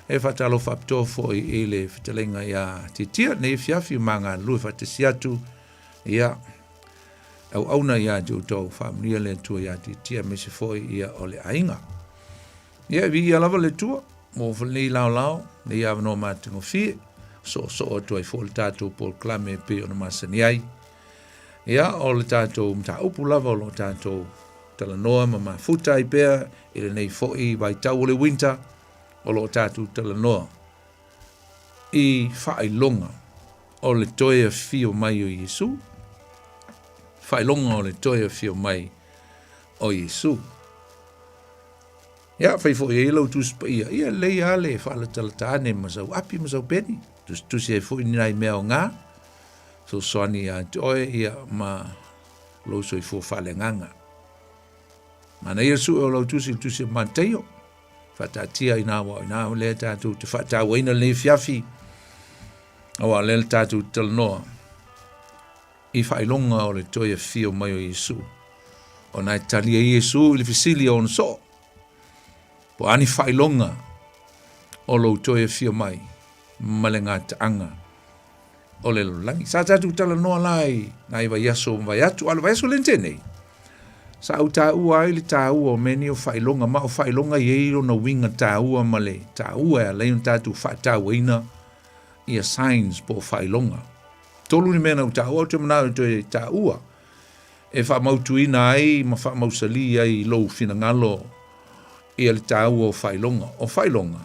E faatalofa faapitoa foi i le fetalaiga ia Tiatia, lenei afiafi, ma galulue faatasi atu, ia, auauna ia te outou, faamanuia le Atua ia Tiatia aemaise foi ia o le aiga. Ia, e viia lava le Atua mo lenei laolao, lenei avanoa matagofie, soosoo atu ai foi le tatou polokalame e pei ona masani ai. Ia, o le tatou mataupu lava o lo o tatou talanoa ma mafuta ai pea i lenei foi vaitau o le winter, o lo o tatou talanoa i faailoga o le toe afio mai o Iesu, faailoga o le toe afio mai o Iesu. Ia, fai foi ai lau Tusi Paia, ia lelei lava le faalatalata ane ma sau api ma sau peni, tusitusi ai foi ni nai mea aoga, fesoasoani ia te oe, ia, ma lou soifua faaleagaga. Manaia le sue o lau tusi i le tusi o Mataio, faataatia i ina aua o ina lea tatou te faatauaina lenei afiafi, aua o lea le tatou te talanoa i faailoga o le toe afio mai o Iesu. Ona e tali ai Iesu i le fesili a ona soo, po o a ni faailoga o lou toe afio mai ma le gataaga o le lalolagi. Sa tatou talanoa la i nai vaiaso ma vaiatu, a o le vaiaso lea na tea nei, sa ou taua ai le taua o mea nei o faailoga, ma o faailoga e i ai lona uiga taua ma le taua e ala ai ona tatou faatauaina ia signs po o faailoga. Tolu ni mea na ou taua, ou te manao e toe taua e faamautuina ai ma faamausali ai i lou finagalo ia le taua o faailoga. O faailoga,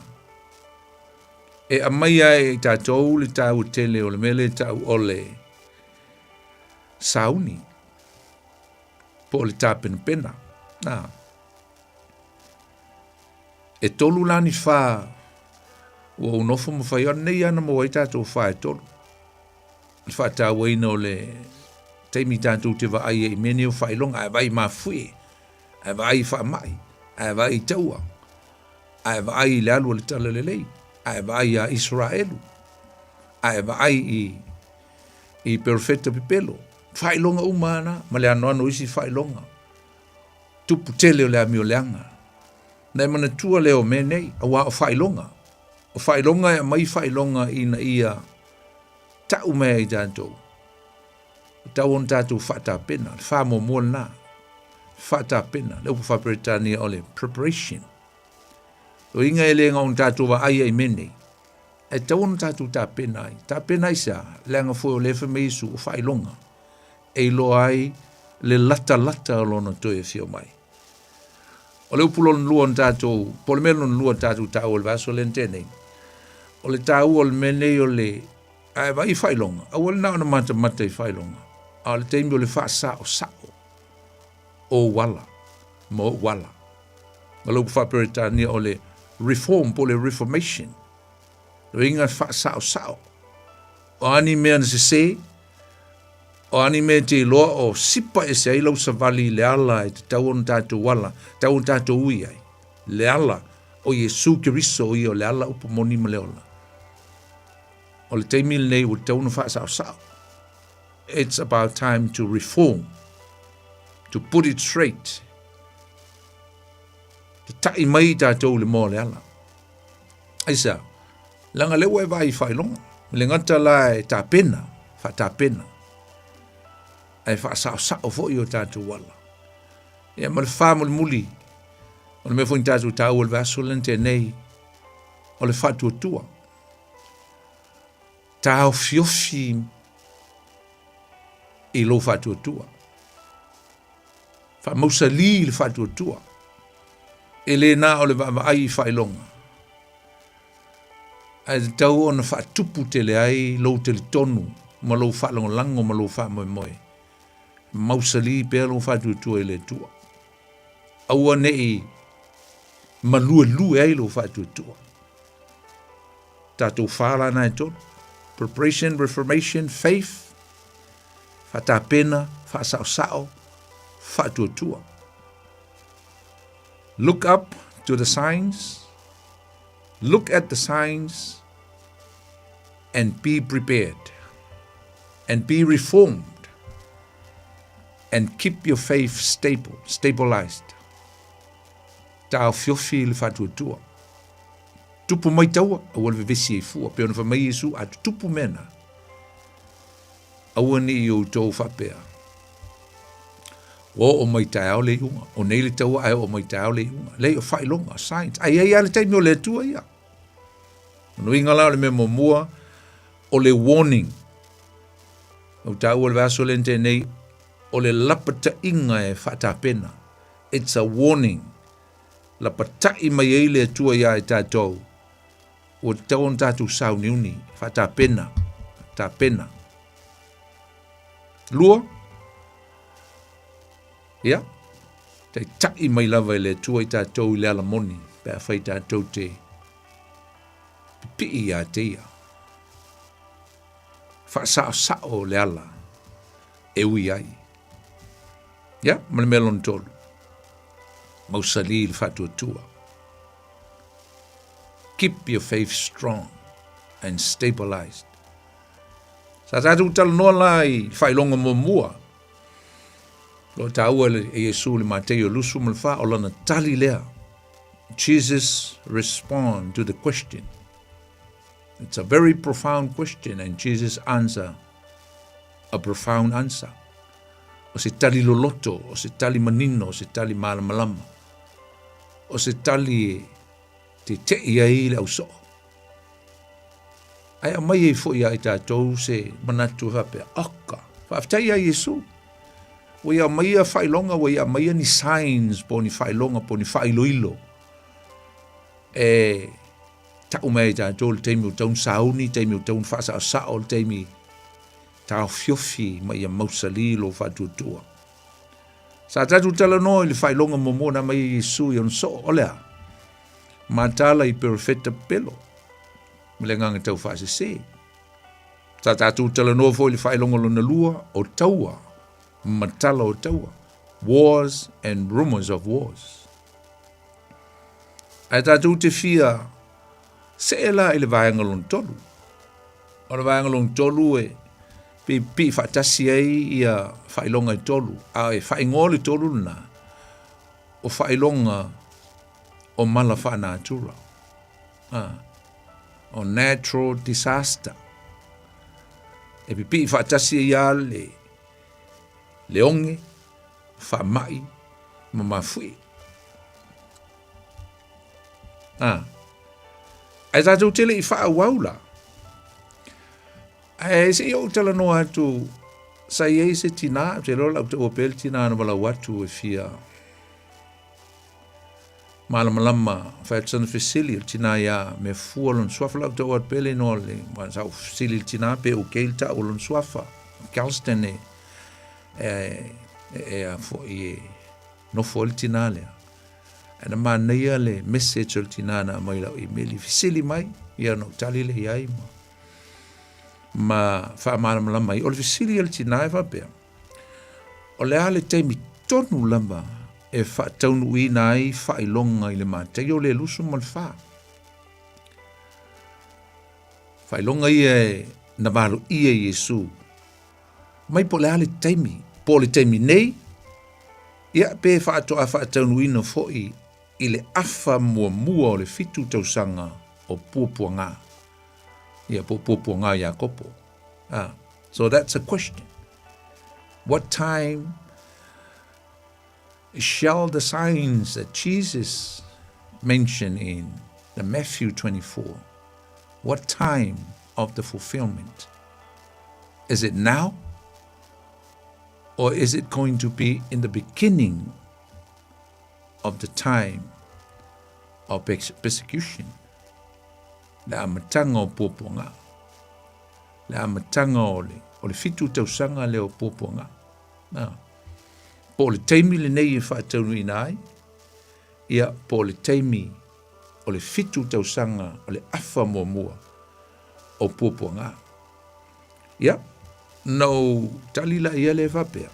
e aumaia ai e tatou le taua tele o le mea lea e tau o le sauni po o le tapenapena. Na. E tolu la ni whā ua ou nofo ma fai ona nei ana maua ai tātou whā e tolu. Le whātāuaina o le taimi tātou te vaai e i mea nei o whailonga, ae vaai mafue, ae vaai whaamai, ae vaai taua, ae vaai i le alu o le talalelei, ae vaai iā Isaraelu, ae vaai i i perofeta pepelo. Whailonga uma ana, ma le anoano o isi whailonga. Tupu tele o le amio leaga. Na e manatua lea o mea nei, auā o faailoga. O faailoga e aumai faailoga ina ia ta'u mai ai tatou. E tatau ona tatou faatapena, le faamuamua lena. Faatapena, le upu faa-Peretania o le preparation. Loiga e le na ona tatou vaai ai i mea nei, ae tatau ona tatou tapena ai. Tapena aisea? Leaga foi o lea e fai mai Iesu, o faailoga e iloa ai le latalata o lona toe afio mai. O le upu lona lua na tatou, po o le mea lona lua na tatou taua i le vaiaso lea na tea nei, o le taua o le mea nei o le, a e vaai i faailoga, aua le na ona matamata i faailoga, a o le taimi o le faasaosao o ou ala ma ou ala. Ma le upu faa-Peretania o le reform po o le reformation. Uiga faasaosao. O a ni mea na sesē, O a ni mea e te iloa o sipa ese ai lau savali i le ala e tatau ona tatou ala, tatau ona tatou ui ai, le ala o Iesu Keriso o ia o le ala upu moni ma le ola. O le taimi lenei ua tatau ona faasaosao. It's about time to reform, to put it straight. Tata'i mai i tatou i le moa o le ala. Aisea? Leaga lea ua e vaai i faailoga. Le gata la e tapena, faatapena, ae faasaosao foi o tatou ala. Ia ma le faamulimuli, o le mea foi na tatou taua i le vaiaso lea na tea nei, o le faatuatua. Taofiofi i lou faatuatua. Faamausali i le faatuatua. E le na o le vaavaai i faailoga, ae tatau ona faatupu tele ai lou talitonu ma lou faalagolago ma lou faamoemoe. Mausali pea lou faatuatua i le Atua. Aua ne i maluelue ai lou faatuatua. Tatou whā la na e tolu. Preparation, reformation, faith, faatapena, faasaosao, faatuatua. Look up to the signs, look at the signs, and be prepared, and be reformed, and keep your faith stable, stabilized. Taofiofi i le faatuatua. Tupu mai taua, aua le vevesi ai fua. Pei ona fai mai Iesu, a tutupu mea na, aua ne i outou faapea, Ua oo mai taeao le iuga, o nei le taua ae oo mai taeao le iuga. Leai, o faailoga, signs. Ae i ai lava le taimi o le Atua ia. O lona uiga la o le mea muamua, o le warning. Na ou taua i le vaiaso lea na tea nei, o le lapataiga e faatapena. It's a warning. Lapatai mai ai le Atua iā i tatou, ua tatau ona tatou sauniuni, faatapena, tapena. Lua, ia, taitai mai lava e le Atua i tatou i le ala moni, pe afai tatou te pipii iā te ia. Faasaosao le ala e ui ai. Ia, ma le mea lona tolu, mausali i le faatuatua. Keep your faith strong and stabilized. Sa tatou talanoa la i faailoga muamua. Lo taua e Iesu le Mateio 24, o lana tali lea. Jesus respond to the question. It's a very profound question and Jesus answer a profound answer. O se tali loloto, o se tali manino, o se tali malamalama. O se tali e tete'i ai le ausoo. Ae aumai ai foi ia i tatou se manatu e faapea, Oka, faafetai ia Iesu. Ua ia aumaia faailoga, ua ia aumaia ni signs po o ni faailoga po o ni faailoilo e ta'u mai ai tatou le taimi ua tatau ona sauni, taimi ua tatau ona faasaosao, le taimi taofiofi ma ia mausali lou faatuatua. Sa tatou talanoa i le faailoga muamua na aumai e Iesu i ona soo, o le a? Mataala i perofeta pepelo ma le agaga taufaasese. Sa tatou talanoa foi i le faailoga lona lua o taua ma tala o taua, wars and rumors of wars. Ae tatou te fia see la i le vaega lona tolu. O le vaega lona tolu e pipii faatasi ai ia faailoga e tolu, a e faaigoa le tolu lena, o faailoga o mala faanatura. Ah, o natural disaster. E pipii faatasi ai a le, le oge, faamai, ma mafuie. Ah. Ae tatou te le i faaauau la. Ae se i ou talanoa atu, sa i ai se tinā, ou te iloa o le a ou taua pea le tinā na valaau atu e fia malamalama, fai atu sana fesili, o le tinā ia me fua lona suafa, o le a ou taua atu pea le igoa o le, sa ou fesili i le tinā pe okay le tau o lona suafa, Galston e, e, e, e a foi e nofo ai le tinā lea. Ae na manaia le message o le tinā na aumai i lau email, i fesili mai, ia ona ou tali lea i ai ma ma faamalamalama ai. O le fesili a le tinā e faapea, o le a le taimi tonu lava e faataunuuina ai faailoga i le Mataio le 24? Faailoga ia e na valoia e Iesu. Mai po o le a le taimi, po o le taimi nei, ia pe faatoa faataunuuina foi i le afa muamua o le fitu tausaga o puapuaga. Ia, po o puapuaga o Iakopo. Ah, so that's a question. What time shall the signs that Jesus mentioned in the Matthew 24, what time of the fulfillment? Is it now? Or is it going to be in the beginning of the time of persecution? Le amataga o puapuaga. Le amataga o le, o le fitu tausaga lea o puapuaga. Na. Po o le taimi lenei e faataunuuina ai, ia po o le taimi o le fitu tausaga o le afa muamua o puapuaga. Ia, na ou tali la ia lea faapea.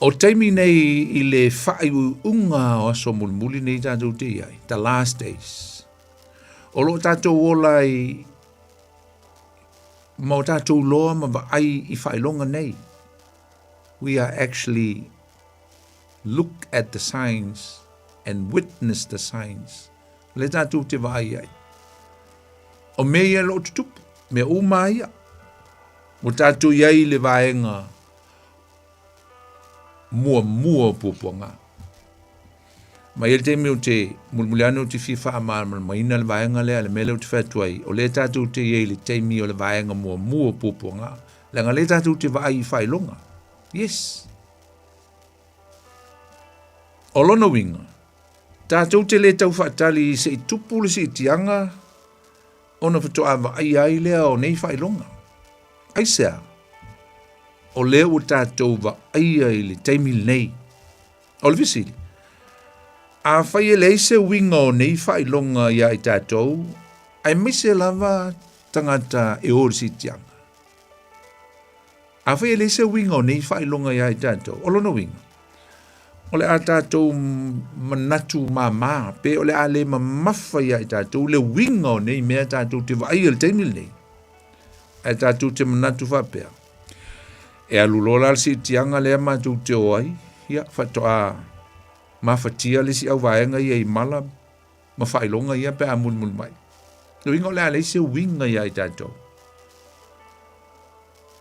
O taimi nei i le faaiuiuga o aso mulimuli nei tatou te i ai, the last days, o lo o tatou ola ai ma o tatou loa ma vaai i faailoga nei. We are actually look at the signs and witness the signs. Le tatou te vaai ai. O mea ia o lo o tutupu, mea uma ia. Ua tatou i ai i le vaega muamua o puapuaga. Ma i ai le taimi ou te mulimuli ane ou te fia faamalamalamaina le vaega lea, le mea lea ou te fai atu ai, o lea tatou te i ai i le taimi o le vaega muamua o puapuaga, leaga lea tatou te vaai i faailoga. Yes. O lona uiga, tatou te le tau faatali se i tupu le siitiaga ona faatoa vaaia ai lea o nei faailoga. Aisea? O lea ua tatou vaaia i le taimi lenei. O le fesili, afai e leai se uiga o nei faailoga iā i tatou, aemaise lava tagata e o i le siitiaga. Afai e leai se uiga o nei faailoga iā i tatou, o lona uiga, o le a tatou manatu māmā, pe o le a le mamafa iā i tatou le uiga o nei mea tatou te vaaia i le taimi lenei. Ae tatou te manatu faapea, e alu loa la le siitiaga lea matou te o ai, ia, faatoa mafatia le isi auvaega ia i mala ma faailoga ia pe a mulimuli mai. Le uiga o le a leai se uiga iā i tatou.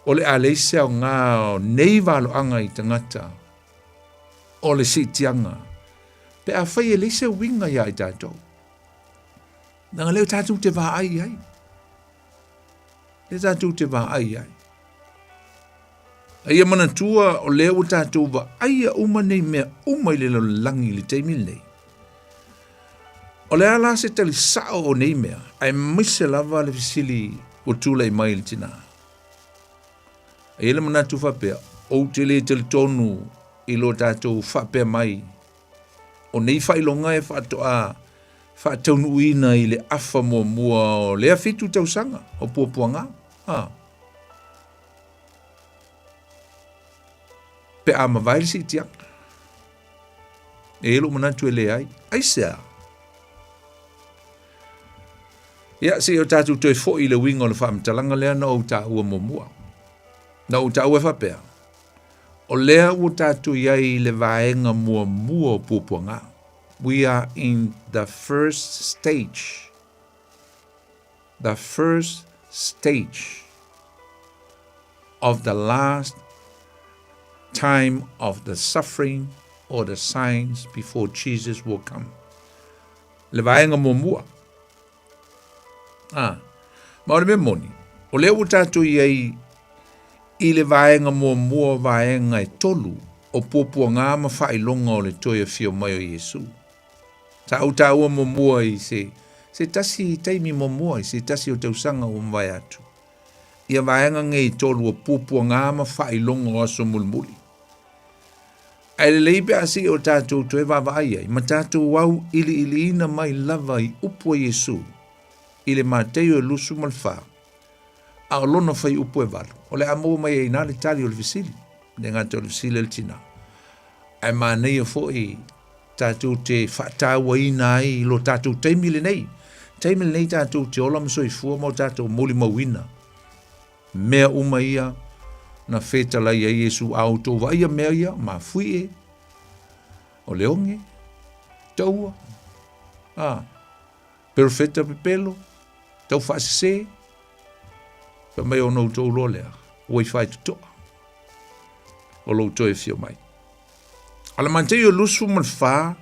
O le a leai se aoga o nei valoaga i tagata o le siitiaga pe afai e leai se uiga iā i tatou. Leaga lea tatou te vaai i ai. Lea tatou te vaai i ai. A ia manatua o lea ua tatou vaaia uma nei mea uma i le lalolagi i le taimi lenei. O le a la se tali sao o nei mea, aemaise lava le fesili ua tulai mai i le tinā. A i ai le manatu faapea, ou te le talitonu i lo tatou faapea mai. O nei faailoga e faatoa faataunuuina i le afa muamua o lea fitu tausaga o puapuaga. A. Pe a mavae le siitiaga. E i ai lou manatu e leai. Aisea? Ia, se i o tatou toe foi i le uiga o le faamatalaga lea na ou taua muamua. Na ou taua e faapea, o lea ua tatou i ai i le vaega muamua o puapuaga. We are in the first stage. The first stage of the last time of the suffering or the signs before Jesus will come. Le vaega muamua. Ah, ma o le mea moni, o lea ua tatou i ai i le vaega muamua o vaega e tolu o puapuaga ma faailoga o le toe afio mai o Iesu. Sa ou taua muamua i se, se tasi taimi muamua i se tasi o tausaga ua mavae atu. Ia vaega nei e tolu o puapuaga ma faailoga o aso mulimuli. Ae lelei pe a se i o tatou toe vaavaai ai ma tatou au iliiliina mai lava i upu a Iesu i le Mateio e 24, a o lona fuaiupu e 8, o le a maua mai ai i ina le tali o le fesili, le gata o le fesili a le tina. Ae manaia foi tatou te faatauaina ai i lo tatou taimi lenei. Taimi lenei tatou te ola ma soifua ma o tatou molimauina mea uma ia na fetalai ai Iesu a outou vaaia mea ia, mafuie, o le oge, taua, a, perofeta pepelo, tau faasese, fai mai ona outou loa lea, ua i faitotoa o lou toe afio mai. A le Mateio 24,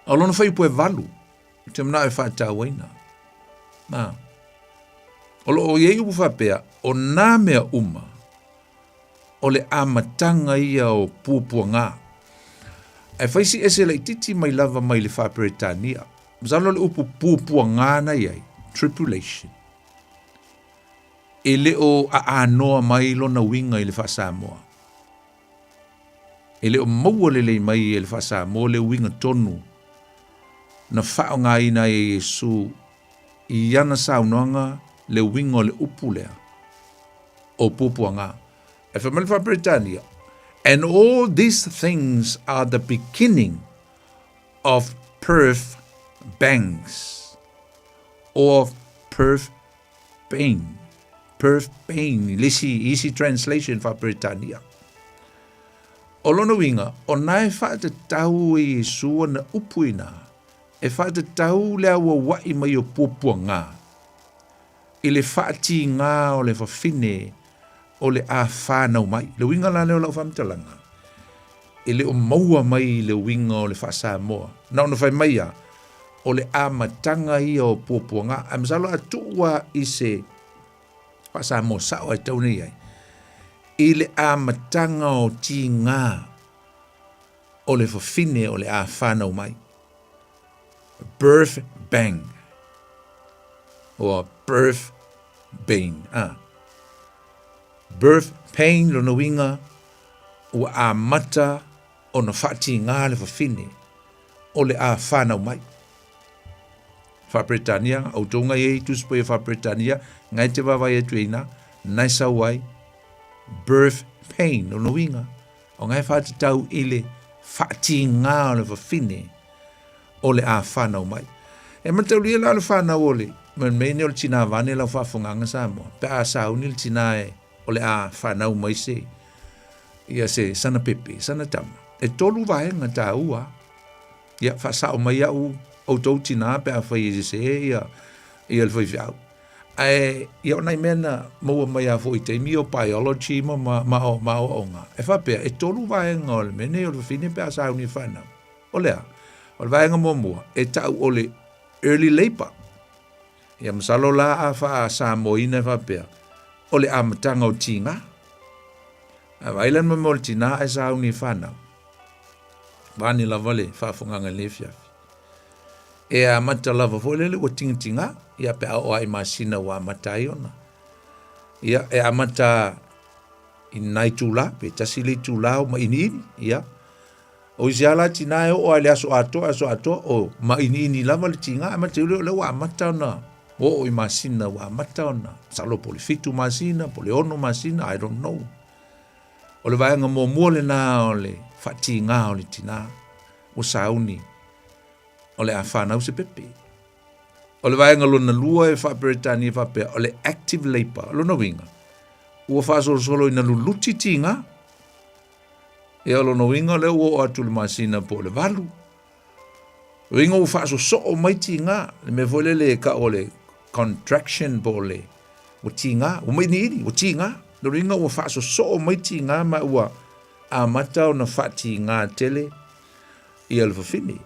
a o lona fuaiupu e 8, Ou te manao e faatauaina. Na. O lo o i ai upu faapea, o nā mea uma, o le amataga ia o puapuaga. Ae fai si ese laititi mai lava mai le Faa-Peretania. Masalo le upu puapuaga na i ai, tribulation. E le o aanoa mai lona uiga i le Faa-Samoa. E le o maua lelei mai e le Faa-Samoa le uiga tonu na faaaogaina ai e Iesu i ana saunoaga le uiga o le upu lea o puapuaga. Ae fai mai le Faa-Peretania, And all these things are the beginning of birth pangs, or of birth pain. Birth pain, i le isi, isi translation Faa-Peretania. O lona uiga, o na e faatatau e Iesu ana upu i ina, e faatatau le auaua'i mai o puapuaga i le faatigā o le fafine o le a fanau mai. Le uiga la lea o lau faamatalaga, e le o maua mai le uiga o le faa-Samoa. Na ona fai mai lava, o le amataga ia o puapuaga. Ae masalo a tuu lava i se faa-Samoa sao e tatau ona i ai, i le amataga o tigā o le fafine o le a fanau mai. Birth bang or birth bane. Ah. Birth pain lona uiga ua amata ona faatigā le fafine o le a fanau mai. Faa-Peretania, outou ngai e i Tusi Paia Faa-Peretania, ngai te vaavaai atu ai ina, nai sau ai, birth pain, lona uiga, o ngai faatatau i le faatigā o le fafine o le a fanau mai. E mataulia la o le fanau o le, ma le mea nei o le tinā vaeane lau faafofogaaga Samoa, pe a sauni le tinā e, o le a fanau mai se, ia se sana pepe, sana tama. E tolu vaega taua. Ia, faasao mai au outou tinā pe afai e sese ia, ia le faifeau. Ae, ia o nai mea na maua mai lava foi i taimi o biology ma, ma, ma, ma aoaoga. E faapea, e tolu vaega o le mea nei o le fafine pe a sauni e fanau. O le a? O le vaega muamua, e tau o le early labour. Ia masalo la a faa-Samoaina e faapea, o le amataga o tiga. A vaai la le mea o le tina ae sauni e fanau. Vaeane lava le faafogaga i lenei afiafi. E amata lava foi lele ua tigatigā, ia pe a oo lava i masina ua amata ai ona. Ia, e amata i nai itulā, pe tasi le itulā o maʻiniʻini, ia. O isi lava la tina e oo lava i le aso atoa, aso atoa, o mainiini lava le tiga, ae matou le o lea ua amata ona oo i masina, ua amata ona, masalo po o le 7 masina, po o le 6 masina, I don't know. O le vaega muamua lena o le faatiga o le tina, ua sauni o le a fanau se pepe. O le vaega lona lua e faa-Peretania faapea, o le active labour, o lona uiga, ua faasolosolo ina luluti tiga. Ia o lona uiga o lea ua oo atu i le masina po o le 8. Uiga ua faasosoo mai tiga, le mea foi lele e tau o le contraction po o le ua tiga, ua mainiini, ua tiga. Lona uiga ua faasosoo mai tiga ma ua amata ona faatiga tele ia le fafine.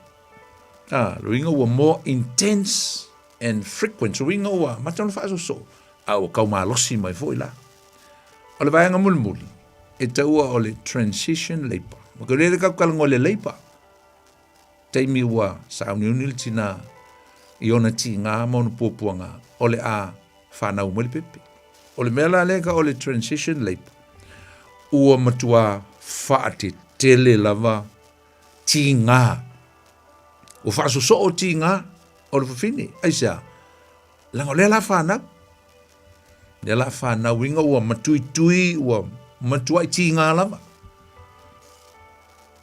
Ah, lona uiga ua more intense and frequent. So uiga ua amata ona faasosoo, a ua tau malosi mai foi la. O le vaega mulimuli, e taua o le transition labour. Ma ke lele kau talanoa i le labour. Taimi ua sauniuni le tina i ona tiga ma ona puapuaga o le a fanau mai le pepe. O le mea la lea ka o le transition labour, ua matua faatetele lava tiga. Ua faasosoo tiga o le fafine. Aisea? Leaga o lea la fanau. Lea la fanau uiga ua matuitui, ua matuai tiga lava.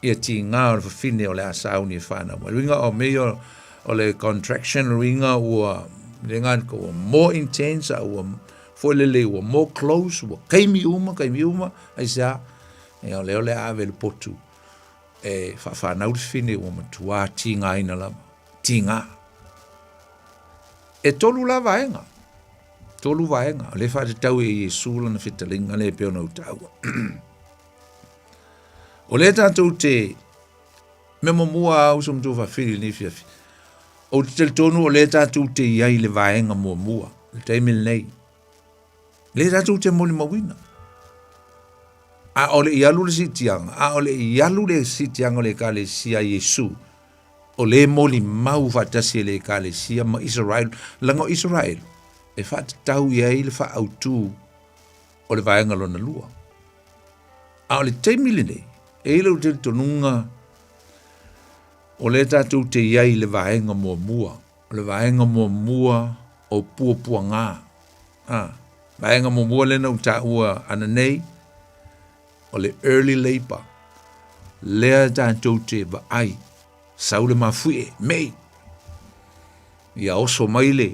Ia tiga o le fafine o le a sauni e fanau mai. Uiga o mea ia o le contraction, uiga ua le gā ua more intense, a ua foi lele ua more close, ua kaimi uma, kaimi uma, aisea? Ia o lea o le a ave le potu e faafanau le fafine ua matua tigaina lava. Tiga. E tolu la vaega. Tolu vaega. O lea e faatatau e Iesu lana fetalaiga lea e pei ona ou taua. O lea tatou te mea muamua a uso matua faafili i lenei afiafi. Ou te talitonu o lea tatou te i ai i le vaega muamua, le taimi lenei. Lea tatou te molimauina. A o le i alu le siitiaga, a o le i alu le siitiaga o le Ekalesia a Iesu, o lea e molimau faatasi e le Ekalesia ma Israel, leaga o Israel e faatatau i ai le faaautu o le vaega lona lua. A o le taimi lenei, e i ai lou talitonuga o lea tatou te i ai i le vaega muamua, o le vaega muamua o puapuaga. A, vaega muamua lea na ou taua ananei, o le early labour, lea tatou te vaai, sau le mafuie, mei, ia oso mai le,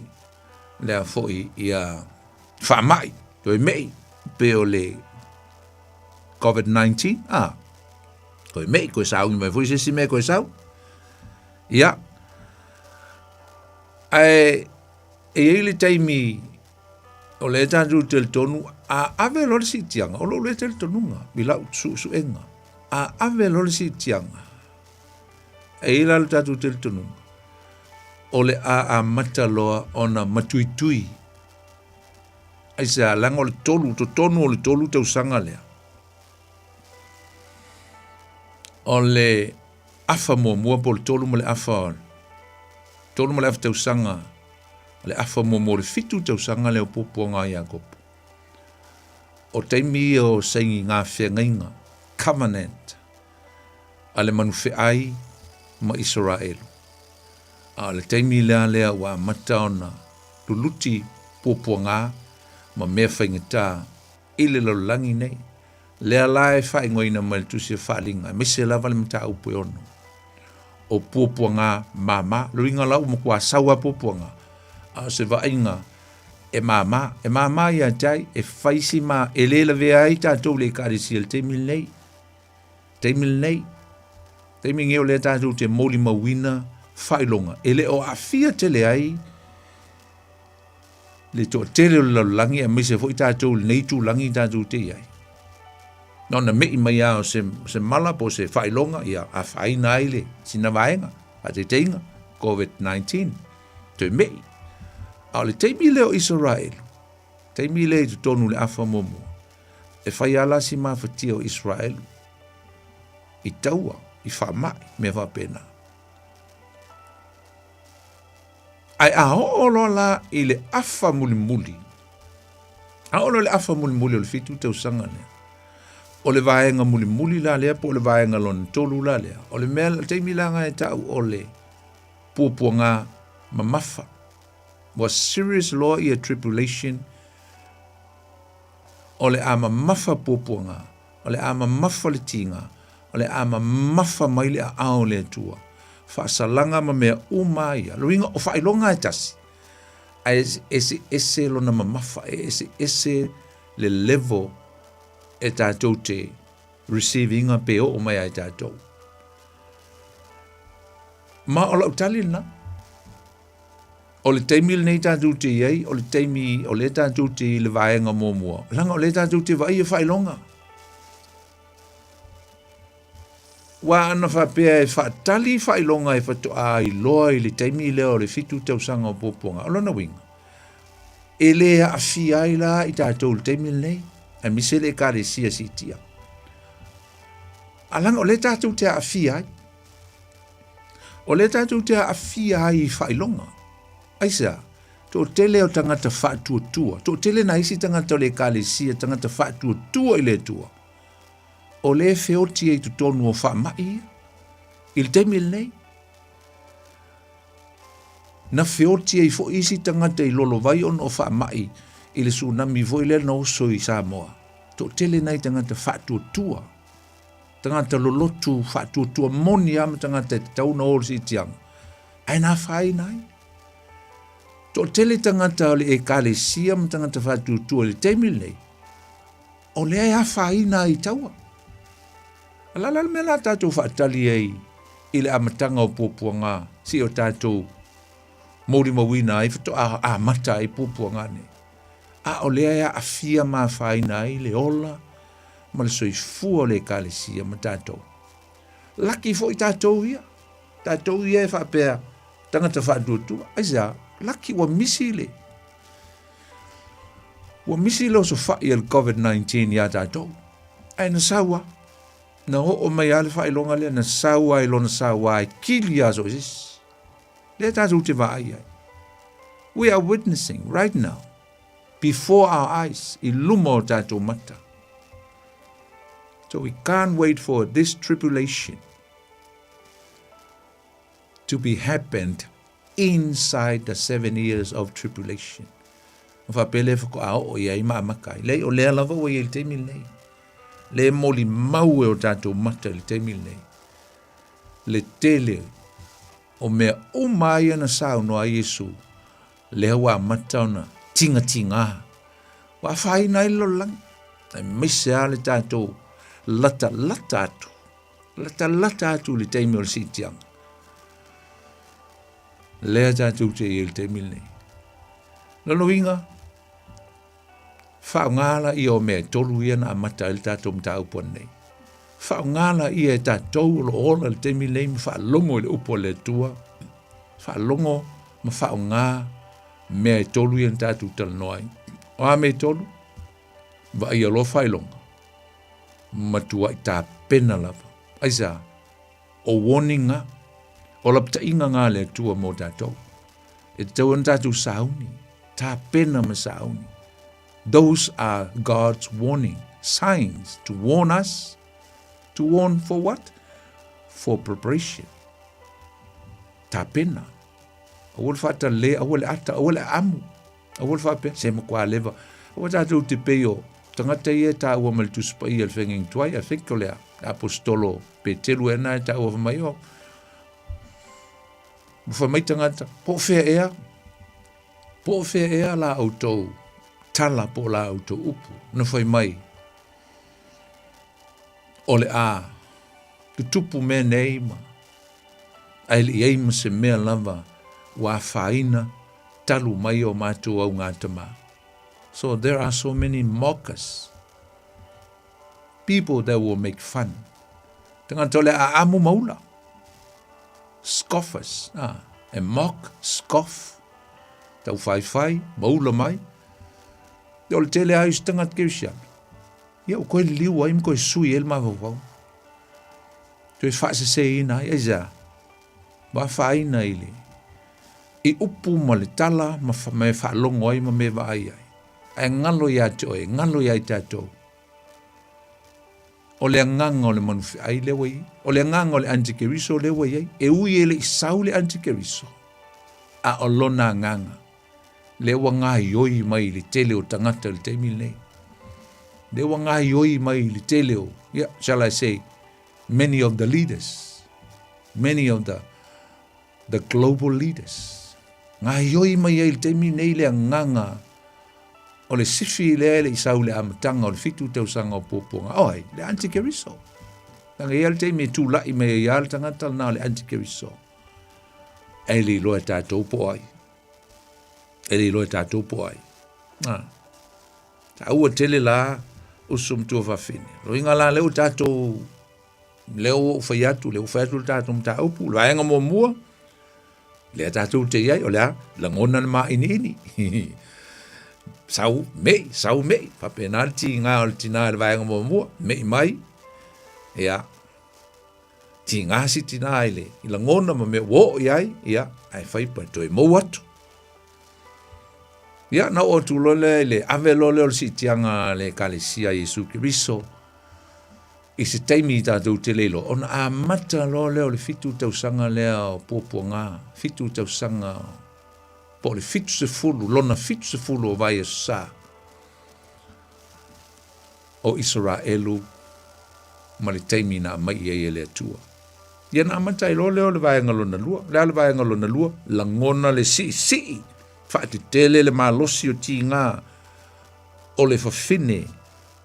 lea foi, ia faamai, toe mei, pe o le COVID-19, a, toe mei, koe sauni mai foi se isi mea koe sau. Ia, ae e i ai le taimi o lea tatou te talitonu, a ave loa le siitiaga, o lou lea talitonuga i lau suesuega, a ave loa le siitiaga, e i ai la le tatou talitonuga, o le a amata loa ona matuitui. Aisea, leaga o le tolu, totonu o le 3 tausaga lea, o le afa muamua po o le 3 ma le afa, 3 ma le afa tausaga, o le afa muamua o le 7 tausaga lea o puapuaga a Iakopo. O taimi ia o saini ngā feagaiga, covenant, a le manufeai ma Isaraelu. A o le taimi lea lea ua amata ona luluti puapuaga ma mea faigata i le lalolagi nei. Lea la e faaigoaina mai le Tusi o Faaaliga, aemaise lava le mataupu e 6, o puapuaga mama. O le uiga la ua matua sau lava puapuaga, a o se vaaiga e mama. E mama ia te ai, e fai si ma, e le lavea ai tatou i le Ekalesia i le taimi lenei. Taimi lenei, taimi lenei o lea tatou te molimauina faailoga, e le o aafia tele ai le toatele o le lalolagi aemaise foi tatou i lenei itulagi tatou te i ai. Na ona me'i mai lava o se, se mala po o se faailoga, ia afaina ai le sina vaega, faataitaiga, COVID-19, toe me'i. A o le taimi lea o Isaraelu, taimi lea i totonu i le afa muamua, e fai lava la si mafatia o Isaraelu i taua, i faamai, mea faapena. Ae a oo loa la i le afa mulimuli, a oo loa i le afa mulimuli o le 7 tausaga lea, O le vaega mulimuli la lea po o le vaega lona tolu la lea, o le mea, le taimi la lena e ta'u o le puapuaga mamafa. Ua serious loa ia tribulation, o le a mamafa puapuaga, o le a mamafa le tiga, o le a mamafa mai le aao o le Atua. Faasalaga ma mea uma ia. Lona uiga o faailoga e tasi, ae eseese lona mamafa, e eseese le level e tatou te receive ina pe oo mai ai tatou. Ma o lau tali lena. O le taimi lenei tatou te i ai, o le taimi o lea tatou te i le vaega muamua. Leaga o lea tatou te vaaia faailoga. Ua ana faapea e faatali faailoga e faatoa iloa i le taimi lea o le 7 tausaga o puapuaga. O lona uiga, e le aafia ai la i tatou i le taimi lenei, aemaise le ekalesia siitia. A leaga o lea tatou te aafia ai. O lea tatou te aafia ai i faailoga. Aisea? Toatele o tagata faatuatua, toatele nai isi tagata o le ekalesia, tagata faatuatua i le Atua, o lea e feoti ai i totonu o faamai ia, i le taimi lenei. Na feoti ai foi isi tagata i lolovai ona o faamai i le tsunami foi lea na oso i Samoa. Toatele nai tagata faatuatua, tagata lolotu faatuatua moni lava ma tagata e tatau ona o i le siitiaga, ae na afaina ai. Toatele tagata o le ekalesia ma tagata faatuatua i le taimi lenei, o lea e afaina ai i taua. A la la le mea la tatou faatali ai i le amataga o puapuaga seia o tatou molimauina ai faatoa amata ai puapuaga nei. A o lea e aafia ma afaina ai le ola ma le soifua o le ekalesia ma tatou. Laki foi tatou ia. Tatou ia e faapea tagata faatuatua. Aisea? Laki ua misi le Ua misi le osofai a le COVID-19 iā tatou. Ae na sau lava. Na oo mai lava le faailoga lea, na sau lava i lona sauā e kili lava so o se isi. Lea tatou te vaai ai. We are witnessing right now, before our eyes, i luma o tatou mata. So we can't wait for this tribulation to be happened inside the 7 years of tribulation. Ma faapea lea faatoa oo i ai ma amata ai. Leai, o lea lava ua i ai i le taimi lenei. Le molimau e o tatou mata i le taimi lenei. Le tele o mea uma ia na saunoa ai Iesu, lea ua amata ona tigatigā. Ua afaina ai le lalolagi, aemaise lava le tatou latalata atu Latalata atu i le taimi o le siitiaga. Lea tatou te i ai i le taimi lenei. Lona uiga, faaaoga laia o mea e tolu ia na amata ai le tatou mataupu ananei. Faaaoga laia e tatou o lo o ola i le taimi lenei ma faalogo i le upu a le Atua, faalogo ma faaaoga mea e tolu ia na tatou talanoa ai. O a mea e tolu? Vaaia loa faailoga. Matuai tapena lava. Aisea? O warning nga, o lapataiga nga a le Atua mo tatou. E tatau ona tatou sauni, tapena ma sauni. Those are God's warning signs to warn us. To warn for what? For preparation. Tapena. Aua le faatalale, aua le ata, aua le aamu. Aua le faapea, se matua leva. Aua tatou te pei o tagata ia e taua mai le Tusi Paia i le Feagaiga Tuai, I think o le Aposetolo Peteru ea na e taua fai mai, oh, ua fai mai tagata, po o fea ea, po o fea ea la outou tala po o la outou upu, na fai mai, o le a tutupu mea nei ma ae le i ai ma se mea lava ua afaina talu mai o matou augatama. So there are so many mockers, people that will make fun. Tagata o le a amu maula. Scoffers, ah, e mock, scoff, tau whaiwhai, maula mai. O le tele ai o se tagata kerisiano. Ia, ua koe liliu ai ma koe sui ai le mafaufau. Toe faaseseina ai, aisea? Ua afaina i le i upu ma le tala ma mea faalogo ai ma mea vaai ai. Ae galo ia te oe, galo ia i tatou. O le agaga o le manufeai lea ua i ai. O le agaga o le antikeriso lea ua i ai. E ui e le i sau le antikeriso, a o lona agaga lea ua gaioi mai i le tele o tagata i le taimi lenei. Lea ua gaioi mai i le tele o, yeah, shall I say, many of the leaders, many of the, the global leaders. Gaioi mai ai i le taimi lenei le agaga o le sifi lea e le i sau i le amataga o le fitu tausaga o puapuaga. O ai, le antikeriso. Leaga e i ai le taimi e tulai mai ai lava le tagata lena o le antikeriso. E le iloa e tatou po o ai. E le iloa e tatou po o ai. Ah. Taua tele la uso ma tuafafine. Loiga la lea ua tatou lea ua ou fai atu, lea ua fai atu le tatou mataupu, le vaega muamua, lea tatou te i ai, o le a, lagona le māʻiniʻini. Sau, meʻi, sau meʻi. Faapena le tiga o le tinā i le vaega muamua, meʻi mai, ia, tiga si tinā i le i lagona ma mea ua oo i ai, ia, ae fai pa toe mou atu. Ia, na oo atu loa lea i le ave loa lea o le siitiaga a le Ekalesia a Iesu Keriso, i se taimi i tatou te le iloa, ona amata loa lea o le fitu tausaga lea o puapuaga, fitu tausaga po o le 70, lona 70 o vaiaso sa o Isaraelu ma le taimi na aumai i ai e le Atua. Ia na amata ai loa lea o le vaega lona lua. O le a le vaega lona lua? Lagona le siisii, faatetele le malosi o tiga o le fafine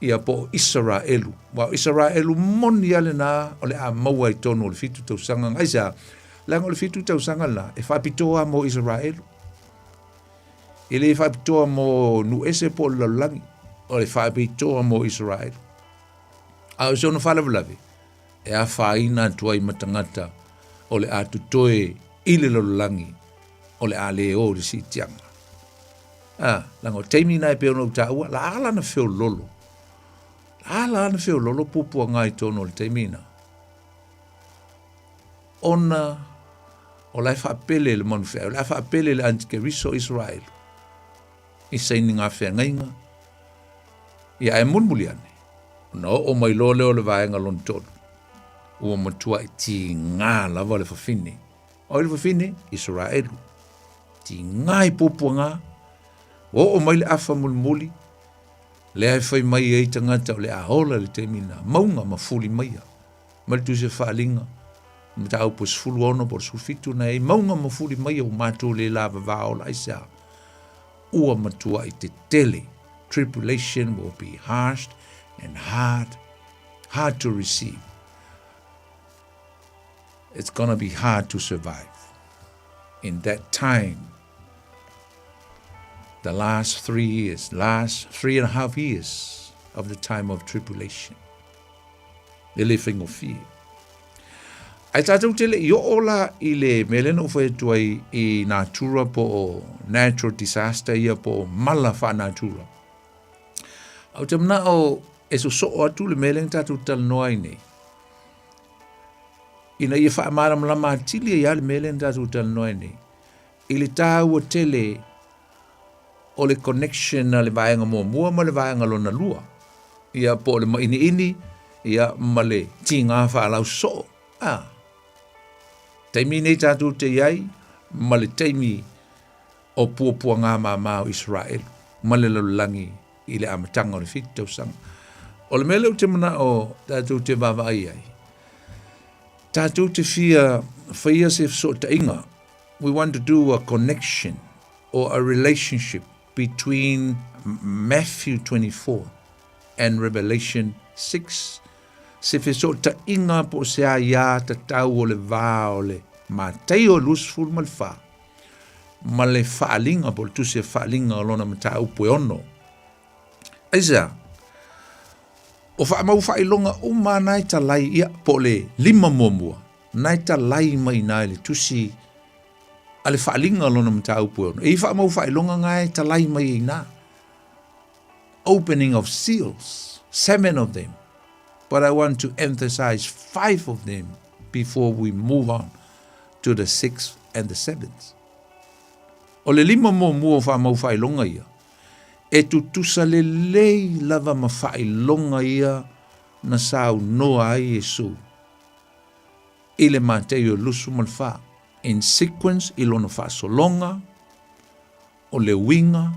ia po o Isaraelu. Aua o Isaraelu moni lava lena o le a maua i totonu o le fitu tausaga. Aisea? Leaga o le fitu tausaga lena e faapitoa mo Isaraelu. E le faapitoa mo nuu ese po o le lalolagi, o le faapitoa mo Isaraelu. A o se ono faalavelave, e afaina atu ai ma tagata o le a totoe i le lalolagi o le a le o i le siitiaga. A, leaga o taimi na e pei ona ou taua, la ala na feololo. La ala na feololo puapuaga i totonu o le taimi na. Ona o la e faapele le manufeai, o le a faapele le antikeriso Israel i saini ngā feagaiga. Ia ae mulimuli ane, ona oo mai loa lea o le vaega lona tolu, ua matuai tigā lava le fafine. O ai le fafine? Isaraelu. Tigā i puapuagā, ua oo mai le afa mulimuli, lea e fai mai ai tagata o le a ola i le taimi lena, mauga ma fuli maia. Mai le Tusi o Faaaliga, mataupu e 16 po o le 17 na e ai mauga ma fuli maia ua matou le lavavā ola aisea? Ua matuai tetele. Tribulation will be harsh and hard, hard to receive. It's gonna be hard to survive in that time. The last three years, last 3.5 years of the time of tribulation. E le faigofie. Ae tatou te le i oo la i le mea lea na ou fai atu ai i natura po o natural disaster ia po o mala faanatura. Ae ou te manao e sosoo atu le mea lea na tatou talanoa ai nei, ina ia faamalamalama atili ai lava le mea lea na tatou talanoa ai nei, i le taua tele o le connection a le vaega muamua ma le vaega lona lua, ia po o le maʻiniʻini, ia ma le tigā faalausoo. A, taimi nei tatou te i ai ma le taimi o puapuagā māmā o Isaraelu ma le lalolagi i le amataga o le fitu tausaga. O le mea lea ou te manao tatou te vaavaai ai, tatou te fia faia se fesootaiga, we want to do a connection or a relationship between Matthew 24 and Revelation 6, se fesootaiga po o se aiā tatau o le va o le Mataio 24 ma le Faaaliga po o le Tusi a Faaaliga o lona mataupu e ono. Aisea? O faamau faailoga uma na e talai ia po o le lima muamua na e talai mai i le Tusi a le Faaaliga o lona mataupu e ono. E i faamau faailoga na e talai mai i ina. Opening of seals, 7 of them. But I want to emphasize 5 of them before we move on to the 6th and the 7th. O le lima muamua o faamau faailoga ia, e tutusa lelei lava ma faailoga ia na saunoa ai Iesu i le Mataio 24, in sequence i lona faasologa, o le uiga,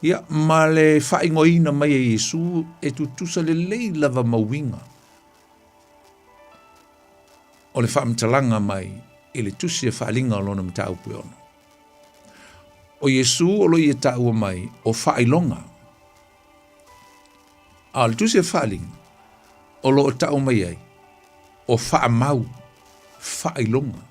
ia, ma le faaigoaina mai e Iesu e tutusa lelei lava ma uiga o le faamatalaga mai i le tusi a Faaaliga o lona mataupu e ono. O Iesu o lo o ia taua mai o faailoga. A o le tusi a Faaaliga o lo o tau mai ai o faamau, faailoga.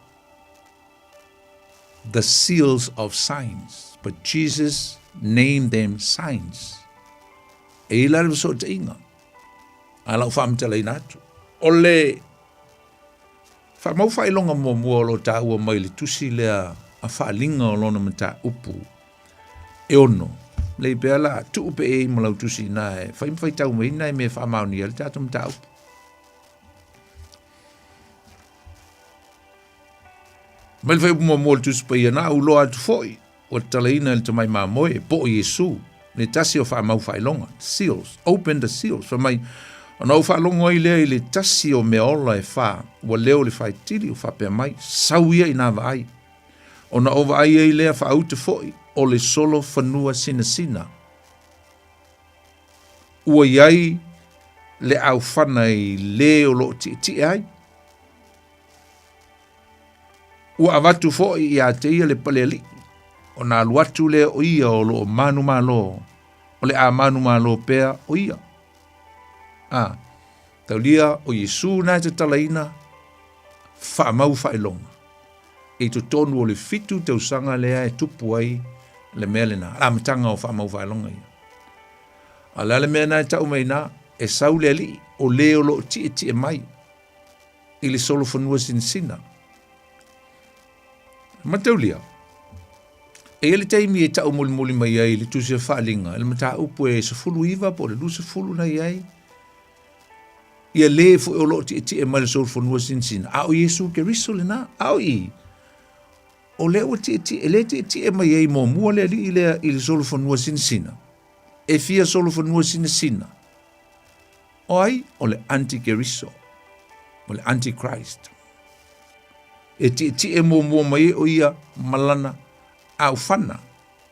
The seals of signs, but Jesus named them signs. E i la le fesootaiga a lau faamatalaina atu. O le faamau faailoga muamua o lo o taua mai le tusi lea a Faaaliga o lona mataupu e ono, lei pea la tuu pe e i ma lau tusi ina e fai ma faitau mai nai mea e faamaonia ai le tatou mataupu. Mai le fuaiupu muamua o le Tusi Paia, na ou iloa atu foi, ua tatalaina e le tamai mamoe, po o Iesu, le tasi o faamau faailoga, seals, open the seals, fai mai, ona ou faalogo ai lea i le tasi o mea ola e fa, ua leo le faitili o faapea mai, sau ia ina vaai. Ona ou vaai ai lea faauta foi, o le solo fanua sinasina. Ua i ai le aufana i le o lo o tietie ai. Ua avatu foi ia te ia le pale alii, ona alu atu lea o ia o lo o manumalo, o le a manumalo pea o ia. A, taulia o Iesu na e tatalaina faamau faailoga i totonu o le fitu tausaga lea e tupu ai le mea lena, le amataga o faamau faailoga ia. A o le a le mea na e tau mai na, e sau le alii o le o lo o tietie mai i le solofanua sinasina. Mataulia, e i ai le taimi e tau mulimuli mai ai le tusi a Faaaliga i le mataupu e 19 po o le 20 na i ai, ia le foi o lo o tietie mai le solofanua sinasina, a o Iesu Keriso lena, a o i, o lea ua tietie, e le tietie mai ai muamua le alii lea i le solofanua sinasina, e fia solofanua sinasina, O ai? O le antikeriso, o le antichrist. E tietie muamua mai ai o ia ma lana aufana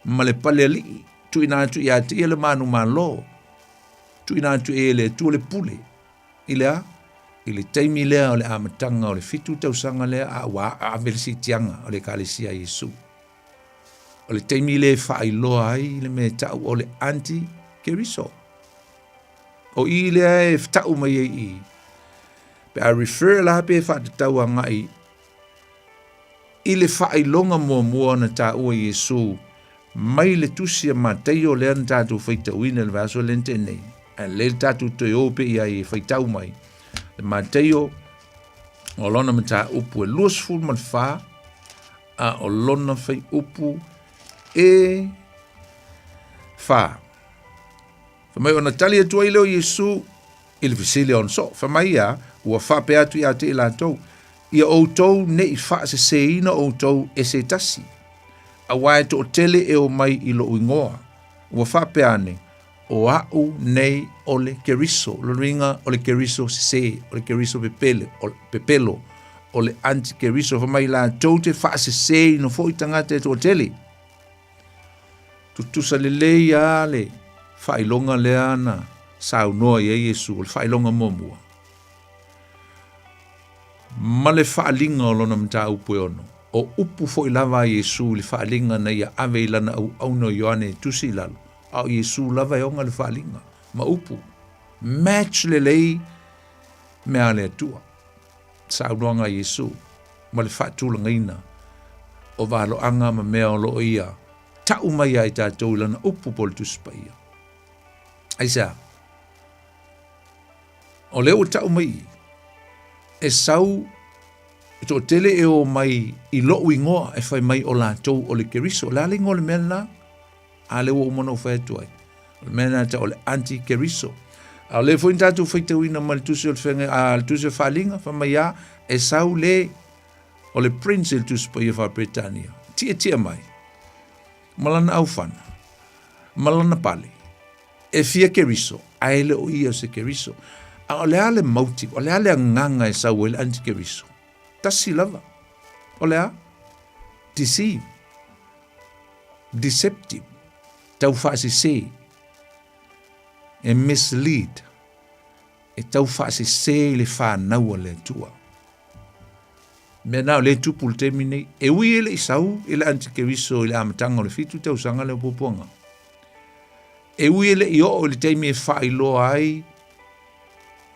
ma le pale alii, tuuina atu ia te ia le manumalo, tuuina atu e le Atua le pule. I le a? I le taimi lea o le amataga o le fitu tausaga lea a ua ave le siitiaga o le Ekalesia a Iesu. O le taimi lea e faailoa ai le mea e tau o le antikeriso. O i lea e tau mai ai i. Pe a refer la pe faatatau agai i le faailoga muamua na taua Iesu mai le tusi a Mataio lea na tatou faitauina i le vaiaso lea na tea nei. Ae lelei le tatou toe o pea i ai e faitau mai le Mataio o lona mataupu e 24 a o lona fuaiupu e 4. Fai mai ona tali atu ai lea o Iesu i le fesili a ona soo, fai mai ia, ua faapea atu ia te i latou, Ia outou ne i faaseseina outou e se tasi, auā e toatele e omai i lou igoa, ua faapea ane, O a'u nei o le Keriso, lona uiga o le Keriso sesē, o le Keriso pepele, o, pepelo, o le antikeriso, fai mai latou te faaseseina foi tagata e toatele. Tutusa lelei lava le faailoga lea na saunoa i ai Iesu, o le faailoga muamua, ma le faaaliga o lona mataupu e ono. O upu foi lava a Iesu i le faaaliga na ia ave i lana auauna o Ioane e tusi i lalo, a o Iesu lava e ona le faaaliga ma upu. Match lelei mea a le Atua. Saunoaga a Iesu ma le faatulagaina o valoaga ma mea o lo o ia tau mai ia i tatou i lana upu po o le Tusi Paia. Aisea? O lea ua tau mai i, e sau e toatele e o mai i lou igoa e fai mai o latou o le Keriso. O le a le igoa o le mea lena? A lea ua uma ona ou fai atu ai. O le mea lena e tau o le anti-Keriso. A o lea foi na tatou faitauina mai le tusi o le feagai, a le tusi o Faaaliga, fai mai a, e sau le, o le prince i le tusi paia faa-Peretania, tietie mai, ma lana aufana, ma lana pale, e fia Keriso, Ae le o ia o se Keriso. A o le a le motive, o le a le agaga e sau ai le antikeriso? Tasi lava. O le a? Deceive. Deceptive. Taufaasese. E mislead. E taufaasese i le fanau a le Atua. Mea na o lea e tupu i le taimi nei. E ui e le i sau i le antikeriso i le amataga o le fitu tausaga lea o puapuaga. E ui e le i oo i le taimi e faailoa ai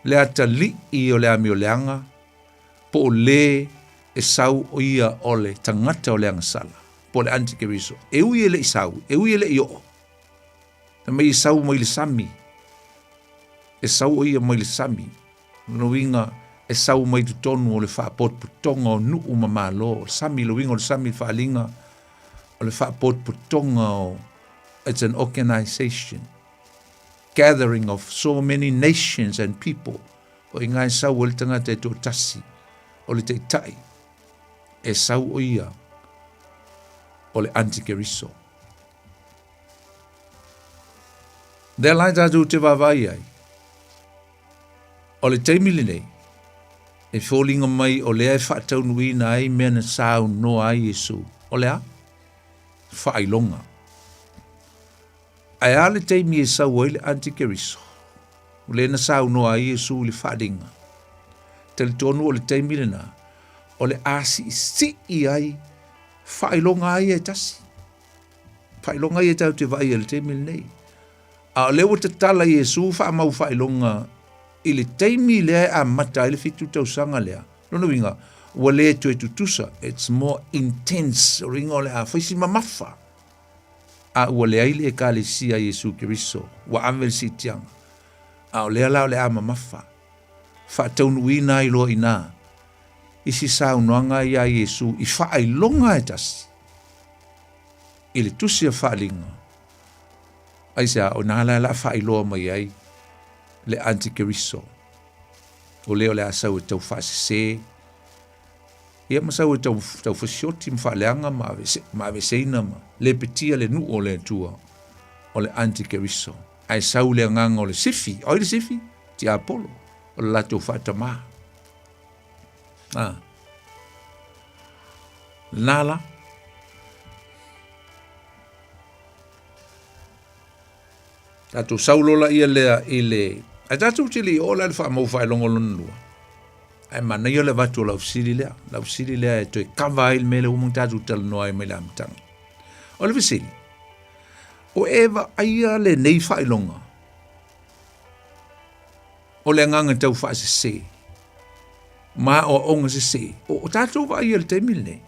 le atalii o le amioleaga po o le e sau o ia o le tagata o le agasala, po o le antikeriso. E ui e le i sau, e ui e le i oo. Fai mai e sau mai le sami. E sau o ia mai le sami. Lona uiga, e sau mai totonu o le faapotopotoga o nuu ma malo. O le sami, le uiga o le sami, le faaaliga o le faapotopotoga o, it's an organization, gathering of so many nations and people. O i ina e sau ai le tagata e toatasi, o le taitai, e sau o ia o le antikeriso. Lea la e tatou te vaavaai ai, o le taimi lenei, e foliga mai o lea e faataunuuina ai mea na saunoa ai Iesu. O le a? Faailoga. Ae a le taimi e sau ai le antikeriso? O lea na saunoa ai Iesu i le faaaliga. Talitonu o le taimi lena, o le a siisii ai faailoga ai e tasi. Faailoga ia tatou te vaai ai i le taimi lenei. A o lea ua tatala Iesu faamau faailoga i le taimi lea e amata ai le fitu tausaga lea. Lona uiga, ua le toe tutusa, it's more intense, o le uiga o le a fai si mamafa. A ua leai le Ekalesia a Iesu Keriso, ua ave le siitiaga. A o lea la o le a mamafa, faataunuuina ai loa i ina isi saunoaga ia Iesu i faailoga e tasi i le tusi a Faaaliga. Aisea? O ina la o le a faailoa mai ai le antikeriso, o le o le a sau e taufaasese, ia ma sau e tau, taufasioti ma faaleaga ma avese, ma aveseina ma lepetia le nuu o le Atua, o le antikeriso. Ae sau le agaga o le sifi. O ai le sifi? Tiapolo, o le latou faatamā. Ah. Lena la. Tatou sau loa laia lea i le... Ae tatou te le i oo la i le faamau faailoga lona lua. Ae manaia le avatu o lau fesili lea. Lau fesili lea e toe kava ai le mea lea ua uma ona tatou talanoa ai mai le amataga. O le fesili, o e vaaia lenei faailoga o le agaga tau faasese ma aoaoga sese, o tatou vaaia i le taimi lenei?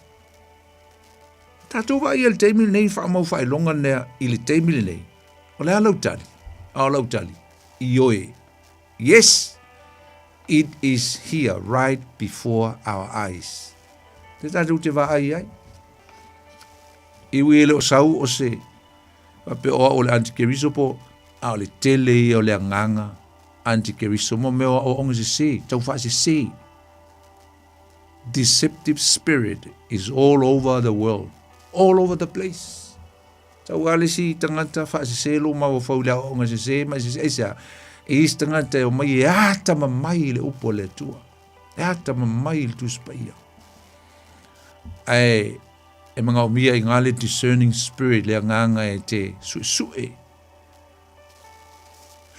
Tatou vaai i le taimi lenei faamau faailoga lea i le taimi lenei. O le a lau tali? A o lau tali, ioe. Yes, it is here right before our eyes. Te tatou te vaai ai. Iwi e le o sau o se faapea o au o le antikeriso po a o le tele ia o le agaga antikeriso mo mea o aoaoga sese, tau faasese. Deceptive spirit is all over the world, all over the place. Tau a le isi tagata faasese lo mafaufau i le aoaoga sese ma sese aisea. E isi tagata e omai e atamamai i le upu a le Atua. E atamamai i le Tusi Paia. Ae e manaomia i ngā le discerning spirit le agaga e te suesue.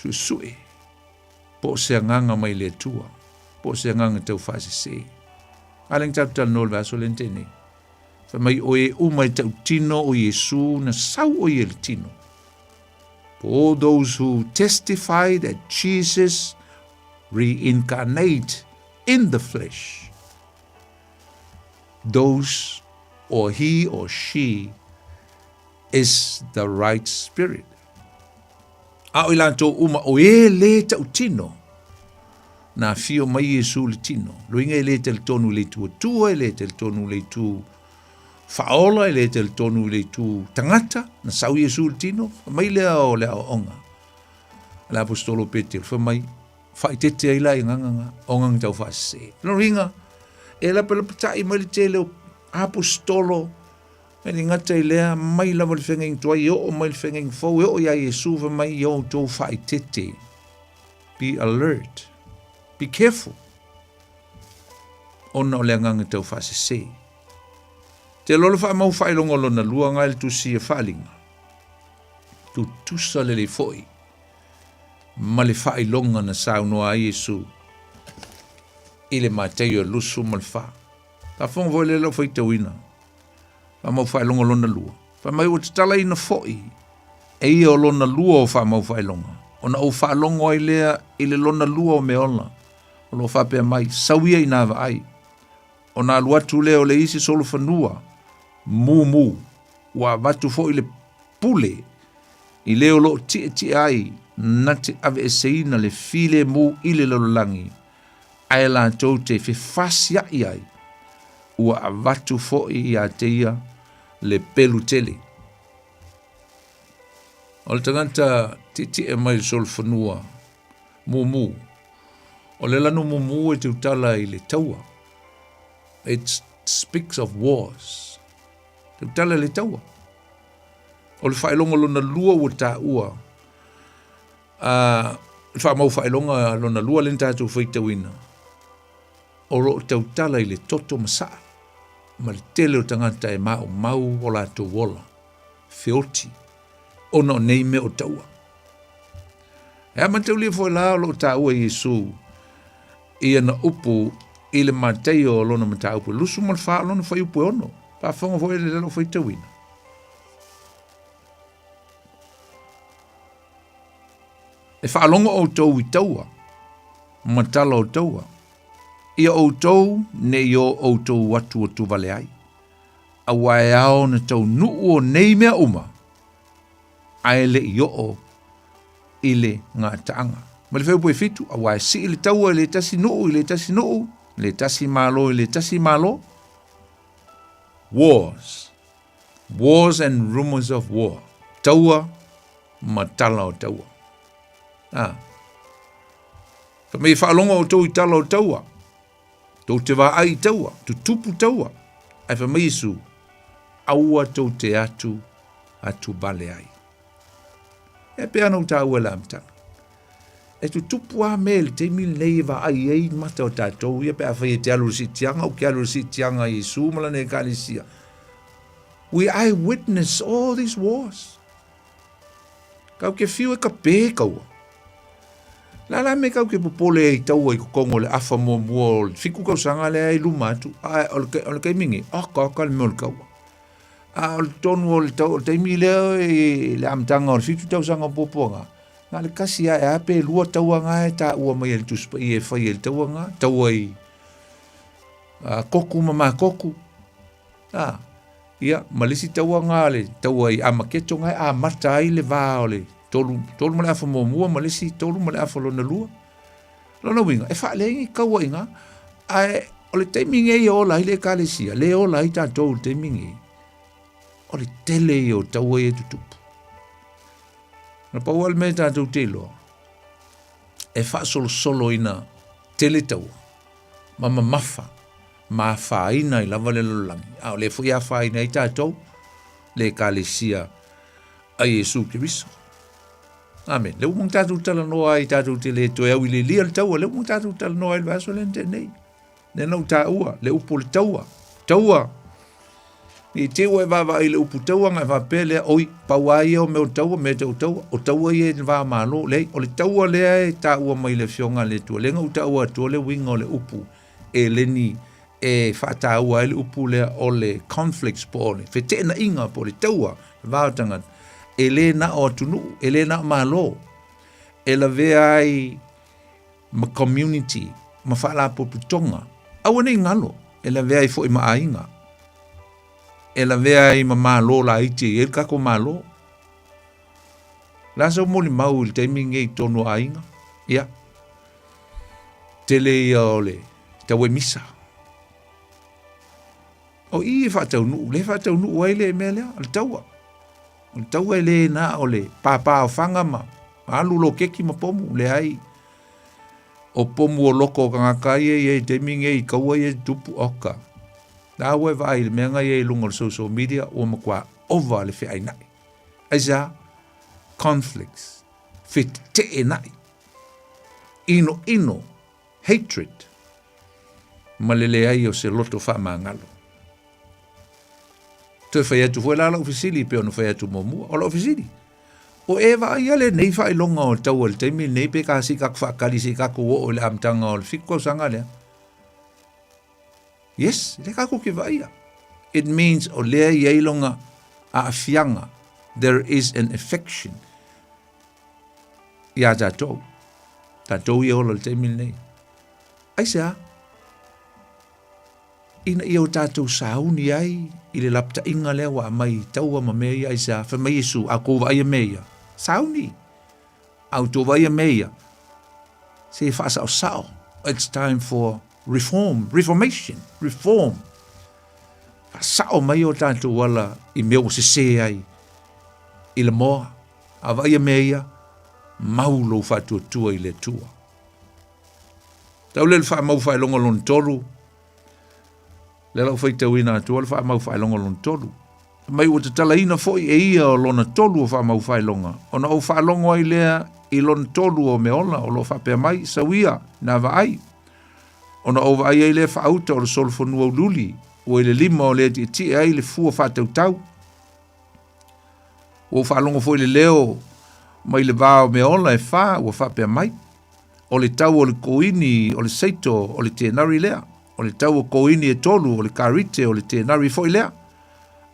Suesue. Po o se agaga mai le Atua, po o se agaga tau faasese. A lea na tatou talanoa i le vaiaso lea na tea nei. Fai mai o e uma e tautino o Iesu na sau o ia i le tino. For all those who testify that Jesus reincarnate in the flesh, those or he or she is the right spirit. A o i latou uma o e lē tautino, na afio mai Iesu i le tino. Loiga e lē talitonu i le itu Atua, e lē talitonu i le itu faaola, e lē talitonu i le itu tagata, na sau Iesu i le tino, fai mai lea o le aoaoga a le aposetolo o Petero, fai mai, faaeteete ai la i agaga na, o agaga taufaasese. Lona uiga, e lapalapatai mai le tele o aposetolo E le gata i lea, mai lava le feagaiga tuai e oo mai le feagaiga fou, e oo iā Iesu fai mai, ia outou faaeteete. Be alert. Be careful. Ona o le agaga tau faasese. Te lolo faamau faailoga lona lua ngai le tusi e faalinga. Tutusa lelei foi ma le faailoga na saunoa ai Iesu i le Mataio e 24. Faafofoga foi lea lau faitauina. Faamau faailoga lona lua. Fai mai ua tatalaina foi e ia o lona lua o faamau faailoga, ona ou faalogo ai lea i le lona lua o meaola, o lo o faapea mai, sau ia ina vaai. Ona alu atu lea o le isi solofanua, mumu, ua avatu foi le pule i le o lo o tietie ai na te aveeseina le filemu i le lalolagi, ae latou te fefasiaʻi ai, ua avatu foi iā te ia le pelu tele. O le tagata tietie mai le solofanua mumu, o le lanu mumu e tautala i le taua. It speaks of wars. Tautala i le taua. O le faailoga lona lua ua taua, a le faamau faailoga lona lua lea na tatou faitauina, o lo o tautala i le toto masaa ma le tele o tagata e maumau o latou ola, feoti, ona o nei mea o taua. E a mataulia foi la o lo o taua e Iesu i ana upu i le Mataio o lona mataupu e 24 o lona fuaiupu e 6. Faafofoga foi le lalo faitauina. E faalogo outou i taua ma tala o taua, ia outou ne i o outou atuatu vale ai, aua e ao ona taunuu o nei mea uma, ae le i oo i le gataaga. Ma le fuaiupu e 7, aua e sii le taua i le tasi nuu i le tasi nuu, le tasi malo i le tasi malo. Wars. Wars and rumors of war. Taua ma tala o taua. Ah. Fa mei faalogo outou i tala o taua. Tou te vaai i taua, tutupu taua. Ae fa mai Iesu, aua tou te atu, atu vale ai. E pei ona ou taua i le amataga. E tutupu a mea i le taimi lenei e vaai ai mata o tatou ia pe afai e te alu i le siitiaga, ou ke alu i le siitiaga a Iesu ma lana ekalesia. We eyewitness all these wars. Kau ke fiu e ka pē kaua. La la me kau ke popole ai taua i kokongo le afa muamua o le fiku kausaga lea i luma atu, a o le, o le taimi nei, aka aka le mea o le kaua. A o le tonu o le, tau, o le taimi lea i le amataga o le 7 tausaga o puapuaga, na o le kasi lava e a pe lua taua nga e taua mai e le Tusi Paia e fai e le taua nga, taua i koku ma makoku. A, ia, ma le isi taua nga le taua i Amaketo nga e amata ai le va o le tolu, tolu ma le afa muamua ma le isi tolu ma le afa lona lua. Lona uiga, e faaleai ni kaua i ngā, ae o le taimi nei e ola ai le ekalesia, le ola ai tatou i le taimi nei, o le tele ia o taua ia e tutupu. Na pau lava le mea tatou te iloa, e faasolosolo ina tele taua, ma mamafa, ma afaina ai lava le lalolagi, a o lea foi e afaina ai tatou, le ekalesia a Iesu Keriso. Amen. Le uma tatou talanoa ai tatou te le toe au i le lia le taua, le uma tatou talanoa ai le vaiaso lea na tea nei. Lea na ou taua, le upu o le taua. Taua. I te ua e vaavaai i le upu taua nga e faapea lea, oi, pau a ia o mea o taua, mea tau taua, o taua ia i le va malo. Leai, o le taua lea e taua mai le Afioga a le Atua. Lea na ou taua atua le uiga o le upu eleni e faataua ai le upu lea o le conflicts po o le feteenaiga po o le taua le va o tagata, e le na o atunuu, e le na o Malo, e lavea ai ma community ma faalapotopotoga, aua ne i galo, e lavea ai foi ma aiga, e lavea ai ma Malo laiti e i ai le tatou Malo. O le a sau molimau i le taimi lenei i totonu o aiga? Ia, tele ia o le tauemisa. O i e faataunuu, le faataunuu ai le mea lea, o le taua. O le taua e le na o le pāpā o fanga ma alu lo keki ma pomu, leai. O pomu o loko o tagata ia i ai taimi nei i kaua ia tupu oka. La ua e vaai i le mea nga ia i lunga o le social media, ua matua ova le feainai. Aisea? Conflicts. Feteteenai. ʻinoʻino, hatred, ma le leai o se loto faamagalo. Toe fai atu foi la lau fesili pei ona fai atu muamua. O lau fesili, o e vaaia lenei faailoga o taua i le taimi lenei pe ka se i kaku faakali se i kaku oo i le amataga o le fitu tausaga lea? Yes, lea kakou ke vaaia. It means o lea i ai lona aafiaga, there is an affection iā tatou. Tatou ia ola i le taimi lenei. Aisea? Ina ia o tatou sauni ai i le lapataiga lea ua aumai i taua ma mea ia, aisea? Fai mai Iesu, a outou vaaia mea ia, sauni! A outou vaaia mea ia, se faasaosao. It's time for reform, reformation, reform. Faasao mai o tatou ala i mea ua sesē ai i le moa. A vaaia mea ia, mau lou faatuatua i le Atua. Tau lea le faamau faailoga lona tolu, lea lau faitauina atua le faamau faailoga lona tolu. Mai ua tatalaina foi e ia o lona tolu o faamau faailoga, ona ou faalogo ai lea i lona tolu o meaola o lo o faapea mai, sau ia, na vaai. Ona ou vaai ai lea faauta o le solofanua uliuli, ua i le lima o lea tietie ai le fua faatautau. Ua ou faalogo foi i le leo mai le va o meaola e fa ua faapea mai, O le tau o le koini o le seito o le tenari lea, o le tau o koini e tolu o le karite o le tenari foi lea,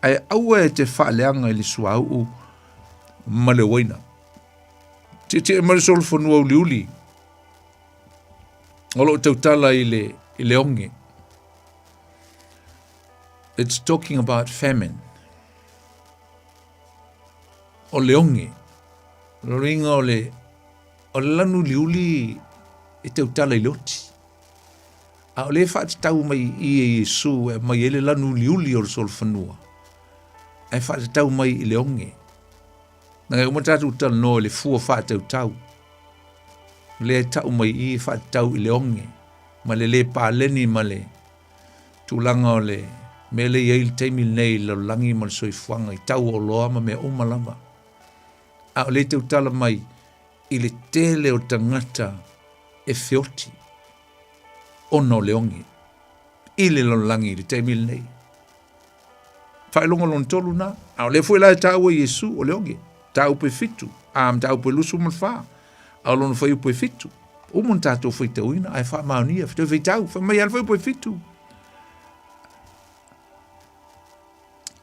ae aua e te faaleaga i le suauu ma le uaina. Tietie mai le solofanua uliuli o lo o tautala i le, i le oge. It's talking about famine. O le oge. O le uiga o le, o le lanu uliuli e tautala i le oti. A o lea e faatatau mai i i e Iesu e aumai ai le lanu uliuli o le solofanua, ae faatatau mai i le oge. Leaga e uma tatou talanoa i le fua faatautau. O lea e tau mai i i e faatatau i le oge ma le le paleni ma le tulaga o le mea lea e i ai le taimi lenei i le lalolagi ma le soifuaga i tau o oloa ma mea uma lava. A o lea e tautala mai i le tele o tagata e feoti ona o le oge i le lalolagi i le taimi lenei. Faailoga lona tolu na. A o lea foi la e taua Iesu o le oge. Mataupu e fitu, a mataupu e 24. A o lona fuaiupu e fitu. Uma ona tatou faitauina ae faamaonia, toe faitau, fai mai lava le fuaiupu e fitu.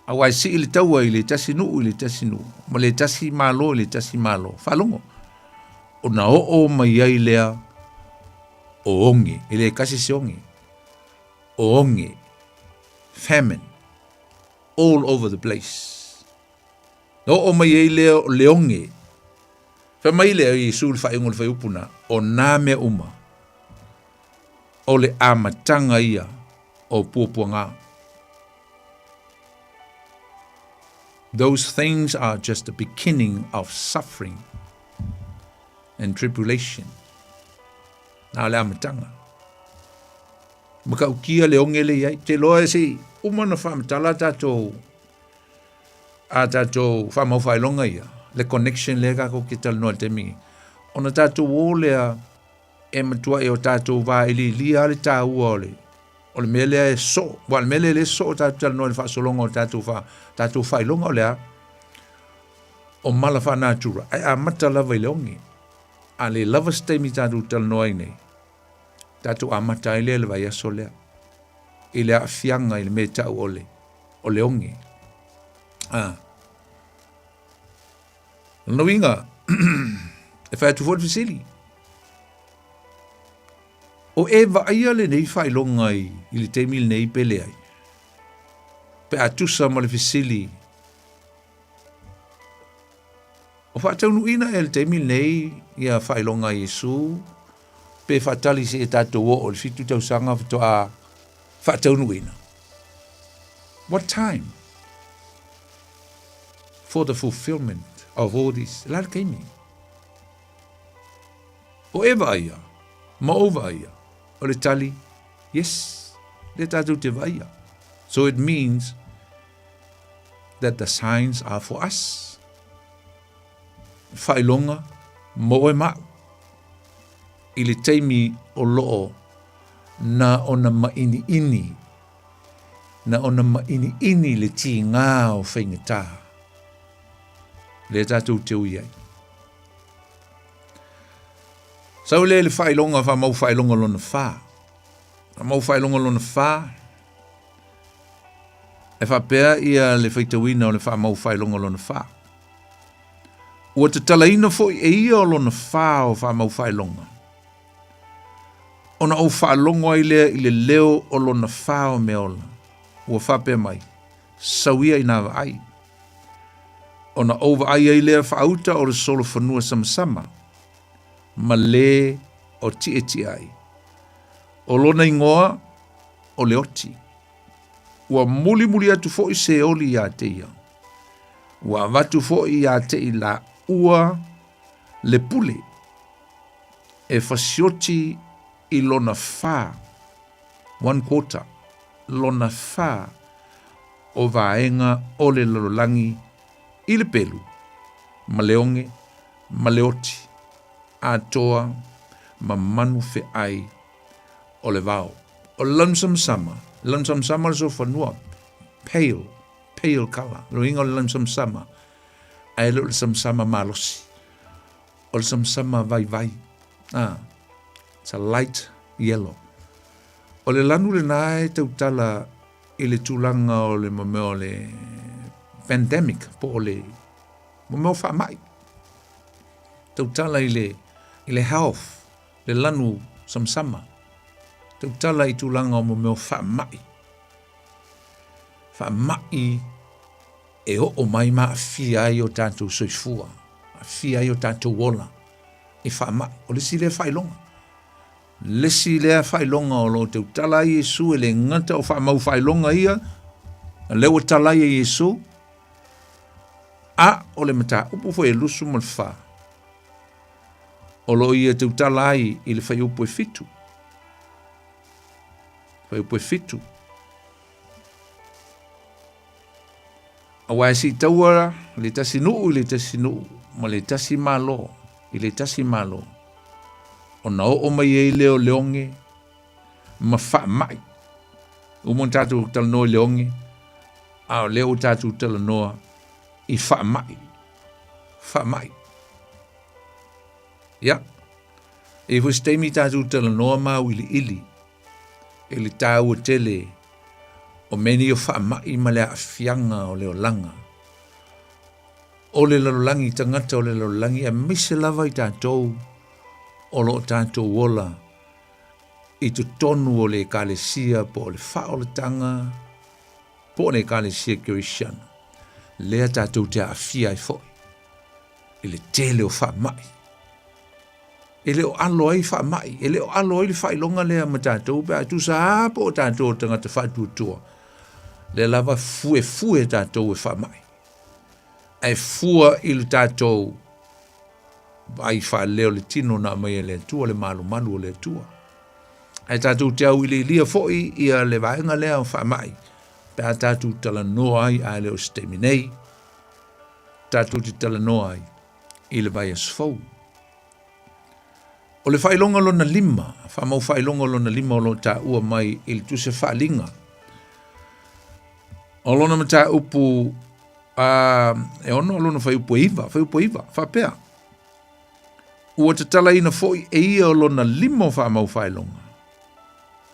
Aua e sii le taua i le tasi nuu i le tasi nuu, ma le tasi malo i le tasi malo. Faalogo, ona oo mai ai lea o oge, e le kasi se oge, o oge, famine, all over the place. Na oo mai ai lea o le oge. Fai mai lea o Iesu i le faaiuga o le fuaiupu na, o nā mea uma, o le amataga ia o puapuaga. Those things are just the beginning of suffering and tribulation. Na o le amataga. Matautia le oge le i ai. Te loa e se uma na faamatala tatou a tatou faamaufaailoga ia, le connection lea kakou ke talanoa i le taimi ona tatou o lea e matuai o tatou vailiilia le taua o le o le mea lea e soo, ua o le mea lea e le soo tatou talanoa i le faasologa o tatou fa tatou faailoga o le a o mala faanatura ae amata lava i le oge. A le lava se taimi tatou talanoa ai nei, tatou amata ai lea i le vaiaso lea i le aafiaga i le mea e tau o le o le oge. A. Lona uiga, e fai atu foi le fesili. O e vaaia lenei faailoga i, i le taimi lenei pe leai? Pe a tusa ma le fesili, o faataunuuina ea i le taimi lenei ia faailoga a Iesu pe faatali se i tatou oo i le fitu tausaga faatoa faataunuuina? What time for the fulfillment of all this? O le a le taimi? O e vaaia, ma ou vaaia, o le tali, yes, lea tatou te vaaia. So it means that the signs are for us. Faailoga mo oe ma au. i le taimi o loo na ona maʻiniʻini, na ona maʻiniʻini le tigā o faigata, lea tatou te ui ai. Sau lea i le faailoga, faamau faailoga lona fa. Faamau faailoga lona fa, e faapea ia le faitauina o le faamau faailoga lona fa. Ua tatalaina foi e ia o lona fa o faamau faailoga, ona ou faalogo ai lea i le leo o lona fa o mea ola, ua faapea mai, Sau ia inā vaai. Ona ou vaai ai lea faauta o le solofanua samasama, ma le o tiʻetiʻe ai. O lona igoa o le oti. Ua mulimuli atu foi Seoli iā te ia. Ua avatu foi iā te i lāua le pule e fasioti i lona fa, one quarter, lona fa o vaega o le lalolagi i le pelu ma le oge ma le oti atoa ma manu feʻai o le vao. O le lanu samasama, lanu samasama o le solofanua, pale, pale colour, le uiga o le lanu samasama, ae le o le samasama malosi. O le samasama vaivai. Ah, it's a light yellow. O le lanu lena e tautala i le tulaga o le mea o le pandemic, po o le mea o faamai. Tautala i le, i le health, le lanu samasama. Tautala i tulaga o mea o faamai. Faamai e oo mai ma aafia ai o tatou soifua, aafia ai o tatou ola i faamai. O le isi lea faailoga. Le isi lea faailoga o lo o tautala ai Iesu e le gata o faamau faailoga ia, lea ua tala ai e Iesu, a o le mataupu foi e 24, o lo o ia tautala ai i le fuaiupu e 7. Fuaiupu e 7. Aua e siitaua le tasi nuu i le tasi nuu ma le tasi malo i le tasi malo, ona oo mai ai lea o le oge ma faamai. Uma ona tatou talanoa i le oge, a o lea ua tatou talanoa i faamai. Faamai. Ia, e i ai foi se taimi tatou talanoa ma auiliili i le taua tele o mea nei o faamai ma le aafiaga o le olaga o le lalolagi, tagata o le lalolagi, aemaise lava i tatou o lo o tatou ola i totonu o le Ekalesia po o le faaolataga po o le Ekalesia Kerisiano, lea tatou te aafia ai foi i le tele o faamai. E le o alo ai faamai, e le o alo ai le faailoga lea ma tatou pe a tusa lava po o tatou o tagata faatuatua. Lea lava fuefue tatou e faamai. Ae fua i le tatou vaai faaleo le tino na aumai e le Atua, le malumalu o le Atua. Ae tatou te auiliilia foi ia le vaega lea o faamai pe a tatou talanoa ai a le o se taimi nei, tatou te talanoa ai i le vaiaso fou. O le faailoga lona lima, faamau faailoga lona lima o lo o taua mai i le tusi faaaliga. O lona mataupu e ono o lona fuaiupu e iva, fuaiupu e iva, faapea. Ua tatalaina foi e ia o lona lima o faamau faailoga,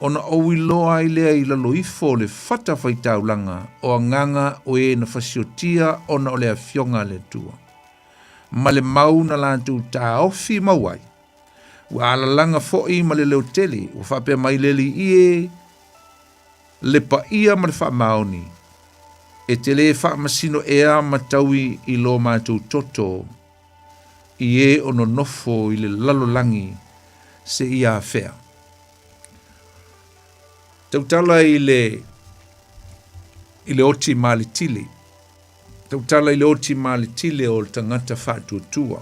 ona ou iloa ai lea i lalo ifo o le fata faitaulaga o agaga o e na fasiotia ona o le Afioga a le Atua, ma le mau na latou taofi mau ai. Ua alalaga foi ma le leo tele, ua faapea mai le Alii e, le paia ma le faamaoni, e te lē faamasino ea ma taui i lo matou toto, i e o nonofo i le lalolagi seia afea. Tautala i le i le oti maletile. Tautala i le oti maletile o le tagata faatuatua.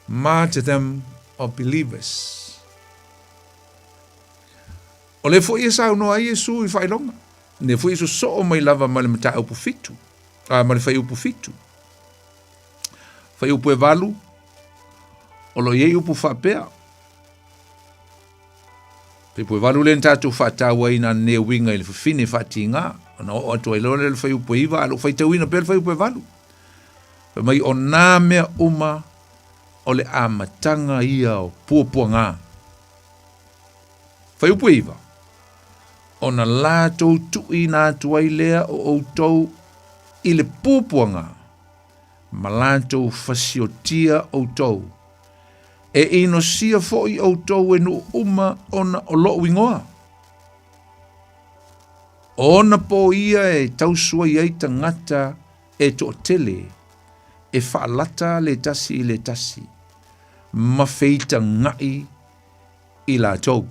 Martyrdom of believers. O lea foi e saunoa ai Iesu i faailoga. Lea foi e sosoo mai lava ma le mataupu fitu, a ma le fuaiupu fitu. Fuaiupu e valu, o lo o i ai upu faapea. Fuaiupu e 8 lea na tatou faatauaina ananei e uiga i le fafine faatigā, ona oo atu ai loa lea i le fuaiupu e 9, a o lou faitauina pea le fuaiupu e 8. Fai mai, o nā mea uma o le amataga ia o puapuagā. Fuaiupu e 9, ona latou tuuina atu ai lea o outou i le puapuagā, ma latou fasiotia outou, e inosia foi outou e nuu uma ona o loʻu igoa. O ona pō ia e tausuai ai tagata e toatele, e faalata le tasi i le tasi, ma feitagaʻi i latou.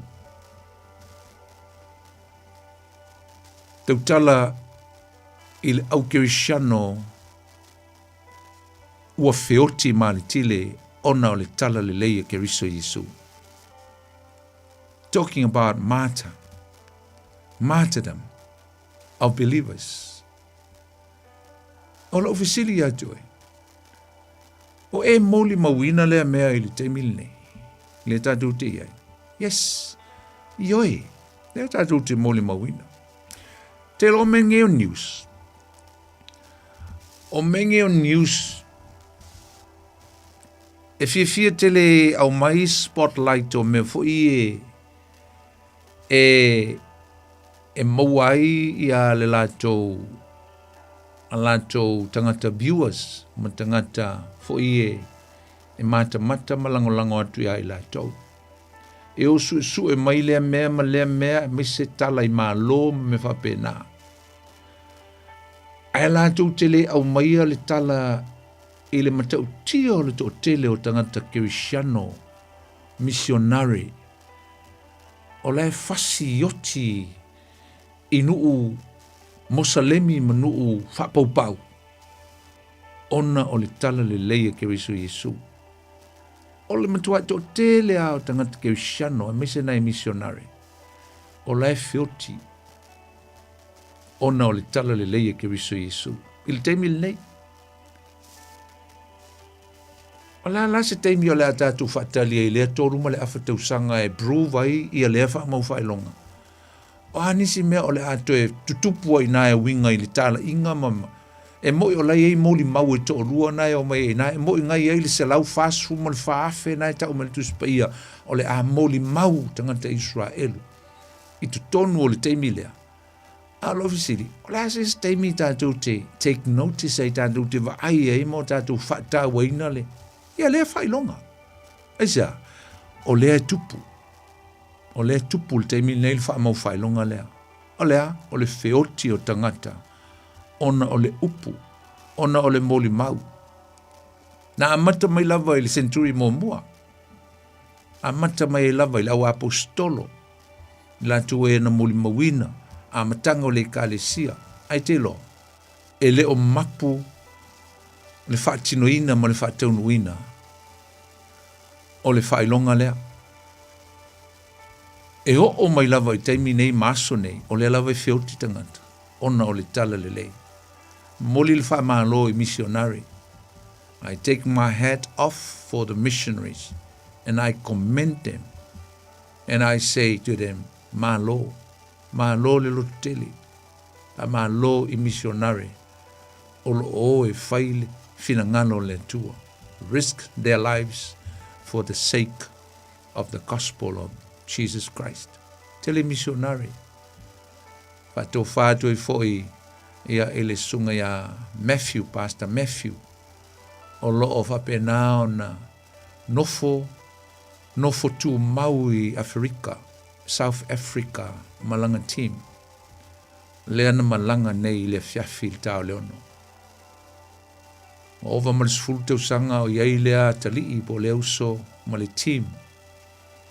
Tautala i le aukerisiano ua feoti maletile ona o le tala lelei a Keriso Iesu. Talking about martyr, martyrdom of believers. O lau fesili ia te oe, o e molimauina lea mea i le taimi lenei, lea tatou te i ai? Yes, ioe, lea tatou te molimauina. Te lo me ngeo news. O me ngeo news, e fiafia tele au mai spotlight o mea foi e, e, e maua ai ia le latou a latou tagata viewers ma tagata foi e e matamata ma lagolago atu ia i latou. E o suesue mai lea mea ma lea mea aemaise tala i Malo ma mea faapena. Ae latou te le aumaia le tala i le matautia o le toatele o tagata Kerisiano, misionare, o la e fasi oti i nuu Mosalemi ma nuu faapaupau ona o le tala lelei a Keriso Iesu. O le matuai toatele lava o tagata Kerisiano aemaise nai misionare, o la e feoti ona o le tala lelei a Keriso Iesu. I le taimi lenei, o le a la se taimi o le a tatou faatali ai i lea 3 ma le afa tausaga e prove ai ia lea faamau faailoga? O a nisi mea o le a toe tutupu ai i ina e uiga i le talaiga ma e moʻi o la e i ai molimau e toalua na e omai ai i ina, e moʻi na i ai le 144,000 na e tau mai le Tusi Paia o le a molimau tagata Iseraelu i totonu o le taimi lea. A o lou fesili, o le a se isi taimi tatou te take notice ai, tatou te vaai ai ma o tatou faatauaina le ia lea faailoga? Aisea? O lea e tupu. O lea e tupu i le taimi lenei le faamau faailoga lea. O le a? O le feoti o tagata ona o le upu, ona o le molimau. Na amata mai lava i le century muamua. Amata mai ai lava i le au aposetolo, i latou e na molimauina amataga o le Ekalesia. Ae te iloa, e le o mapu le faatinoina ma le faataunuuina o le faailoga lea. E oo mai lava i taimi nei ma aso nei, o lea lava e feoti tagata ona o le tala lelei. Momoli le faamalo i misionare. I take my hat off for the missionaries and I commend them and I say to them, malo, malo le lototele, faamalo i misionare o lo o e fai le finagalo o le Atua. Risk their lives for the sake of the gospel of Jesus Christ. Tele misionare. Faatofa atu ai foi ia i le susuga ia Matthew, Pastor Matthew, o lo o faapena ona nofo, nofo tumau i Aferika, South Africa, ma lana team. Lea na malaga nei i le afiafi i le ta o le 6. Ua ova ma le 10 tausaga o i ai lea atalii po o le uso ma le team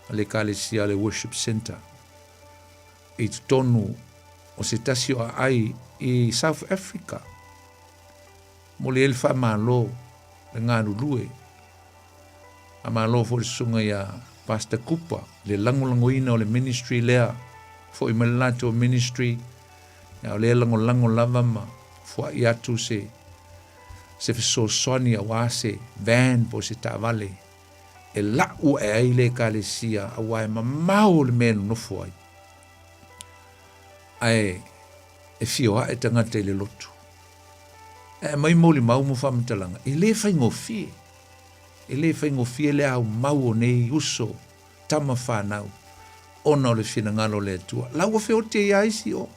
a le Ekalesia a le Worship Centre i totonu o se tasi o aai i South Africa. Momoli ai le faamalo le galulue. Faamalo foi le susuga ia Pastor Kupa i le lagolagoina o le ministry lea, foi mai le latou ministry, a o lea e lagolago lava ma fua'i atu se se fesoasoani aua se van po o se taavale e la'u a'e ai le Ekalesia auā e mamao le mea e nonofo ai, ae e fio a'e tagata i le lotu. Ae aumai molimau ma faamatalaga, e lē faigofie, e lē faigofie le aumau o nei uso tama fanau ona o le finagalo o le Atua. La ua feoti ai lava isi o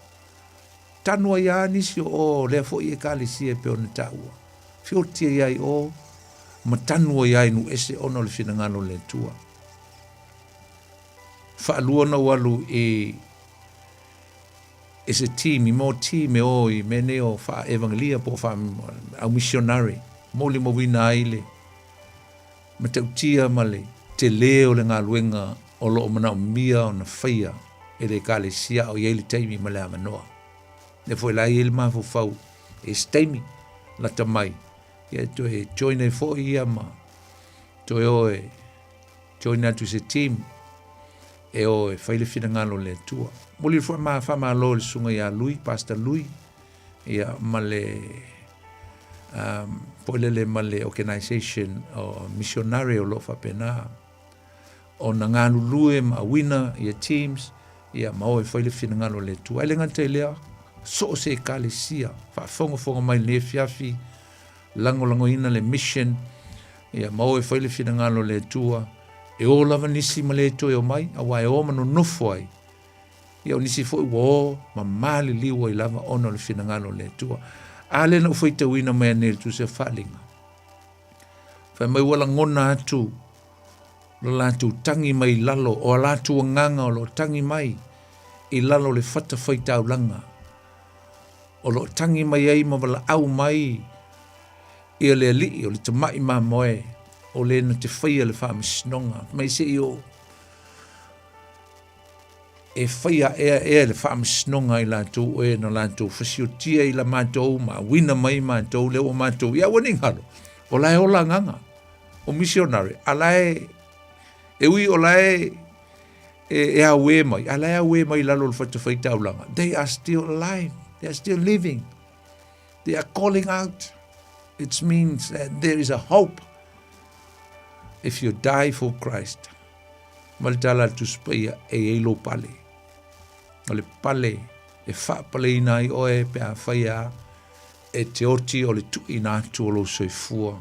tanu ai lava nisi o o lea foi Ekalesia e pei ona taua. Feoti ai lava i o ma tanu ai lava i nuu ese ona o le finagalo o le Atua. Faalua ona ou alu i i se team, i mo team e o i mea nei o faa-evangelia po o faa au missionary, molimauina ai le matautia ma le telē o le galuega o lo o manaomia ona faia e le Ekalesia a o i ai le taimi ma le avanoa. Lea foi la e i ai le mafaufau e se taimi lata mai, ia e toe join ai foi ia ma toe o e join atu i se team e o e fai le finagalo o le Atua. Momoli le faamalo i le susuga ia Lui, Pastor Lui, ia ma le um, foi lele ma le organization o missionary o lo o faapena ona galulue ma auina ia teams ia ma o e fai le finagalo o le Atua. Ai le gata i lea, so o se ekalesia faafogafoga mai lenei afiafi, lagolagoina le mission ia ma o e fai le finagalo o le Atua, e o lava nisi ma le toe omai, auā e o ma nonofo ai. Ia o nisi foi ua o ma maliliu ai lava ona o le finagalo o le Atua. A lea na ou faitauina mai nei i le Tusi o Faaaliga. Fai mai ua lagona atu lo latou tagi mai i lalo, o a latou agaga o lo o tagi mai i lalo o le fatafaitaulaga, o lo o tagi mai ai ma valaau mai ia le alii o le tama'i mamoe o le na te faia le faamasinoga. Mai se i o e faia ea ea le faamasinoga i latou e na latou fasiotia i la matou ma auina mai matou lea ua matou ia ua ni galo o la e ola agaga o missionary a la e e ui o la e e, e auē mai a la e auē mai lalo o le fatafaitaulaga. They are still alive, they are still living, they are calling out. It means that there is a hope if you die for Christ. Ma le tala a le Tusi Paia, e i ai lou pale. O le pale e faapaleina ai oe pe afai a e te oti o le tuuina atu o lou soifua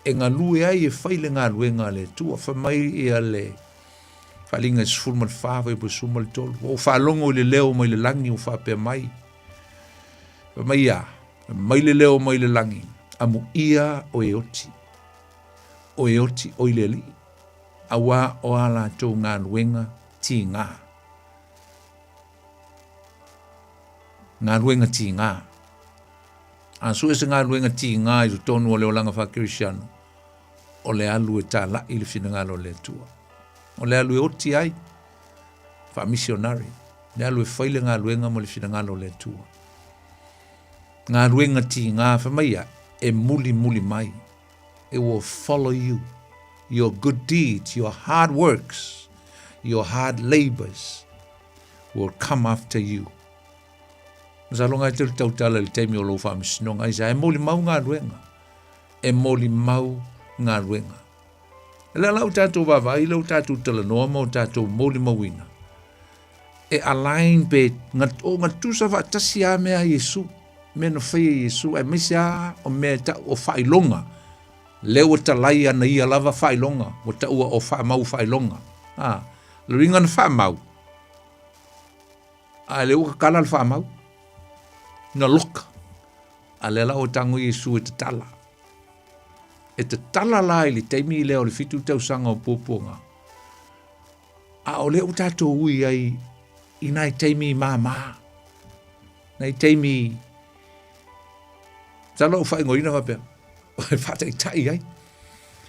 e galue ai e fai le galuega a le Atua. Fai mai ia le Faaaliga e 14 fuaiupu e 13, Ua ou faalogo i le leo mai le lagi ua faapea mai, fai mai ia, fai mai le leo mai le lagi, amuia o e oti, o e oti oi le Alii, auā o a latou galuega tigā. Galuega tigā. A sue se galuega tigā i totonu o le olaga faakerisiano, o le alu e tāla'i le finagalo o le Atua. O le alu e oti ai, faa-missionary, le alu e fai le galuega mo le finagalo o le Atua. Galuega tigā, fai mai ia, e mulimuli mai. It will follow you. Your good deeds, your hard works, your hard labors will come after you. Masalo ngai te tautala i le taimi o lou faamasinoga, aisea, e molimau galuega. E molimau galuega. E lea la ua tatou vaavaai lea ua tatou talanoa ma ua tatou molimauina. E align pe o gatusa faatasi lava mea a Iesu, mea na faia e Iesu, aemaise lava o mea e tau o faailoga. Lea ua talai ana ia lava faailoga, ua taua o faamau faailoga. A, le uiga na faamau, a lea ua kakala le faamau, na loka. A lea la ua tago Iesu e tatala. E tatala la i le taimi lea o le 7 tausaga o puapuaga. A o lea ua tatou ui ai i nai taimi māmā, nai taimi, masalo ua faaigoaina faapea, e faataitai ai,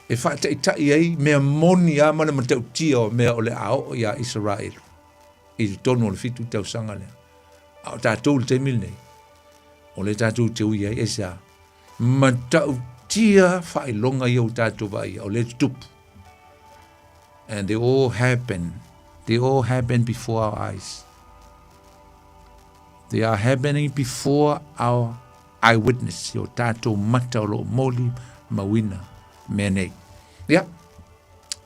e faataitai ai mea moni lava ma le matautia o mea o le a oo iā Isaraelu i totonu o le 7 tausaga lea. A o tatou i le taimi lenei, o lea tatou te ui ai, aisea? Matautia faailoga ia ua tatou vaaia, o lea e tutupu. And they all happen. They all happen before our eyes. They are happening before our eyewitness. O tātou mata o loo moli mauina mea nei. Ia.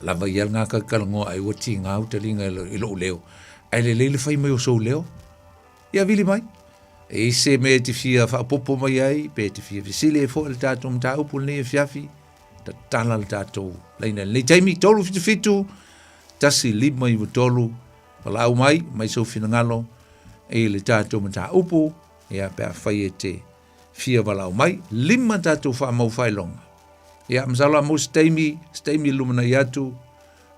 Lava ia lena kalakalagoa ai ua tiga u taliga i lou leo, ae lelei le fai mai o sou leo. Ia vili mai. E i se mea e te fia faaopoopo mai ai, pe te fia fesili ai foi i le tatou mataupu i lenei afiafi, tatala le tatou laina i lenei taimi, 377 1593, valaau mai, mai sou finagalo i le tatou mataupu, ia pe afai e te fia valaau mai, lima tatou faamau faailoga. Ia, masalo a maua se taimi, se taimi i le lumanai atu,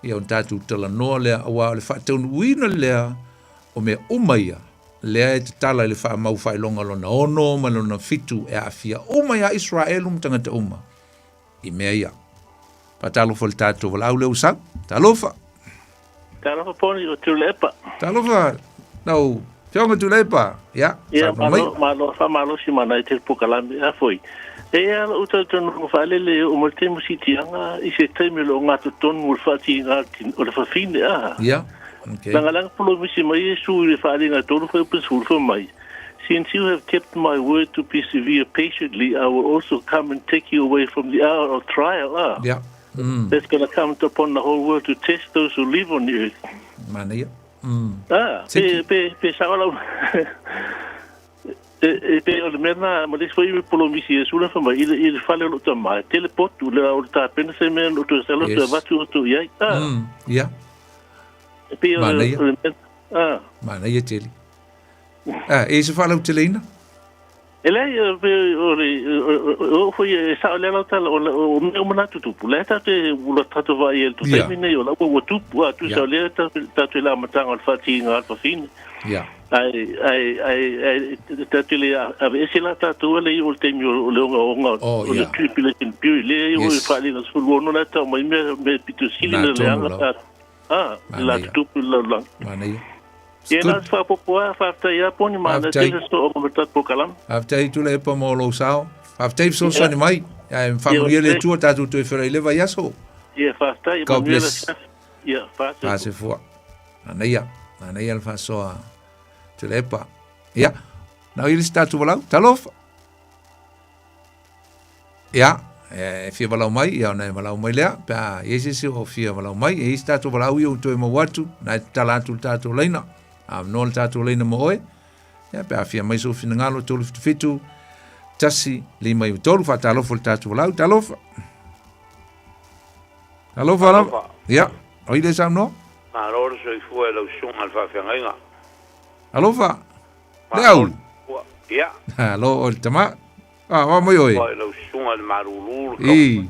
ia ona tatou talanoa lea, aua o le faataunuuina lea o mea uma ia, lea e tatala i le faamau faailoga lona ono ma lona fitu e aafia uma ia Israelu ma tagata uma i mea ia. Faatalofa i le tatou valaau lea ua sau. Talofa! Talofa Poni o Tuilaepa. Talofa lau Afioga Tuilaepa. Ia, Ia, saunoa mai. malo, malo, faamalosi mana i te pokalame a foi. E ia lou talitonuga faalele e oo mai le taimi o siitiaga i se taimi o lo o gatotonu o le faatiga o le fafine a. Ia, okay. Lagalaga polomisi mai Iesu i le faaaliga e tolu fuaiupu sefulu fai mai, Since you have kept my word to persevere patiently, I will also come and take you away from the hour of trial. Ah. Ia. That's going to come upon the whole world to test those who live on the earth. Manaia. Ah, pe, pe, pe sao lau. E, e pe o le mea na, ma le isi foi polomisi Iesu na fai mai, i le, i le fale o lou tama, e tele potu, le o le tapena se mea na outou sala, Yes. toe avatu outou i ai. Ah, Ia. e pei o le, Manaia. o le mea, ah. Manaia tele. Ah, e se faalauteleina? E leai, e pei o le, o foi e sao lea lau tala, o, o mea uma na tutupu. Lea tatou te, ua tatou vaai ai i le taimi nei, o la ua tupu, a tusa o lea tatou i le amataga o le faatiiga a le fafine. Ae, ae, ae, ae, tatou te le aveese la tatou ala i o le taimi o le ogaoga o le tribulation period. Lea i o le faaliga 16 la e tau mai mea, mea pito sili na leaga tatou. A, la tutupu i le lalolagi. Manaia. Ia na o se faaopoopo lava, faafetai lava Poni, manaia tele se sooga ma le tatou polokalame. Faafetai Tuilaepa mo lou sao. Faafetai fesoasoani mai. Ae faamanuia le Atua tatou toe feiloai i le vaiaso. Ia faafetai, God manuia le bless. afiafi. Ia, faasefua. Faasefua. Manaia, manaia le faasoa Tuilaepa. Ia, nao i le isi tatou valaau. Talofa. Ia, e fia valaau mai, ia ona e valaau mai lea, pe a i ai se isi o fia valaau mai, e i ai se tatou valaau ia ua toe maua atu, na e tatala atu le tatou laina, avanoa le tatou laina mo oe, ia pe a fia mai sou finagalo, 377 1 5 9 3, faatalofa i le tatou valaau, talofa. Talofa lava. Ia, o ai lea e saunoa? Malo le soifua i lau susuga i le faafeagaiga. Alofa. Le au. Ia. Alo, o le tama. Ah, wa mai oe. Ua i lau susuga i le malulu le I.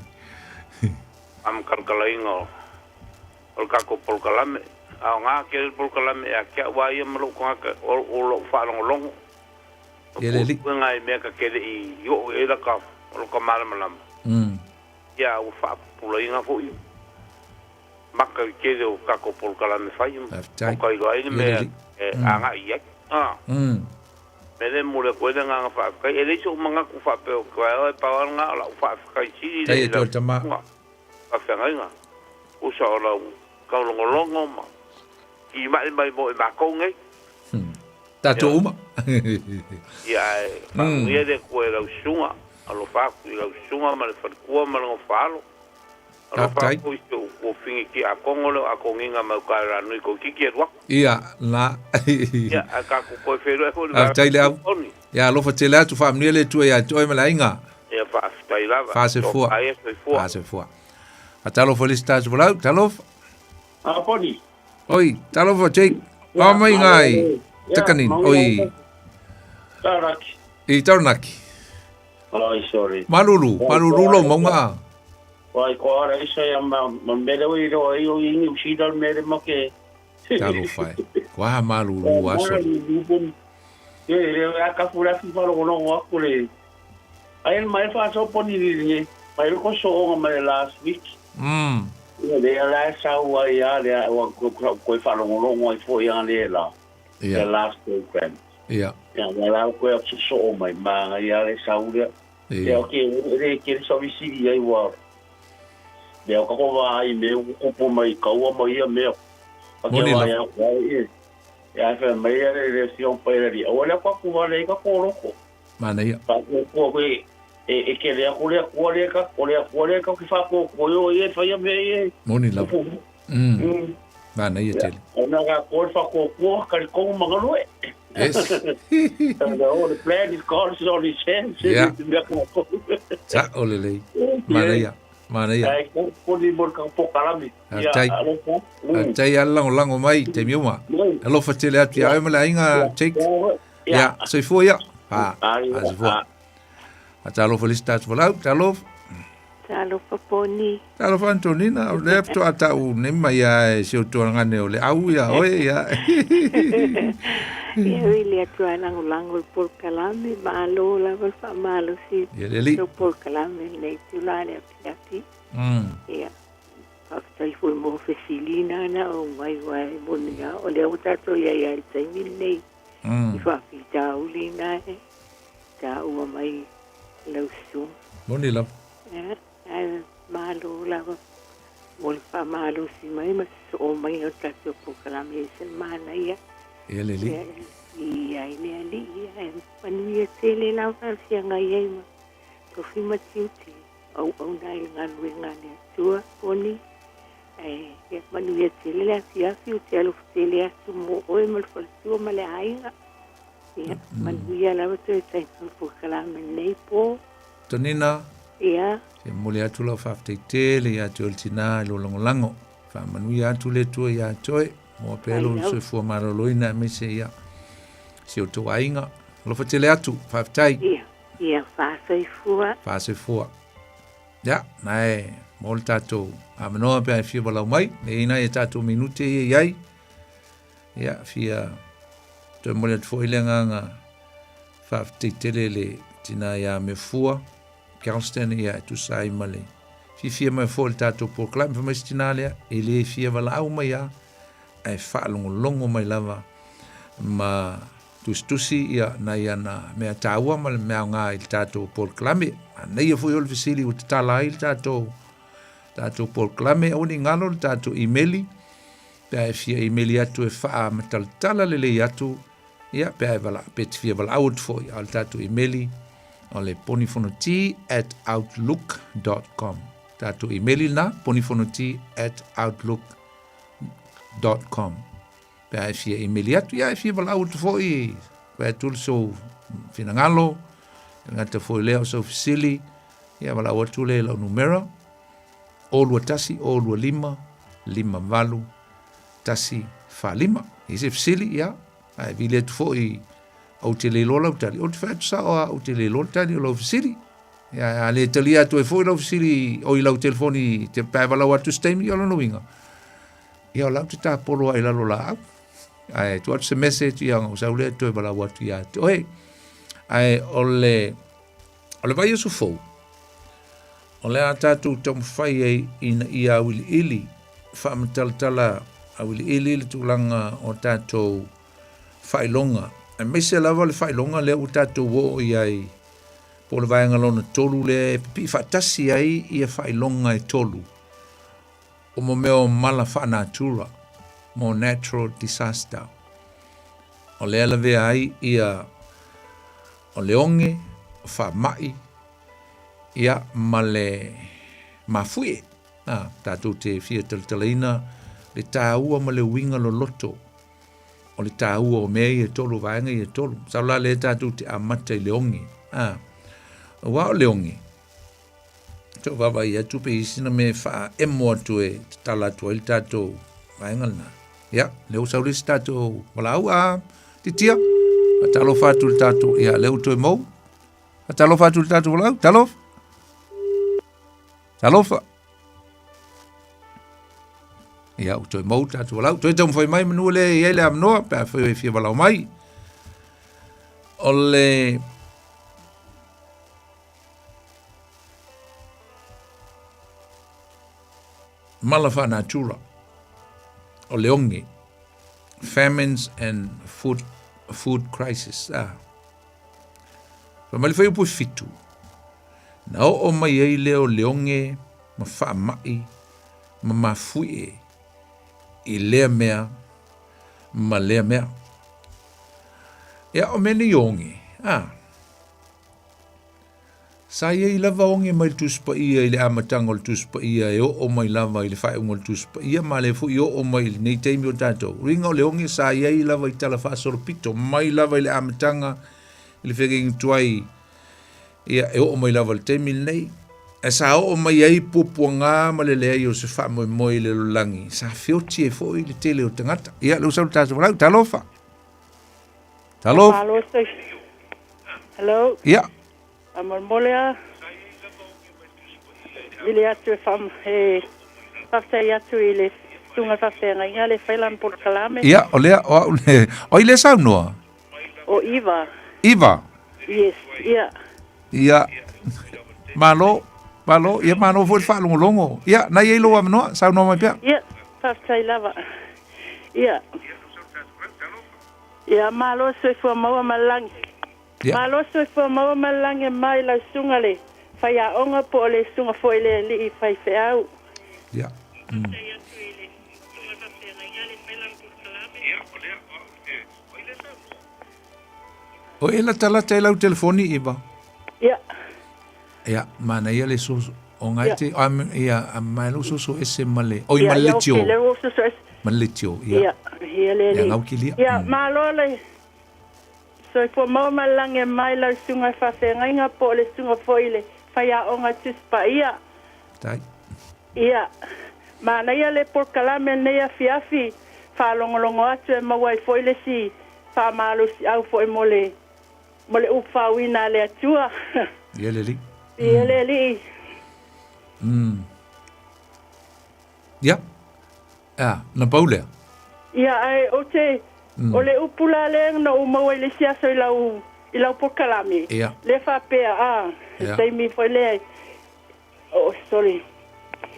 faamatalatalaiga o le tatou polokalame. Aoga tele le polokalame ia te au a ia ma lou tagata o lou faalogologo. Ia le alii. Puipuiga i mea ta te le i oo i ai lata o lota malamalama. Ia ua faapupulaina foi maka i le tele o tatou polokalame fai Faafetai. o ka iloa ai le Ia le mea alii. e agai i ai. Mea lea e momoli atu ai le agaga faafetai. E leai so'u manatu faapea ou te vaeoa e pau lava lena o la'u faafetai sili Tai lea i atu lau le tama. susuga faafeagaiga usa o lau taulogologo ma timai mai mo i makou nei. Tatou uma. Ia ae faamanuia le Atua i lau susuga, alofa atu i lau susuga ma le faletua ma le nofoaalo. Alofa Faafetai. atu i si ou tuafine tiakono lea o Akoniga mai uta i Ranui toeitiiti alu atu. Ia, la. Ia, ae tatou toe feiloai foi i le vaega Faafetai le au. toni. Ia alofa tele atu, faamanuia le Atua ia te oe ma le aiga. Ia, faafetai lava. Faasefua. Tofa ia soifua. Faasefua. Faatalofa i le isi tatou valaau. Talofa. A Poni. Oi, talofa Jake. Ia, Ao mai malo ngai. le- ia, Takanin. maui Oi. ai. Taranaki. I Taranaki. Oi, sorry. Malulu, malulu lou mauga. Wai, ko ara isa ia ma, ma mele o i roa i o i New Zealand mele ma ke. Talofa e. Kua malulu aso. Ye, le a ka fura fi falo no wa ko le. Ai mai fa so poni ni ni. Mai ko so o mai last week. Ia le la sa wa ia le wa ko ko ko fa lo lo ai fo ia le la. Ia. The last program. Ia. Ia wa la ko so so o mai ma ia le sa u le. Ia. Ia ke le ke so vi si ia wa. Mea o ka ko wā i mea o kupu mai kaua mai ia mea. Ka ke Moni wā lava. ia wā i. Ia whai mai ia le le sion pai rari. Aua lea kwa kuwa le ka kōroko. Manaia. Ka ko ko koe. E e kele aku le Atua lea ka o le Atua lea tatou te faatoatoa ai o ia e faia mea ia e Moni lava. tupu mai. Mm. Manaia tele. O na tatou le faatoatoa, talitonu ma galue. Yes. And all the plan is God's on his hands. Yeah. Mea tatou. Sa'o lelei. Manaia. Manaia. Ae koni mo le polokalame. Ia, Faafetai. alofa. Faafetai lava le lagolago mai i taimi uma. Alofa tele atu ia oe ma le aiga Jake. Ia, soifua ia. Fa, soifua. Talofa le isi tatou valaau, talofa. Talofa Poni. Talofa Antonina, o lea faatoa tau nei mai lava e si ou tualagane o le au ia oe ia. Ia ui le Atua e lagolago i le polokalame, malo lava le faamalosi Ia le alii. o polokalame i lenei itula le afiafi. Ia, faafetai foi mo fesiliga na aumai aua e moni lava o lea ua tatou i ai lava i le taimi lenei i faafitauli na e taua mai lau susuga. Moni lava. Ia, ae malo lava mo le faamalosi mai ma sosoo mai o le tatou polokalame e ese le manaia. Ia le alii. Ia, i ai le alii, ae manuia tele lava le feagai ai ma tofi ma tiute auauna ai i le galuega a le Atua, Poni. Ae ia manuia tele le afiafi, ou te alofa tele atu mo oe ma le faletua ma le aiga. Ia, manuia lava toe taimi o le polokalame lenei po. Tonina. Ia. Se momoli atu lau faafetai tele ia te oe le tinā i lou lagolago. Faamanuia atu le Atua ia te oe. Maua pea lou soifua maloloina aemaise ia si outou aiga. Alofa tele atu. Faafetai. Ia, ia faasoifua. Faasoifua. Ia, na e mo le tatou avanoa pe a e fia walau mai. E i ai nai a tatou minute ia i ai. Ia, fia toe momoli atu foi le agaga faafetai tele le tina ia Mefua Galston ia e tusa ai ma le fiafia mai foi le tatou polokalame. Fai mai si tina lea, e le fia valaau mai lava, ae faalogologo mai lava ma tusitusi ia nai ana mea taua ma le mea aoga i le tatou polokalame. Manaia foi o le fesili ua tatala ai le tatou tatou polokalame, aua ne i galo le tatou imeli, pe a e fia imeli atu e faamatalatala lelei atu, ia pe a e vala, pe te fia valaau atu foi, a o le tatou imeli o le ponifonoti@outlook.com. Tatou imeli lena, ponifonoti@outlook.com. Pe a e fia imeli atu, ia e fia valaau atu foi, fai atu le sou finagalo, e gata foi lea o sou fesili, ia valaau atu lea i lau numera, 021 025 58 145. I se fesili, ia, ae vili atu foi ou te le iloa lau tali, ou te fai atu sao lava ou te le iloa le tali o lau fesili. Ia, a le talia atu ai foi lau fesili o i lau telefoni te pe a e valaau atu se taimi, ia o lona uiga, ia o la ou te tapolo ai lalo laau. Ae tuu atu se message, ia ona ou sau lea toe valaau atu ia te oe. Ae o le, o le vaiaso fou, o le a tatou taumafai ai ina ia auiliili, faamatalatala auiliili le tulaga o tatou faailoga, aemaise lava le faailoga lea ua tatou oo i ai, po o le vaega lona tolu lea e pipii faatasi ai ia faailoga e tolu, o mo mea o mala faanatura, mo natural disaster. O lea lavea ai ia o le oge, o faamai, ia ma le mafuie. A, tatou te fia talatalaina le taua ma le uiga loloto o le taua o mea ia e tolu, vaega ia e tolu. Masalo la lea tatou te amata i le oge. A, aua o le oge, tau vaavaai atu pe i ai sina mea e faaemo atu e tatala atu ai le tatou vaega lena. Ia, lea ua sau le isi tatou valaau, a titia, faatalofa atu i le tatou, ia, lea ua toe mou. Faatalofa atu i le tatou valaau, talofa. Talofa. Ia, ua toe mou le tatou valaau. Toe taumafai mai manu lea e i ai le avanoa, pe afai e fia valaau mai. O le mala faanatura o le oge, famines and food, food crisis. Ah. Fai mai le fuaiupu e fitu, na oo mai ai lea o le oge ma faamai ma mafuie i lea mea ma lea mea. Ia, o mea nei oge, ah. Sa i ai lava oge mai le Tusi Paia i le amataga o le Tusi Paia e oo mai lava i le faaiuga o le Tusi Paia ma lea foi e oo mai i lenei taimi o tatou. Uiga o le oge sa i ai lava i tala faasolopito mai lava i le amataga i le feagaiga tuai ia e oo mai lava i le taimi lenei. Ae sa oo mai ai puapuaga ma le leai o se faamoemoe i le lalolagi, sa feoti ai foi le tele o tagata. Ia, lea ua sau le tatou folau. Talofa! Talofa! Hello. Ia. Faamolemole a vili atu e faam e faafetai atu i le susuga faafeagaiga le fai lana polokalame. Ia, o lea, o au le, o ai lea saunoa? O Iva. Iva? Yes, ia. Ia, malo, malo, ia malo foi le faalogologo. Ia, na i ai lou avanoa, saunoa mai pea. Ia, faafetai lava. Ia. Ia, malo soifua maua ma le lagi. Ia. Malo soifua maua ma le lagi e mai lau susuga le faiaoga po o le susuga foi le alii faifeau. Ia. Mm. O e latalata i lau telefoni, Iva? Ia. Ia, manaia le soso. O ngai te, ia, a mai lau soso ese ma le, oi ma le tio. Ia, okay, le soso ese. Ma le tio, ia. Ia, ia le Ia, ngau kilia. Ia, malo le Soifua maua ma le lagi e mai lau susuga i faafeagaiga po o le susuga foi i le faiaoga Tusi Paia. Tai. Ia, manaia le polokalame lenei afiafi, faalogologo atu e maua ai foi le isi faamalosiau foi mo le mo le upu faauina a le Atua. Ia le Alii. Ia le Alii. Mm. Ia. A, na pau lea. Ia, ae ou te, o le upu la lea na ou maua i le isi aso i lau, i lau polokalame, Ia. lea faapea, a, le Ia. taimi foi lea, oh, sorry,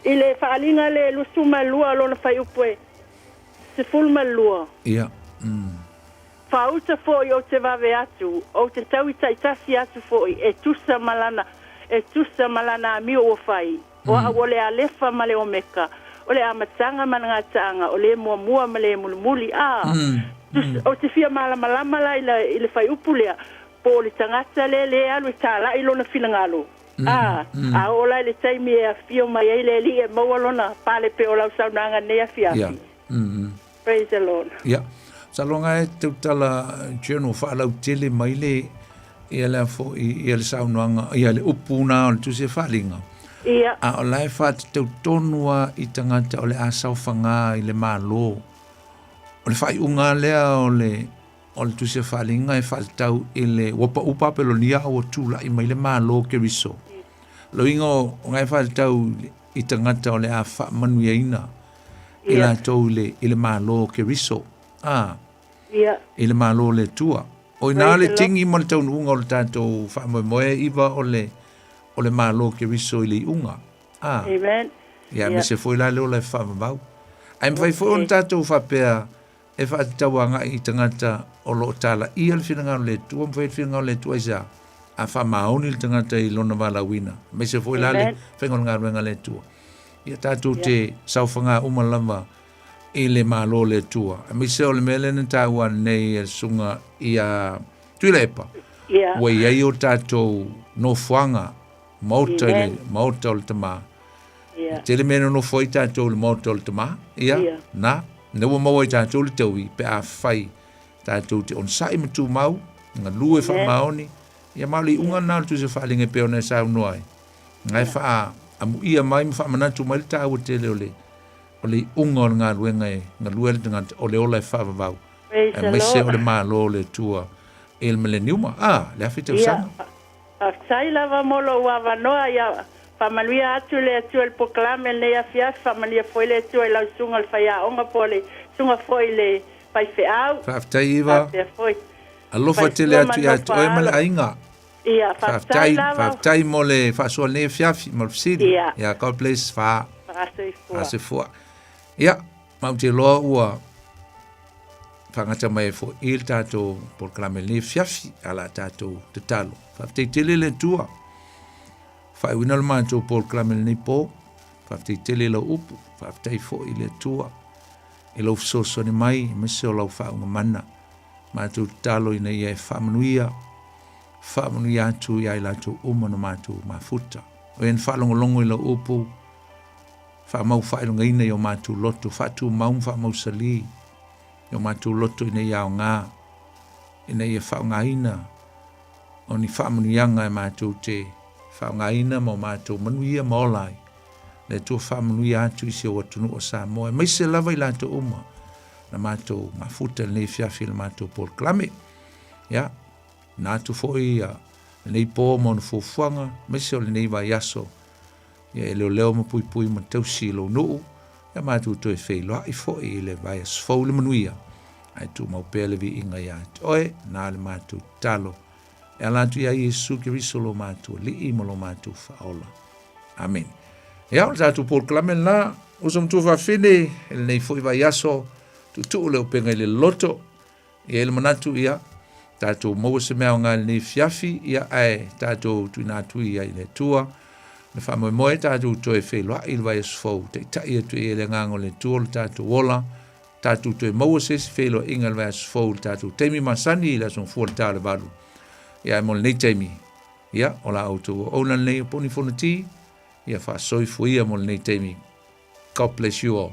i le faaaliga le 22 o lona fuaiupu e 12. Ia. Mm. Faauta foi ou te vave atu, ou te tau i taitasi atu foi, e tusa ma lana, e tusa ma lana amio ua fai. O au o le Alefa ma le Omeka, o le Amataga ma le Gataaga, o le Muamua ma le Mulimuli. A, tusa, ou te fia malamalama la i le, i le fuaiupu lea, po o le tagata lea lea e alu e talai lona finagalo. A, a oo la i le taimi e afio mai ai le Alii e maua lona pale pei o lau saunoaga nei afiafi. Ia. Mm. Praise the Lord. Ia. Masalo e tautala journal faalautele mai le ia le foi ia le saunoaga ia le upu na o le tusi e faaaliga. Ia. A o la e faatatau tonu lava i tagata o le a saofaga i le Malo. O le faaiuga lea o le o le tusi e faaaliga e faatatau i le ua pau Papelonia a ua tulai mai le Malo o Keriso. Loiga o nga e faatatau i tagata o le a faamanuiaina i latou i le, i le Malo o Keriso, a, Ia. i le Malo o le Atua. O ina le tigi ma le taunuuga o le tatou faamoemoe iva o le, o le Malo o Keriso i le iuga. A. Amen. Ia, aemaise foi la le ola e faavavau. Ae mafai foi ona tatou faapea e faatatau agai i tagata o lo o talaia le finagalo o le Atua, ma fai le finagalo o le Atua aisea? A faamaoni le tagata i lona valaauina, aemaise foi la le faiga o le galuega a le Atua. Ia tatou te saofaga uma lava i le Malo o le Atua. Aemaise o le mea lea na taua nei e le susuga ia Tuilaepa, ua i ai o tatou nofoaga maota i le maota o le Tama. Ia. Tele mea e nonofo ai tatou i le maota o le Tama. Ia, Ia. na, na ua maua ai tatou le taui pe a fai tatou te onosai ma tumau, galue faamaoni, ia ma o le iuga lena o le Tusi o Faaaliga e pei ona e saunoa ai. Na e faa amuia mai ma faamanatu mai le taua tele o le o le iuga o le galuega e galue ai le tagata o le ola e faavavau. Praise the Aemaise Lord. o le Malo o le Atua i le mileniuma. Ah, le afe Ia, tausaga. Faafetai lava mo lou avanoa ia faamanuia atu le Atua i le polokalame lenei afiafi, faamanuia foi le Atua i lau susuga i le faiaoga po o le susuga foi i le faifeau. Faafetai Iva. Faapea foi. Alofa tele Faletua ma atu ia te oe ma le nofo a alo. aiga. Ia, faafetai Faafetai, lava. faafetai mo le faasoa lenei afiafi ma le fesili. Ia. Ia, God bless. Fa. Faasoifua. Faasoifua. Ia, ma ou te iloa ua faagata mai ai foi i le tatou polokalame lenei afiafi a la tatou tatalo. Faafetai tele le Atua. Faaiuina le matou polokalame lenei po. Faafetai tele i lau upu. Faafetai foi i le Atua i lau fesoasoani mai aemaise o lau faauuga mana. Matou tatalo ina ia e faamanuia Faamanuia atu ia i latou uma na matou mafuta. O e na faalogologo i lau upu, faamau faailogaina i o matou loto, faatumau ma faamausalī i o matou loto ina ia aoga, ina ia faaaogaina o ni faamanuiaga e matou te faaaogaina ma o matou manuia ma ola ai. Le Atua faamanuia atu i si ou atunuu o Samoa, aemaise lava i latou uma na matou mafuta i lenei afiafi i le matou polokalame. Ia, na atu foi ia lenei po ma ona fuafuaga, aemaise o lenei vaiaso, ia e leoleo ma puipui ma tausi i lou nuu, ia matou toe feiloai foi i le vaiaso fou i le manuia, ae tumau pea le viiga ia te oe, na le matou tatalo. E ala atu ia Iesu Keriso lo matou Alii ma lo matou Faaola. Amene. Ia, o le tatou polokalame lena, uso ma tuafafine, i lenei foi vaiaso, tuutuu le upega i le loto, E i ai le manatu, ia, tatou maua se mea aoga i lenei afiafi, ia, ae tatou tuuina atu ia i le Atua. Le faamoemoe tatou toe feiloai i le vaiaso fou, taitai atu i ai le Agaga o le Atua lo tatou ola, tatou toe maua se isi feiloaiga i le vaiaso fou i le tatou taimi masani i le Aso Gafua i le ta o le 8. Ia, ae mo lenei taimi, ia, o la outou auauna lenei o Poni Fonoti, ia faasoifua ia mo lenei taimi. God bless you all.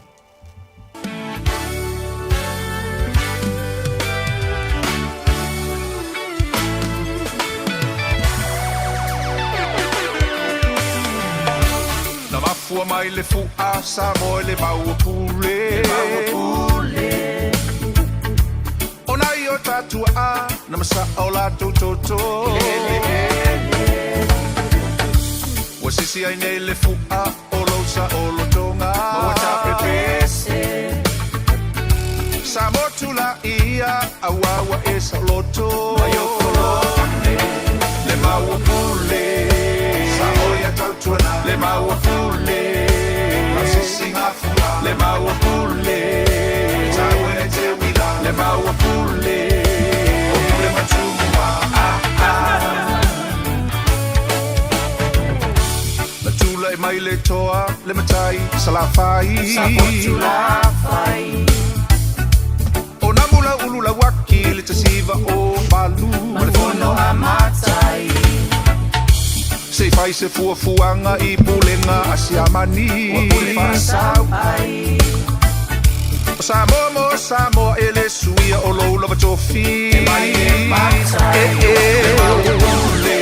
Na mafua mai le fu'a Samoa i le maua pule. O nai o ta tua'a na masa'a o latou toto. Ua sisi ai nei le fu'a o lou saolotoga. Ma ua tapepese. Sa motu laia auā ua e saoloto. Mai o kolone le maua pule. Sa oia tautuana le maua pule. Masisi gafua le maua pule. Tauene te uila le maua pule. O pule matumua ah ah. Na tulai mai le toa le matai Salafai. O namula ulu lauaki le tasiva o malu. Ma le fono a matai. Se i fai se fuafuaga i pulega a Siamani. Ua pule faasau ai. O Samoa mo Samoa e le suia o lou lava tofi. E mai e matai. E e. Le maua pule.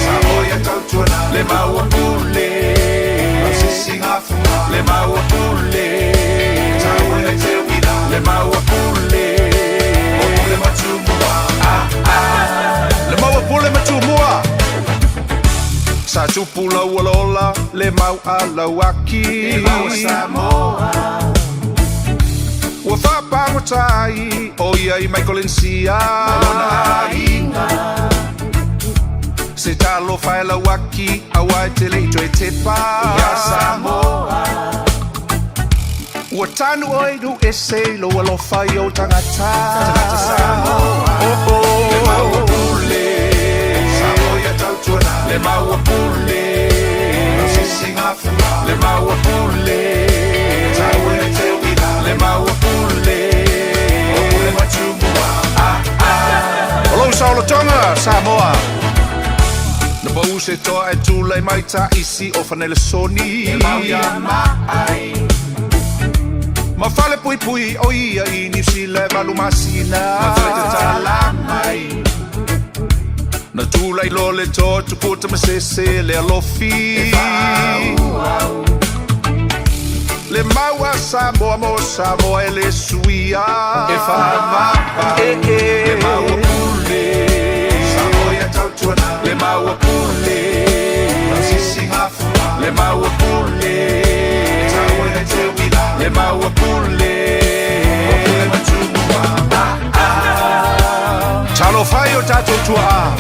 Samoa ia tautuana. Le maua pule. Masisi gafua. Le maua pule. Tauele te uila. Le maua pule. O pule matumua. Ah ah. Le maua pule matumua. Sa tupu lau olaola le mau a lauaki. Le mau a Samoa. Ua faapagota ai o ia i Maikolenisia. Ma lona aiga. Se talofa e lauaki aua e te le i toe tepa. Ia Samoa. Ua tanu oe i nuu ese i lou alofa i ou tagata. Tagata Samoa. Oh oh. Le maua pule. Samoa ia tautuana. Le maua pule. Sisi gafua. Le maua pule. Tauele te uila. Le maua pule. O pule matumua. Ah ah. O lou saolotoga Samoa. Na pau se toa e tulai mai ta isi o Fanelesoni. E mau ia maai. Ma fale puipui o ia i Niu Sila e 8 masina. Ma toe tatala mai. Na tulai loa le toa tupua tamasese le alofi. E faaauau. Le mau a Samoa mo Samoa e le suia. E faavava. E e. Le maua pule. Samoa ia tautuana. Le maua pule. Sisi gafua. Le maua pule. Tauele te uila. Le maua pule. O pule matumua. Ah ah. Talofa i o tatou tuaa.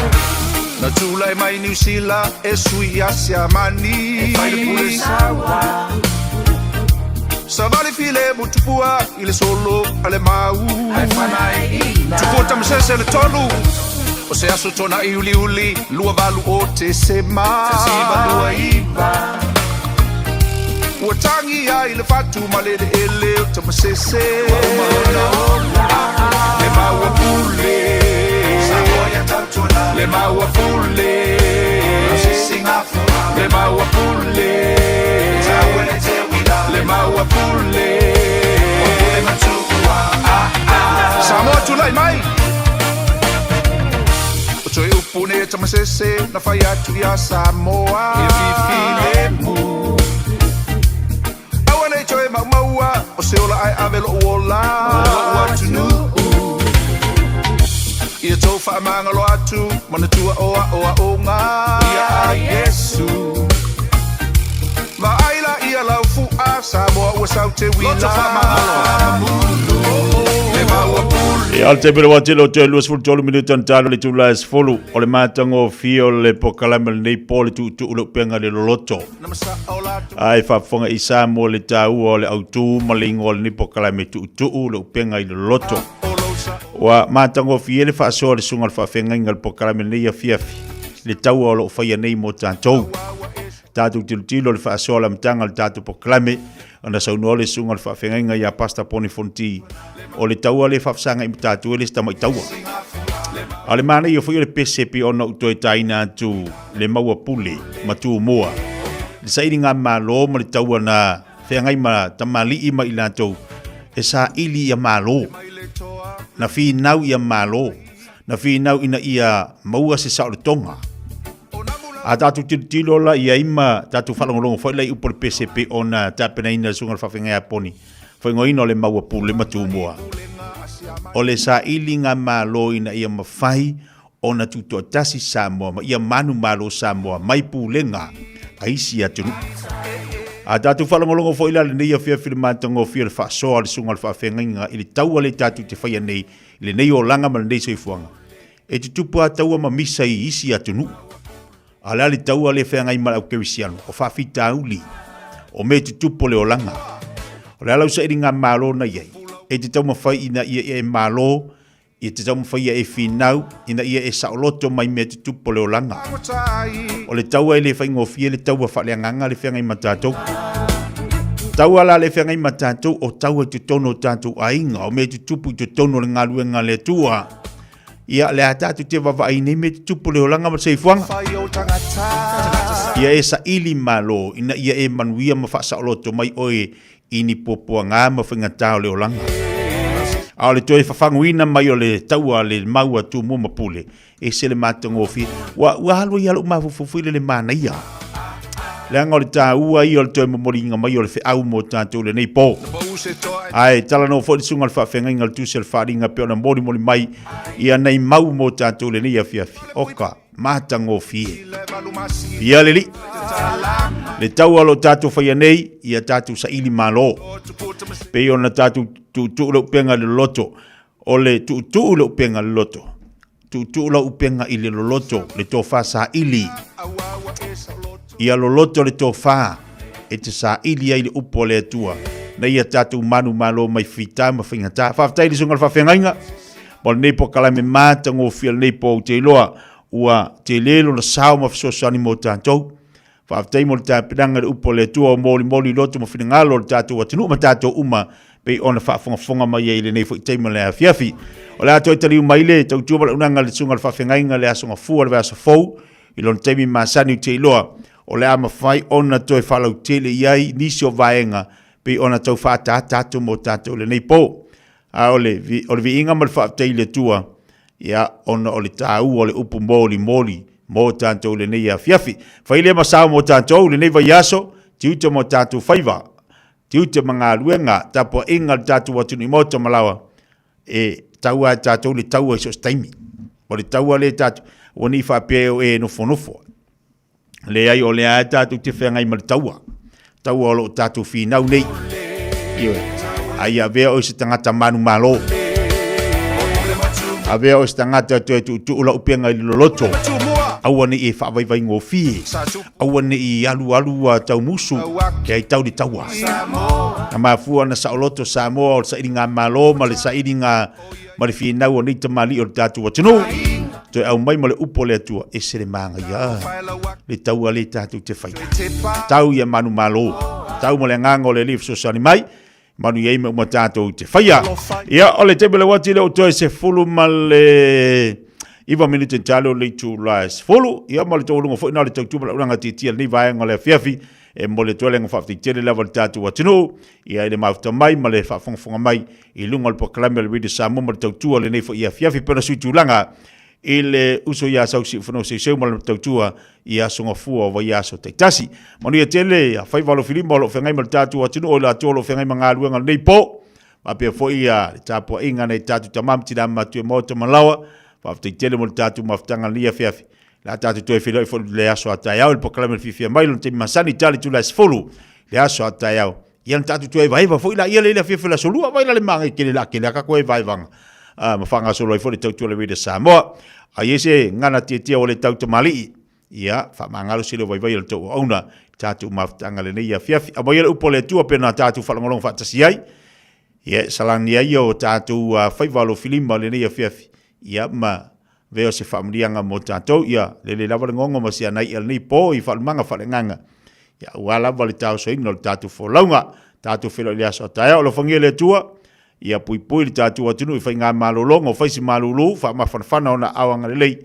Na tulai mai Niu Sila e sui ia Siamani. E fai le pule saua. Savali file mutupua i le solo a le mau. Ae fanaiina. Tupua tamasese le tolu. O se aso tona'i uliuli 28 o Tesema. 1929. Ua tagi ai le fatu ma le eleele o Tamasese. Ua uma lona ola. Le maua pule. Samoa ia tautuana. Le maua pule Le maua pule Le maua pule Samoa tulai mai O toe upu nei e tamasese na fai atu ia Samoa Ia fifilemu Aua nei toe maumaua o se ola ae ave lou ola Mo lou atunuu Ia tou faamagalo atu manatua o aoaoga Ia a Iesu Vaai la ia lau fu'a Samoa ua sau te uila Loto faamagalo Le maua pule Ia, o le taimi o le wā tele o toe 23 minute ona talo le itula e 10 o le matagofie o le polokalame lenei po le tuutuu le upega le loloto. Ae faafofoga i Samoa le taua o le autu ma le igoa o lenei polokalame tuutuu le upega i le loloto. Ua matagofie le faasoa a le susuga o le faafeagaiga o le polokalame lenei afiafi, le taua o lo o faia nei mo tatou. Tatou tilotilo le faasoa o le amataga o le tatou polokalame, ona saunoa le susuga o le faafeagaiga ia Pastor Poni Fonti, o le taua lea e faafesagai ma tatou e le se tamai taua. A o le manaia foi o le pese pei ona ou toe taina atu le maua pule ma tumua, le sailiga malo ma le taua na feagai ma tamalii ma i latou e saili ia malo, na finau ia malo, na finau ina ia maua se saolotoga. A tatou tilotilo la i ai ma tatou faalogologo foi la i upu o le pese pei ona tapenaina e le Susuga i le Faafeagai a Poni, faaigoaina o le maua pule ma tumua. O le sailiga malo ina ia mafai ona tutoatasi Samoa ma ia manumalo Samoa mai pulega a isi atunuu. A tatou faalogologo foi la lenei afiafi i le matagofie o le faasoa a le susuga o le faafeagaiga i le taua lea tatou te faia nei i lenei olaga ma lenei soifuaga, e tutupu lava taua ma misa i isi atunuu. A o le a le taua lea e feagai ma le au kerisiano? O faafitauli, o mea e tutupu o le olaga. O le a lau sailiga malo na i ai? E te taumafai ina ia e malo Ia te taumafai ia e finau ina ia e saoloto mai mea tutupu o le olaga. O le taua e le faigofie le taua faaleagaga le feagai ma tatou. Taua la le feagai ma tatou o taua i totonu o tatou aiga, o mea tutupu i totonu o le galuega a le Atua. Ia le a tatou te vaavaai nei mea tutupu o le olaga ma le soifuaga. Ia e saili malo ina ia e manuia ma faasaoloto mai oe i ni puapuaga ma faigata o le olaga. A o le toe fafaguina mai o le taua a le mau a Tumua ma Pule, e ese le matagofie. Ua, ua alu ai lava lou mafaufau foi lele manaia. Leaga o le taua ia o le toe momoliina mai o le feau mo tatou i lenei po. Ae talanoa foi le susuga i le faafeagaiga o le Tusi o le Faaaliga pei ona molimoli mai ia nai mau mo tatou i lenei afiafi. Oka! Matagofie. Ia le Alii, le taua o lo o tatou faia nei, ia tatou saili malo. Pei ona tatou tuutuu le upega i le loloto, o le tuutuu le upega i le loloto, tuutuu lau upega i le loloto, le tofa saili. Ia loloto le tofa e te saili ai le upu a le Atua, na ia tatou manumalo mai fita ma faigata. Faafetai i le susuga i le faafeagaiga. Ma o lenei polokalame matagofie o lenei po ou te iloa ua tele lona sao ma fesoasoani mo tatou. Faafetai mo le tapenaga i le upu a le Atua o molimoli loto ma finagalo o le tatou atunuu ma tatou uma pei ona faafogafoga mai ai i lenei foi taimi o le afiafi. O le a toe taliu mai le tautua valaaunaga a le Susuga i le Faafeagaiga le Aso Gafua le vaiaso fou i lona taimi masani ou te iloa o le a mafai ona toe faalautele i ai nisi o vaega pei ona tau faaataata atu mo tatou i lenei po. A o le, o le viiga ma le faafetai i le Atua, ia, ona o le taua o le upu molimoli mo tatou i lenei afiafi. Fai lea ma sao mo tatou i lenei vaiaso, tiute mo tatou faiva, tiute ma galuega, tapuaiga a le tatou atunuu i maota ma laoa, e tau lava e tatou le taua i so o se taimi. O le taua lea tatou, ua ne i faapea o e nofonofo. Leai, o lea lava tatou te feagai ma le taua. Taua o lo o tatou finau nei. Ioe. A ia avea oe se tagata manumalo. Avea oe se tagata toe tuutuu lau upega i le loloto. Aua ne i e faavaivaigofie. Aua ne i alualu a taumusu e ai tau le taua. Na mafua ona saoloto Samoa o le sailiga malo ma le sailiga ma le finau o nei tamalii o le tatou atunuu toe aumai ma le upu o le Atua e se le magaia le taua le tatou te faia tau ia manumalo tau ma le agaga o le Alii fesoasoani mai manu i ai ma uma tatou te faia. Ia o le taimi o le uati lea ua toe 10 ma le. 9 minute talo le itula e 10. Ia ma le taualuga foi na o le tautua ma le auaunaga tietie a lenei vaega o le afiafi e momoli atu ai le agaga faafetai tele lava i le tatou atunuu ia i le mafuta mai ma le faafogafoga mai i luga o le polokalame a le Radio Samoa ma le tautua o lenei foi afiafi pei ona sui tulaga i le uso ia Sausiufanua Seuseu ma le tautua i aso gafua o vaiaso taitasi. Manuia tele ia faiva alofilima o lo o feagai ma le tatou atunuu o i latou o lo o feagai ma galuega o lenei po. Faapea foi ia le tapuaiga a nai tatou tama ma tina matua i maota ma laoa. Faafetai tele mo le tatou mafutaga i lenei afiafi. Le a tatou toe feiloai foi i le aso a taeao i le polokalame o le fiafia mai lona taimi masani i tali itula e 10 le aso a taeao. Ia na tatou toe evaeva foi laia lea i le afiafi o le aso lua, vai la le magai tele la tele a tatou evaevaga ma faagasolo ai foi le tautua a le Radio Samoa. A i ai se gagana tietia ua le tau tamalii, ia faamagalo se leo vaivai o le tou auauna i tatou mafutaga lenei afiafi. Aumaia le upu a le Atua pei ona tatou faalogologo faatasi ai. Ia e salani ai o tatou faiva alofilima lenei afiafi. Ia ma vea o se faamanuiaga mo tatou. Ia lelei lava le gogo ma si ana i'a lenei po i faalumaga faaleagaga. Ia aua lava le taosoina o le tatou folauga. Tatou feiloai i le aso a taeao. Alofagia le Atua, ia puipui le tatou atunuu i faigamalologa o faisi malulu, faamafanafana ona aao agalelei.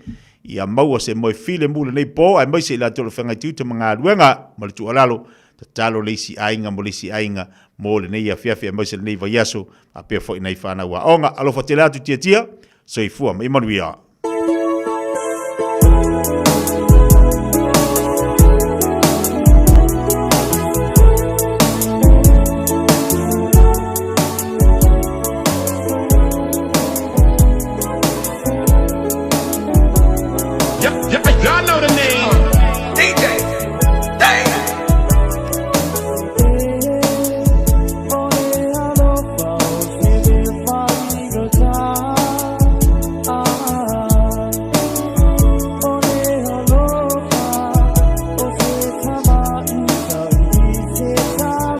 Ia maua se moe filemu lenei po, aemaise i latou o lo o feagai tiute ma galuega ma le tuualalo. Tatalo le isi aiga mo le isi aiga mo lenei afiafi aemaise lenei vaiaso, faapea foi nai fanau aoga. Alofa tele atu Tiatia. Soifua ma ia manuia.